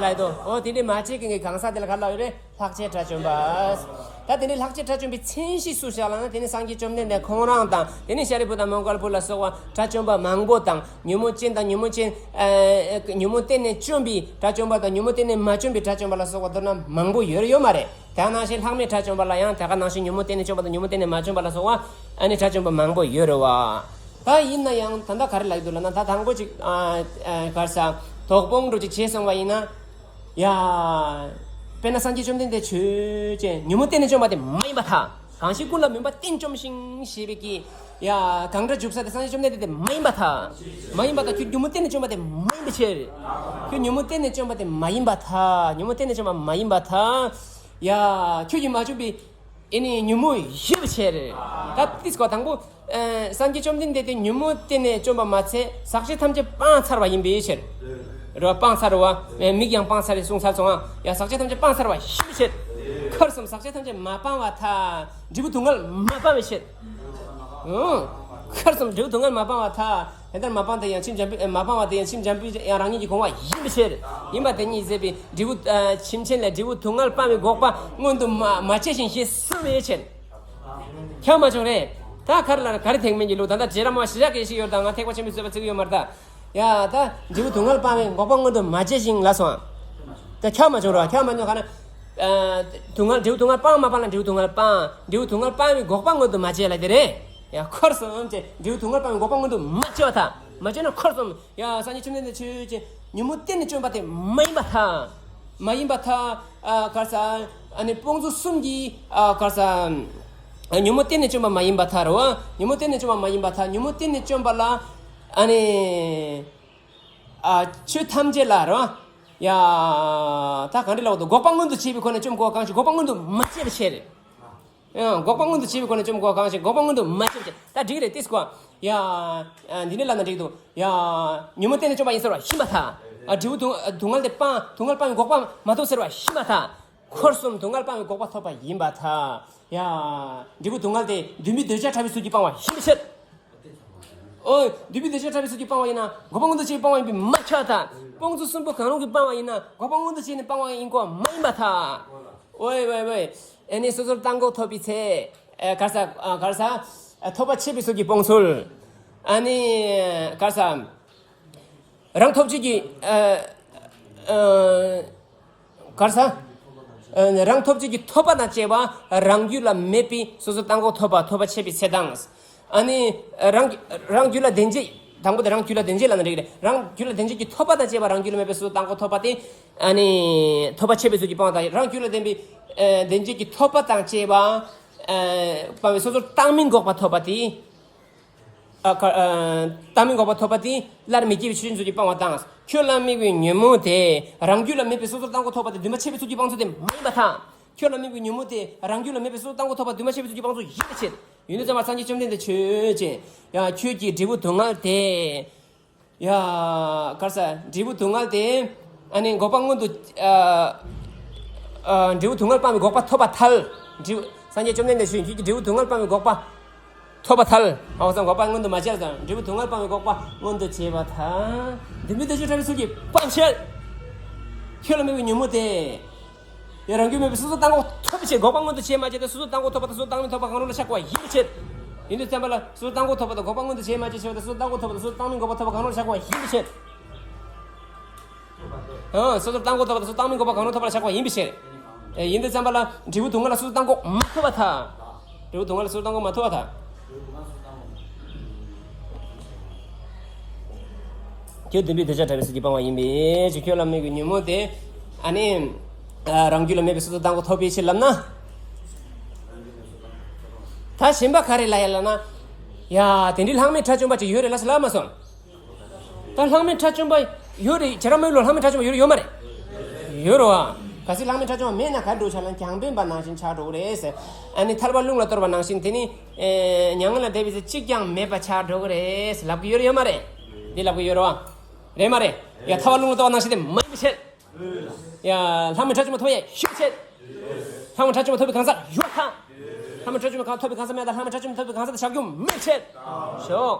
ལབ་ཡི་འདུག་འོ་དེ་འདྲའི་མ་བྱས་མཁན་གྱི་གང་ཟག་དེ་ལ་ག་རེ་ལབ་ཡོད་རེད། ལྷག་བཅས་དགྲ་བཅོམ་པ། ད་དེ་ནས་ལྷག་བཅས་དགྲ་བཅོམ་པའི་མཚན་གཞི་སུ་བཞག་ལབ་ན། དེ་ནི་སངས་རྒྱས་བཅོམ་ལྡན་འདས་ཁོང་རང་དང་། དེ་ནི་ཤཱ་རིའི་བུ་དང་མོའུ་འགལ་བུ་ལ་སོགས་པ་དགྲ་བཅོམ་པ་མང་པོ་དང་། ཉོན་མོངས་ཅན་དང་ཉོན་མོངས་ཅན། ཨ། ཉོན་མོངས་གཏན་ནས་བཅོམ་པའི་དགྲ་བཅོམ་པ་དང་། ཉོན་མོངས་གཏན་ནས་མ་བཅོམ་པའི་དགྲ་བཅོམ་པ་ལ་སོགས་པ་མདོར་ན་མང་པོ་ཡོད་རེད་ཡོད་མ་རེད། དེ་ནང་བཞིན་ལྷག་མེད་དགྲ་བཅོམ་པ་ལ་ཡང་དེ་ག་ནང་བཞིན་ཉོན་མོངས་གཏན་ནས་བཅོམ་པ་དང་ཉོན་མོངས་གཏན་ནས་མ་བཅོམ་པ་ལ་སོགས་པ་ཨ་ནི་དགྲ་བཅོམ་པ་མང་པོ་ཡོད་རེད་བ། ད་ཡིན་ན་ཡང་ད་ལྟ་ག་རེ་ལབ་ཀྱི་འདུག་ལབ་ན། ད་དང་པོ་ཅིག་ཨ། ཨ། ག་རེ་ཟ། དོགས་སྤོང་འདྲ་ཅིག་བྱས་སོང་བ་ཡིན་ན། ཡ། དཔེར་ན་སངས་རྒྱས་བཅོམ་ལྡན་འདས་ཆོས་ཅན། ཉོན་མོངས་གཏན་ནས་བཅོམ་པ་དེ་མ་ཡིན་པར་ཐལ། གང་ཞིག་ཀུན་ལ་མུན་པ་གཏན་བཅོམ་ཞིང་ཞེས་པའི་གི། ཡ། གང་འདྲ་འཇུག་ས་དེ་སངས་རྒྱས་བཅོམ་ལྡན་འདས་དེ་མ་ཡིན་པར་ཐལ། མ་ཡིན་པར་ཐལ། ཁྱོད་ཉོན་མོངས་གཏན་ནས་བཅོམ་པ་དེ་མ་ཡིན་པའི་ཕྱིར། ཁྱོད་ཉོན་མོངས་གཏན་ནས་བཅོམ་པ་དེ་མ་ཡིན་པར་ཐལ། ཉོན་མོངས་གཏན་ནས་བཅོམ་པ་མ་ཡིན་པར་ཐལ། ཡ། ཁྱོད་ཀྱིས་མ་བཅོམ་པའི། ཨེ་ནི་ཉོན་མོངས་ཡོད་པའི་ཕྱིར། ད་ཏིས་གོ་དང་པོ། ཨ། སངས་རྒྱས་བཅོམ་ལྡན་འདས་དེ་ཉོན་མོངས་གཏན་ནས་བཅོམ་པ་མ་ཚད་ཟག་བཅས་ཐམས་ཅད་སྤངས་ཚར་བ་ཡིན་པའི་ཕྱིར། རེད་བ། སྤངས་ཚར་བ། མིག་ཡང་སྤངས་ཚར་རེད་གསུངས་ཚར་སོང་ཨ། ཡ། ཟག་བཅས་ཐམས་ཅད་སྤངས་ཚར་བ་ཡིན་པའི་ཕྱིར། ཁར་སོང་ཟག་བཅས་ཐམས་ཅད་མ་སྤངས་པར་ཐལ། འབྲས་བུ་སྡུག་བསྔལ་མ་སྤངས་པའི་ཕྱིར། ཨང་། ཁར་སོང་འབྲས་བུ་སྡུག་བསྔལ་མ་སྤངས་པར་ཐལ། དེ་ལྟར་མ་སྤངས་དེ་ཡང་ཁྱིམ་འཇམ་པོའི། མ་སྤངས་པ་དེ་ཡང་ཁྱིམ་འཇམ་པོའི་ཡང་རང་ཉིད་ཀྱི་གོ་འཕང་ཡིན་པའི་ཕྱིར། ཡིན་པ་དེ་ཉིད་ཟད་པའི་འབྲས་བུ། ཨ། ཁྱིམ་ཆེན་ལས་འབྲས་བུ་སྡུག་བསྔལ་སྤངས་པའི་འགོག་པ་མངོན་དུ་མ་མ་བྱས་ཤིང་ཞེས་གསུངས་པའི་ཕྱིར། ཁྱབ་མ་བྱུང་རེད། ད་ག་རེ་ལ་ག་རེ་ཐེག་དམན་གྱི་ལུགས། ད་ལྟ་རྗེ་ར་མ་ཞི་ཞག་གི་ཞིག་ཡོད་དང་། ང་ཐེག་པ་ཆེན་པོའི་རྩོད་པ་བརྩི་གི་ཡོད་མ་རེད་ད། ཡ། ད་འབྲས་བུ་སྡུག་བསྔལ་སྤངས་པའི་འགོག་པ་མངོན་དུ་མ་བྱས་ཤིང་ལ་སོང་། ད་ཁྱབ་མ་བྱུང་རོགས། ཁྱབ་མ་བྱུང་ག་ན། ཨ། སྡུག་བསྔལ། འབྲས་བུ་སྡུག་བསྔལ་སྤངས་མ་སྤངས་ལ་འབྲས་བུ་སྡུག་བསྔལ་སྤངས། འབྲས་བུ་སྡུག་བསྔལ་སྤངས་པའི་འགོག་པ་མངོན་དུ་མ་བྱས་ལ་དེ་རེད། ཡ། ཁར་སོང་ཅེ། འབྲས་བུ་སྡུག་བསྔལ་སྤངས་པའི་འགོག་པ་མངོན་དུ་མ་བྱས་པར་ཐལ། མ་བྱས་ན་ཁར་སོང་། ཡ། སངས་རྒྱས་བཅོམ་ལྡན་འདས་ཆོས་ཅན། ཉོན་མོངས་གཏན་ནས་བཅོམ་པ་དེ་མ་ཡིན་པར་ཐལ། མ་ཡིན་པར་ཐལ། ཨ། ག་རེ་ཟ། ཨ་ནི་དཔང་རྩོམ་གསུམ་གྱིས། ཨ། ག་རེ་ཟ། ཨ། ཉོན་མོངས་གཏན་ནས་བཅོམ་པ་མ་ཡིན་པར་ཐལ་རོ། ཉོན་མོངས་གཏན་ནས་བཅོམ་པ་མ་ཡིན་པར་ཐལ། ཉོན་མོངས་གཏན་ནས་བཅོམ་པ་ལ། ཨ་ནི། ཨ། ཆོས་ཐམས་ཅད་ལ་རོ། ཡ། ད་ག་འདྲ་ལབ་དགོས་འདུག་འགོག་པ་མངོན་དུ་བྱས་པའི་སྒོ་ནས་བཅོམ་དགོས་པ་གང་ཞིག་འགོག་པ་མངོན་དུ་མ་བྱས་པའི་ཕྱིར། ཡང་འགོག་པ་མངོན་དུ་བྱས་པའི་སྒོ་ནས་བཅོམ་དགོས་པ་གང་ཞིག་འགོག་པ་མངོན་དུ་མ་བྱས་པའི་ཕྱིར། ད་འགྲིག་རེད་ཏིས་གོ། ཡ། ཨ། འདི་ནས་ལབ་ན་འགྲིག་འདུག་ཡ། ཉོན་མོངས་གཏན་ནས་བཅོམ་པ་ཡིན་ཟེར་བ་ཡིན་པར་ཐལ། ཨ། འབྲས་བུ་སྡུག་སྡུག་བསྔལ་དེ་སྤངས། སྡུག་བསྔལ་སྤངས་པའི་འགོག་པ་མ་ཐོབ་ཟེར་བ་ཡིན་པར་ཐལ། ཁར་སོང་སྡུག་བསྔལ་སྤངས་པའི་འགོག་པ་ཐོབ་པ་ཡིན་པར་ཐལ། ཡ། འབྲས་བུ་སྡུག་བསྔལ་དེ་འདུན་པའི་འདོད་ཆགས་ཕྲ་བའི་ཚུལ་གྱིས་སྤངས་པ་ཡིན་པའི་ཕྱིར། ཨོ། འདུན་པའི་འདོད་ཆགས་ཕྲ་བའི་ཚུལ་གྱིས་སྤངས་པ་ཡིན་ན་འགོག་པ་མངོན་དུ་བྱས་པའི་སྤངས་པ་ཡིན་པས་མ་ཁྱབ་པར་ཐལ། དཔང་རྩོམ་གསུམ་པོ་གང་རུང་གིས་སྤངས་པ་ཡིན་ན་འགོག་པ་མངོན་དུ་བྱས་ནས་སྤངས་པ་ཡིན་དགོས་པ་མ་ཡིན་པར་ཐལ། ཨོའི་ཝེ་ཝེ། ཨ་ནི་སོ་སོར་བརྟགས་འགོག་ཐོབ་པའི་ཚེ། ཨ། ག་རེ་ཟ། ཨ། ག་རེ་ཟ། ཨ། ཐོབ་པ་ཆད་པའི་ཚུལ་གྱིས་སྤོང་ཚུལ། ཨ་ནི་ག་རེ་ཟ། རང་ཐོབ་བྱེད་ཀྱི། ཨ། ཨ། ག་རེ་ཟ། ཨ། རང་ཐོབ་བྱེད་ཀྱི་ཐོབ་པ་དང་བཅས་པ་རང་རྒྱུད་ལ་མེད་པའི་སོ་སོར་བརྟགས་འགོག་ཐོབ་པ་ཐོབ་པ་ཆད་པའི་ཚེ་དང་། ཨ་ནི་རང་རང་རྒྱུད་ལ་བདེན་བྱེད། དང་པོ་དེ་རང་རྒྱུད་ལ་བདེན་བྱེད་ལབ་ན་འགྲིག་གི་རེད། རང་རྒྱུད་ལ་བདེན་བྱེད་ཀྱི་ཐོབ་པ་དང་བཅས་པ་རང་རྒྱུད་ལ་མེད་པའི་སོ་སོར་བརྟགས་འགོག་ཐོབ་པ་དེ། ཨ་ནི་ཐོབ་པ་ཆད་པའི་ཚུལ་གྱིས་སྤངས་པ་དང་། རང་རྒྱུད་ལ་ལྡན་པའི་ཨ་བདེན་བྱེད་ཀྱི་ཐོབ་པ་དང་བཅས་པ། ཨ་སྤངས་པའི་སོ་སོར་བརྟགས་མིན་འགོག་པ་ཐོབ་པ་དེ། ཨ་ཁ་ཨ་བརྟགས་མིན་འགོག་པ་ཐོབ་པ་དེ་སླར་མི་སྐྱེ་བའི་ཆོས་ཅན་ཚུལ་གྱིས་སྤངས་པ་དང་། ཁྱོད་ལ་དམིགས་པའི་ཉོན་མོངས་དེ་རང་རྒྱུད་ལ་མེད་པའི་སོ་སོར་བརྟགས་འགོག་ཐོབ་པ་དེ་འདུན་པ་ཆད་པའི་ཚུལ་གྱིས་སྤངས་ཚུལ་དེ་མ་ཡིན་པར་ཐལ། ཁྱོད་ལ་དམིགས་པའི་ཉོན་མོངས་དེ་རང་རྒྱུད་ལ་མེད་པའི་སོ་སོར་བརྟགས་འགོག་ཐོབ་པ་འདུན་པ་ཆད་པའི་ཚུལ་གྱིས་སྤངས་ཚུལ་ཡིན་པའི་ཕྱིར། ཡོན་ཏན་ཚད་མར་སངས་རྒྱས་བཅོམ་ལྡན་འདས་ཆོས་ཅན། ཡང་ཁྱོད་ཀྱིས་འབྲས་བུ་སྡུག་བསྔལ་དེ། ཡ། ག་རེ་ཟ། འབྲས་བུ་སྡུག་བསྔལ་དེ། ཨ་ནི་འགོག་པ་མངོན་དུ། ཨ། ཨ། འབྲས་བུ་སྡུག་བསྔལ་སྤངས་པའི་འགོག་པ་ཐོབ་པར་ཐལ། འབྲས་བུ། སངས་རྒྱས་བཅོམ་ལྡན་འདས་ཆོས་ཅན། ཁྱོད་ཀྱིས་འབྲས་བུ་སྡུག་བསྔལ་སྤངས་པའི་འགོག་པ། ཐོབ་པ་ཐལ། ཨོ་ཙང་འགོག་པ་མངོན་དུ་མ་བྱས་ཙང་འབྲས་བུ་སྡུག་བསྔལ་སྤང་བའི་འགོག་པ་མངོན་དུ་བྱས་པ་ཐལ། འདི་མི་དེ་ཆོས་ཕྲ་བའི་ཚུལ་གྱིས་སྤང་བྱེད། ཁྱོད་ལ་དམིགས་པའི་ཉོན་མོངས་དེ། ཡང་རང་རྒྱུད་མེད་པའི་སོ་སོར་བརྟགས་འགོག་ཐོབ་པའི་ཕྱིར། འགོག་པ་མངོན་དུ་བྱས་མ་བྱས་ཏེ་སོ་སོར་བརྟགས་འགོག་ཐོབ་པ་དང་སོ་སོར་བརྟགས་མིན་ཐོབ་པ་གང་རུང་ལ་བཞག་པ་ཡིན་པའི་ཕྱིར། ཡིན་དུས་ཙམ་པ་ལ་སོ་སོར་བརྟགས་འགོག་ཐོབ་པ་དང་འགོག་པ་མངོན་དུ་བྱས་མ་བྱས་ཞེས་པ་དང་སོ་སོར་བརྟགས་འགོག་ཐོབ་པ་དང་སོ་སོར་བརྟགས་མིན་འགོག་པ་ཐོབ་པ་གང་རུང་ལ་བཞག་པ་ཡིན་པའི་ཕྱིར། ཨང་། སོ་སོར་བརྟགས་འགོག་ཐོབ་པ་དང་སོ་སོར་བརྟགས་མིན་འགོག་པ་གང་རུང་ཐོབ་པ་ལ་བཞག་པ་ཡིན་པའི་ཕྱིར། ཨེ། ཡིན་དུས་ཙམ་པ་ལ་འབྲས་བུ་སྡུག་བསྔལ་ལ་སོ་སོར་བརྟགས་འགོག་མ་ཐོབ་པ་ཐལ། འབྲས་བུ་སྡུག་བསྔལ་ལ་སོ་སོར་བརྟགས་འགོག་མ་ཐོབ་པ་ཐལ། ཁྱོད་བདེན་པའི་དོན་བྱ་བྲལ་བའི་ཚུལ་གྱིས་སྤང་བ་ཡིན་པའི་ཕྱིར། ཁྱོད་ལ་དམིགས་པའི་ཉོན་མོངས་དེ། ཨ་ནི། ཨ། རང་རྒྱུད་ལ་མེད་པའི་སོ་སོར་བརྟགས་འགོག་ཐོབ་པའི་ཕྱིར་ལབ་ན། ད་གཞན་པ་ག་རེ་ལབ་ཡ་ལབ་ན། ཡ། དེ་འདྲའི་ལྷག་མེད་དགྲ་བཅོམ་པ་ཅིག་ཡོད་རེད་ལབ་ཟེར་ལབ་མ་སོང་། ད་ལྷག་མེད་དགྲ་བཅོམ་པ་ཡོད་རེད། བྱེ་བྲག་སྨོན་ལམ་ལྷག་མེད་དགྲ་བཅོམ་པ་ཡོད་རེད་ཡོད་མ་རེད། ཡོད་རེད་བ། གལ་སྲིད་ལྷག་མེད་དགྲ་བཅོམ་པ་མེད་ན་ག་རེ་འགྲོ་ཆ་ལ་རྒྱང་འཕེན་པ་ནང་བཞིན་ཆགས་འགྲོ་གི་རེད་ཟེར། ཨ་ནི་ཐལ་བ་རླུང་ལ་གཏོར་བ་ནང་བཞིན་དེ་ནི། ཨེ། མྱ་ངན་ལས་འདས་པའི་ཚེ་གཅིག་ཀྱང་མེད་པ་ཆགས་འགྲོ་གི་རེད་ཟེར་ལབ་གི་ཡོད་རེད་ཡོད་མ་རེད། འདི་ལབ་གི་ཡོད་རེད་བ། རེད་མ་རེད། ཡ། ཐལ་བ་རླུང་ལ་གཏོར་བ་ནང་བཞིན་དེ་མ་ཡིན་པའི་ཕྱིར། ཡ། ལྷག་མེད་དགྲ་བཅོམ་པ་ཐོབ་ཡ་ཞུགས་ཕྱིར། ལྷག་མེད་དགྲ་བཅོམ་པ་ཐོབ་པའི་གང་ཟག་ཡོད་ཐལ། ལྷག་མེད་དགྲ་བཅོམ་པ་གང་ཐོབ་པའི་གང་ཟག་མེད་ད་ལྷག་མེད་དགྲ་བཅོམ་པ་ཐོབ་པའི་གང་ཟག་དེ་བཞག་རྒྱུ་མེད་ཕྱིར། ཞོག་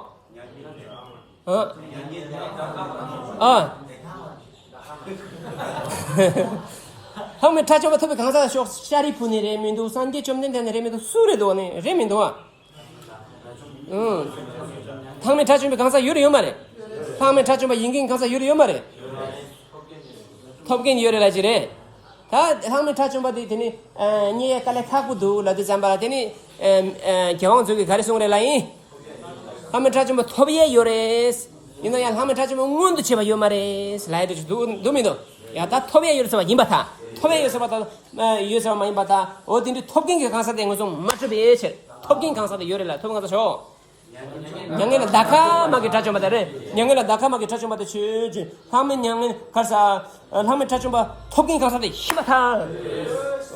ཨ། ཨ། ལྷག་མེད་དགྲ་བཅོམ་པ་ཐོབ་པའི་གང་ཟག་ཤོག་ཤཱ་རིའི་བུ་ནི་རེད་མི་འདུག་སངས་རྒྱས་བཅོམ་ལྡན་འདས་ནི་རེད་མི་འདུག་སུ་རེད་འདུག་ནི་རེད་མི་འདུག་ཨ། ཨང་། ལྷག་མེད་དགྲ་བཅོམ་པའི་གང་ཟག་ཡོད་རེད་ཡོད་མ་རེད། ལྷག་མེད་དགྲ་བཅོམ་པ་ཡིན་མཁན་གང་ཟག་ཡོད་རེད་ཡོད་མ་རེད། ཐོབ་མཁན་ཡོད་རེད་ལབ་ཀྱི་རེད། ད་ལྷག་མེད་དགྲ་བཅོམ་པ་དེ་དེ་ནི། ཨ། རྙེད་ཡ་དཀའ་ལས་ཁག་པོ་འདུག་ལབ་དུས་ཙམ་པ་ལ་དེ་ནི། ཨ། ཨ། རྒྱལ་དབང་མཛོད་ཀྱིས་ག་རེ་གསུངས་རེད་ལབ་ཡིན། ལྷག་མེད་དགྲ་བཅོམ་པ་ཐོབ་ཡས་ཡོད་རེད། ཡིན་ན་ཡང་ལྷག་མེད་དགྲ་བཅོམ་པ་མངོན་དུ་བྱས་པ་ཡོད་མ་རེད་ལབ་ཡ་དེ་ཅིག་འདུག་འདུག་མི་འདུག་ཡ། ད་ཐོབ་ཡས་ཡོད་རེད་ཟེར་བ་ཡིན་པ་ད། ཐོབ་ཡས་ཡོད་ཟེར་བ་ད། ཨ། ཡོད་ཟེར་བ་མ་ཡིན་པ་ད། འོ་དེ་འདྲའི་ཐོབ་མཁན་གྱི་གང་ཟག་དེ་ངོས་བཟུང་མ་གྲུབ་པའི་ཕྱིར། ཐོབ་མཁན་གང་ཟག་དེ་ཡོད་རེད་ལ་ཐོབ་མཁན་གང་ཟག་ཤོག་མྱ་ངན་ལས་འདའ་ཁ་མ་གི་དགྲ་བཅོམ་པ་དེ་རེད། མྱ་ངན་ལས་འདའ་ཁ་མ་གི་དགྲ་བཅོམ་པ་དེ་ཆོས་ཅན། ལྷག་མེད་མྱ་ངན་ག་རེ་ཟ། ལྷག་མེད་དགྲ་བཅོམ་པ་ཐོབ་མཁན་གང་ཟག་དེ་ཡིན་པ་ཐལ།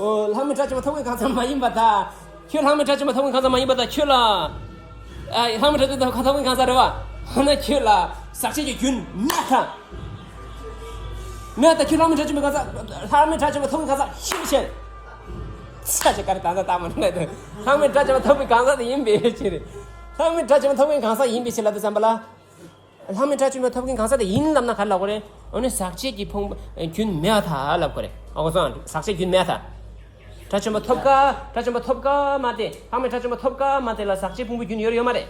ཨོ། ལྷག་མེད་དགྲ་བཅོམ་པ་ཐོབ་མཁན་གང་ཟག་མ་ཡིན་པ་ཐལ། ཁྱོད་ལྷག་མེད་དགྲ་བཅོམ་པ་ཐོབ་མཁན་གང་ཟག་མ་ཡིན་པ་ཐལ། ཁྱོད་ལ། ཨ། ལྷག་མེད་དགྲ་བཅོམ་པ་ཐོབ་མཁན་གང་ཟག་རེད་བ། འོ་ན་ཁྱོད་ལ་ཟག་བཅས་ཀྱི་རྒྱུན་མེད་ཐལ། མེད་ད། ཁྱོད་ལྷག་མེད་དགྲ་བཅོམ་པའི་གང་ཟག་ལྷག་མེད་དགྲ་བཅོམ་པ་ཐོབ་མཁན་གང་ཟག་ཤེས་བྱས། ས་ཆ་ག་རེ་ད་ལྟ་བཏང་མ་ནུས་ལ། ལྷག་མེད་དགྲ་བཅོམ་པ་ཐོབ་པའི་གང་ཟག་དེ་ཡིན་པའི་ཕྱིར། ལྷག་མེད་དགྲ་བཅོམ་པ་ཐོབ་མཁན་གང་ཟག་ཡིན་པའི་ཕྱིར་ལབ་དུས་ཙམ་པ་ལ། ལྷག་མེད་དགྲ་བཅོམ་པ་ཐོབ་མཁན་གང་ཟག་དེ་ཡིན་ལབ་ན་ག་རེ་ལབ་དགོས་རེད། འོ་ན་ཟག་བཅས་ཀྱི་ཕུང་པོ་རྒྱུན་མེད་པ་ཐལ་ལབ་དགོས་རེད། ཨོ་སོང་། ཟག་བཅས་རྒྱུན་མེད་པ་ཐལ། དགྲ་བཅོམ་པ་ཐོབ་ཀ་དགྲ་བཅོམ་པ་ཐོབ་ཀ་མ་དེ། ལྷག་མེད་དགྲ་བཅོམ་པ་ཐོབ་ཀ་མ་དེ་ལ་ཟག་བཅས་ཕུང་པོའི་རྒྱུན་ཡོད་རེད་ཡོད་མ་རེད།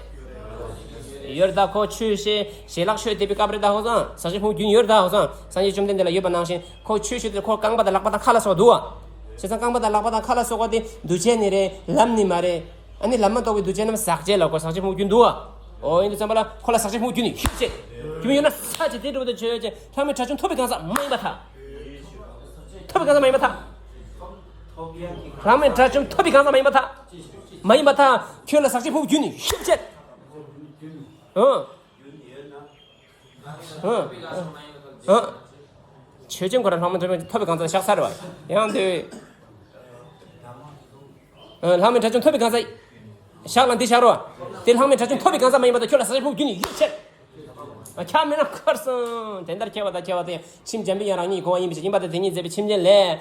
ཡོད་རེད་ད། ཁོ་ཆོས་བཤད་ཞལ་ལག་མཆོད་བསྡད་པའི་སྐབས་རེད་ད། ཧོ་སོང་། ཟག་བཅས་ཕུང་པོའི་རྒྱུན་ཡོད་རེད་ད། ཧོ་སོང་། སངས་རྒྱས་བཅོམ་ལྡན་འདས་ལ་ཡོད་པ་ནང་བཞིན་ཁོ་ཆོས་བཤད་དུས་ཁོ་རྐང་པ་དང་ལག་པ་དང་ཁ་ལ་སོགས་འདུག་བ། བྱས་ཙང་རྐང་པ་དང་ལག་པ་དང་ཁ་ལ་སོགས་པ་དེ་འདུ་བྱེད་ནི་རེད་ལམ་ནི་མ་རེད། ཨ་ནི་ལམ་མ་གཏོགས་པའི་འདུ་བྱེད་རྣམས་ཟག་བཅས་ལ་གོ། ཟག་བཅས་ཕུང་པོའི་རྒྱུན་འདུག་བ། འོ་ཡིན་དུས་ཙམ་པ་ལ་ཁོ་ལ་ཟག་བཅས་ཕུང་པོའི་རྒྱུན་ནི་ཡོད་ཅེས། རྒྱུ་མི་ཡོད་ན་ས་ཅིག་དེ་འགྲོ་བ་དེ་ཆོས་ཅན། ལྷག་མེད་དགྲ་བཅོམ་ཐོབ་པའི་གང་ཟག་མ་ཡིན་པ་ཐལ། ཐོབ་པའི་གང་ཟག་མ་ཡིན་པ་ཐལ། ལྷག་མེད་དགྲ་བཅོམ་ཐོབ་པའི་གང་ཟག་མ་ཡིན་པ་ཐལ། མ་ཡིན་པ་ཐལ། ཁྱོད་ལ་ཟག་བཅས་ཕུང་པོའི་རྒྱུན་ནི་ཡོད་ཅེས། ཨང་། ཨང་། ཨང་། ཆོས་ཅན་ཁོ་རང་ལྷག་མེད་དགྲ་བཅོམ་ཐོབ་པའི་གང་ཟག་བཞག་ཚར་བ། ཡང་དུ། ཨང་། ལྷག་མེད་དགྲ་བཅོམ་ཐོབ་པའི་གང་ཟག་བཞག་ལ་འདི་བཞག་རོ། དེ་ལྷག་མེད་དགྲ་བཅོམ་ཐོབ་པའི་གང་ཟག་མ་ཡིན་པ་དང་ཁྱོད་ལ་ཟག་བཅས་ཕུང་པོའི་རྒྱུན་ནི་ཡོད་ཅེས། ཨ། ཁྱབ་མེད་ན་ཁར་སང་དེ་ལྟར་ཁྱབ་པ་དང་ཁྱབ་པ་དེ་ཡང་ཁྱིམ་འཇམ་པའི་དབྱངས་རང་ཉིད་གོ་བ་ཡིན་པའི་ཕྱིར། ཡིན་པ་དང་དེ་ཉིད་མཛད་པའི་ཁྱིམ་ཅན་ལས།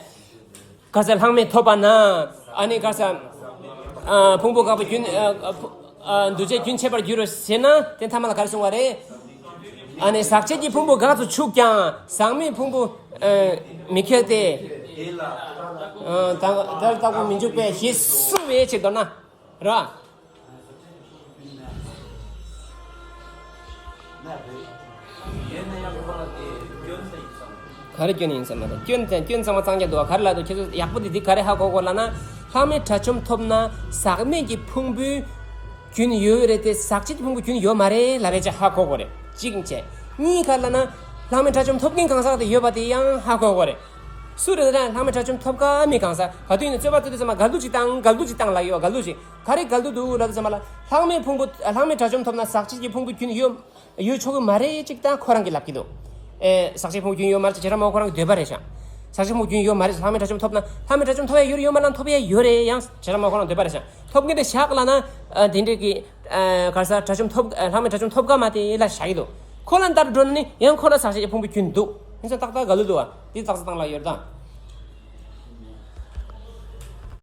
ག་ས་ལྷག་མེད་ཐོབ་པ་ན། ཨ་ནི་ག་ས། ཨ། ཕུང་པོ་འགག་པའི་རྒྱུན། ཨ། ཕུ། ཨ། འདུ་བྱེད་རྒྱུན་ཆད་པར་འགྱུར་རོ་ཞེ་ན་དེ་ཐ་མ་ལ་ག་རེ་གསུང་བ་རེད། ཨ་ནི་ཟག་བཅས་ཀྱི་ཕུང་པོ་འགག་ཏུ་ཆུག་ཀྱང་ཟག་མེད་ཕུང་པོ། ཨ། མི་ཁེགས་ཏེ། ཨ། དེ་ལ་རྟག་པར་མི་འཇུག་པས་ཞེས་གསུངས་པའི་ཕྱིར་མདོར་ན། ར། ག་རེ་སྐྱོན་ཡིན་ས་མ་རེད། སྐྱོན་དང་སྐྱོན་ཚང་མ་གཙང་རྐྱང་འདུག་བ། ག་རེ་ལབ་འདུག་ཁྱེད་ཚོ་ཡག་པོ་འདི་འདི་ག་རེ་ཧ་གོ་དགོས་ལབ་ན། ལྷག་མེད་དགྲ་བཅོམ་ཐོབ་ན་ཟག་མེད་ཀྱི་ཕུང་པོའི་རྒྱུན་ཡོད་རེད་དེ་ཟག་བཅས་ཀྱི་ཕུང་པོའི་རྒྱུན་ཡོད་མ་རེད་ལབ་པའི་ཆ་ཧ་གོ་དགོས་རེད། གཅིག་བྱས། གཉིས་ག་ལབ་ན་ལྷག་མེད་དགྲ་བཅོམ་ཐོབ་མཁན་གང་ཟག་དེ་ཡོད་པ་དེ་ཡང་ཧ་གོ་དགོས་རེད། སུ་རེད་ན་ལྷག་མེད་དགྲ་བཅོམ་ཐོབ་ཀ་མེད་གང་ཟག་ག་དུས་ཡིན་ན་རྩོད་པ་རྩོད་དུས་ཙམ་པ་འགལ་འདུ་ཅིག་བཏང་འགལ་འདུ་ཅིག་བཏང་ལབ་ཡོད། འགལ་འདུ་ཅིག་ག་རེ་འགལ་འདུ་འདུག་ལབ་དུས་ཙམ་པ་ལ། ལྷག་མེད་ཕུང་པོ་ལྷག་མེད་དགྲ་བཅོམ་ཐོབ་ན་ཟག་བཅས་ཀྱི་ཕུང་པོ་རྒྱུན་ཡོད་ཡོད་ཆོག་གི་མ་རེད་ཅིག་ད་ཁོ་རང་གིས་ལབ་ཀྱི་འདུག་ཨེ། ཟག་བཅས་ཕུང་པོ་རྒྱུན་ཡོད་མ་རེད་ཅེས་བྱེ་བྲག་སྨྲ་བ་ཁོ་རང་གི་འདོད་པ་རེད་ཤག་ཟག་བཅས་ཕུང་པོ་རྒྱུན་ཡོད་མ་རེད། ལྷག་མེད་དགྲ་བཅོམ་ཐོབ་ན་ལྷག་མེད་དགྲ་བཅོམ་ཐོབ་ཡ་ཡོད་རེད་ཡོད་མ་རེད་ལབ་ན་ཐོབ་ཡ་ཡོད་རེད། ཡང་བྱེ་བྲག་སྨྲ་བ་ཁོ་རང་འདོད་པ་རེད་ཤག་ཐོབ་མཁན་དེ་བཞག་ལབ་ན། ཨ། དེ་འདྲས་ཀྱི། ཨ། ག་རེ་ཟ་དགྲ་བཅོམ་ཐོབ་ལྷག་མེད་དགྲ་བཅོམ་ཐོབ་ཀ་མ་དེ་ལ་བཞག་གི་འདུག་ཁོ་ལ་ལྟར་འགྲོ་ན་ནི་ཡང་ཁོ་ལ་ཟག་བཅས་ཀྱི་ཕུང་པོ་རྒྱུན་འདུག་ཡིན་ཙང་ཏག་ཏག་འགལ་འདུ་འདུག་བ། དེ་ཙག་ཙག་བཏང་ལ་ཡོད་དང་།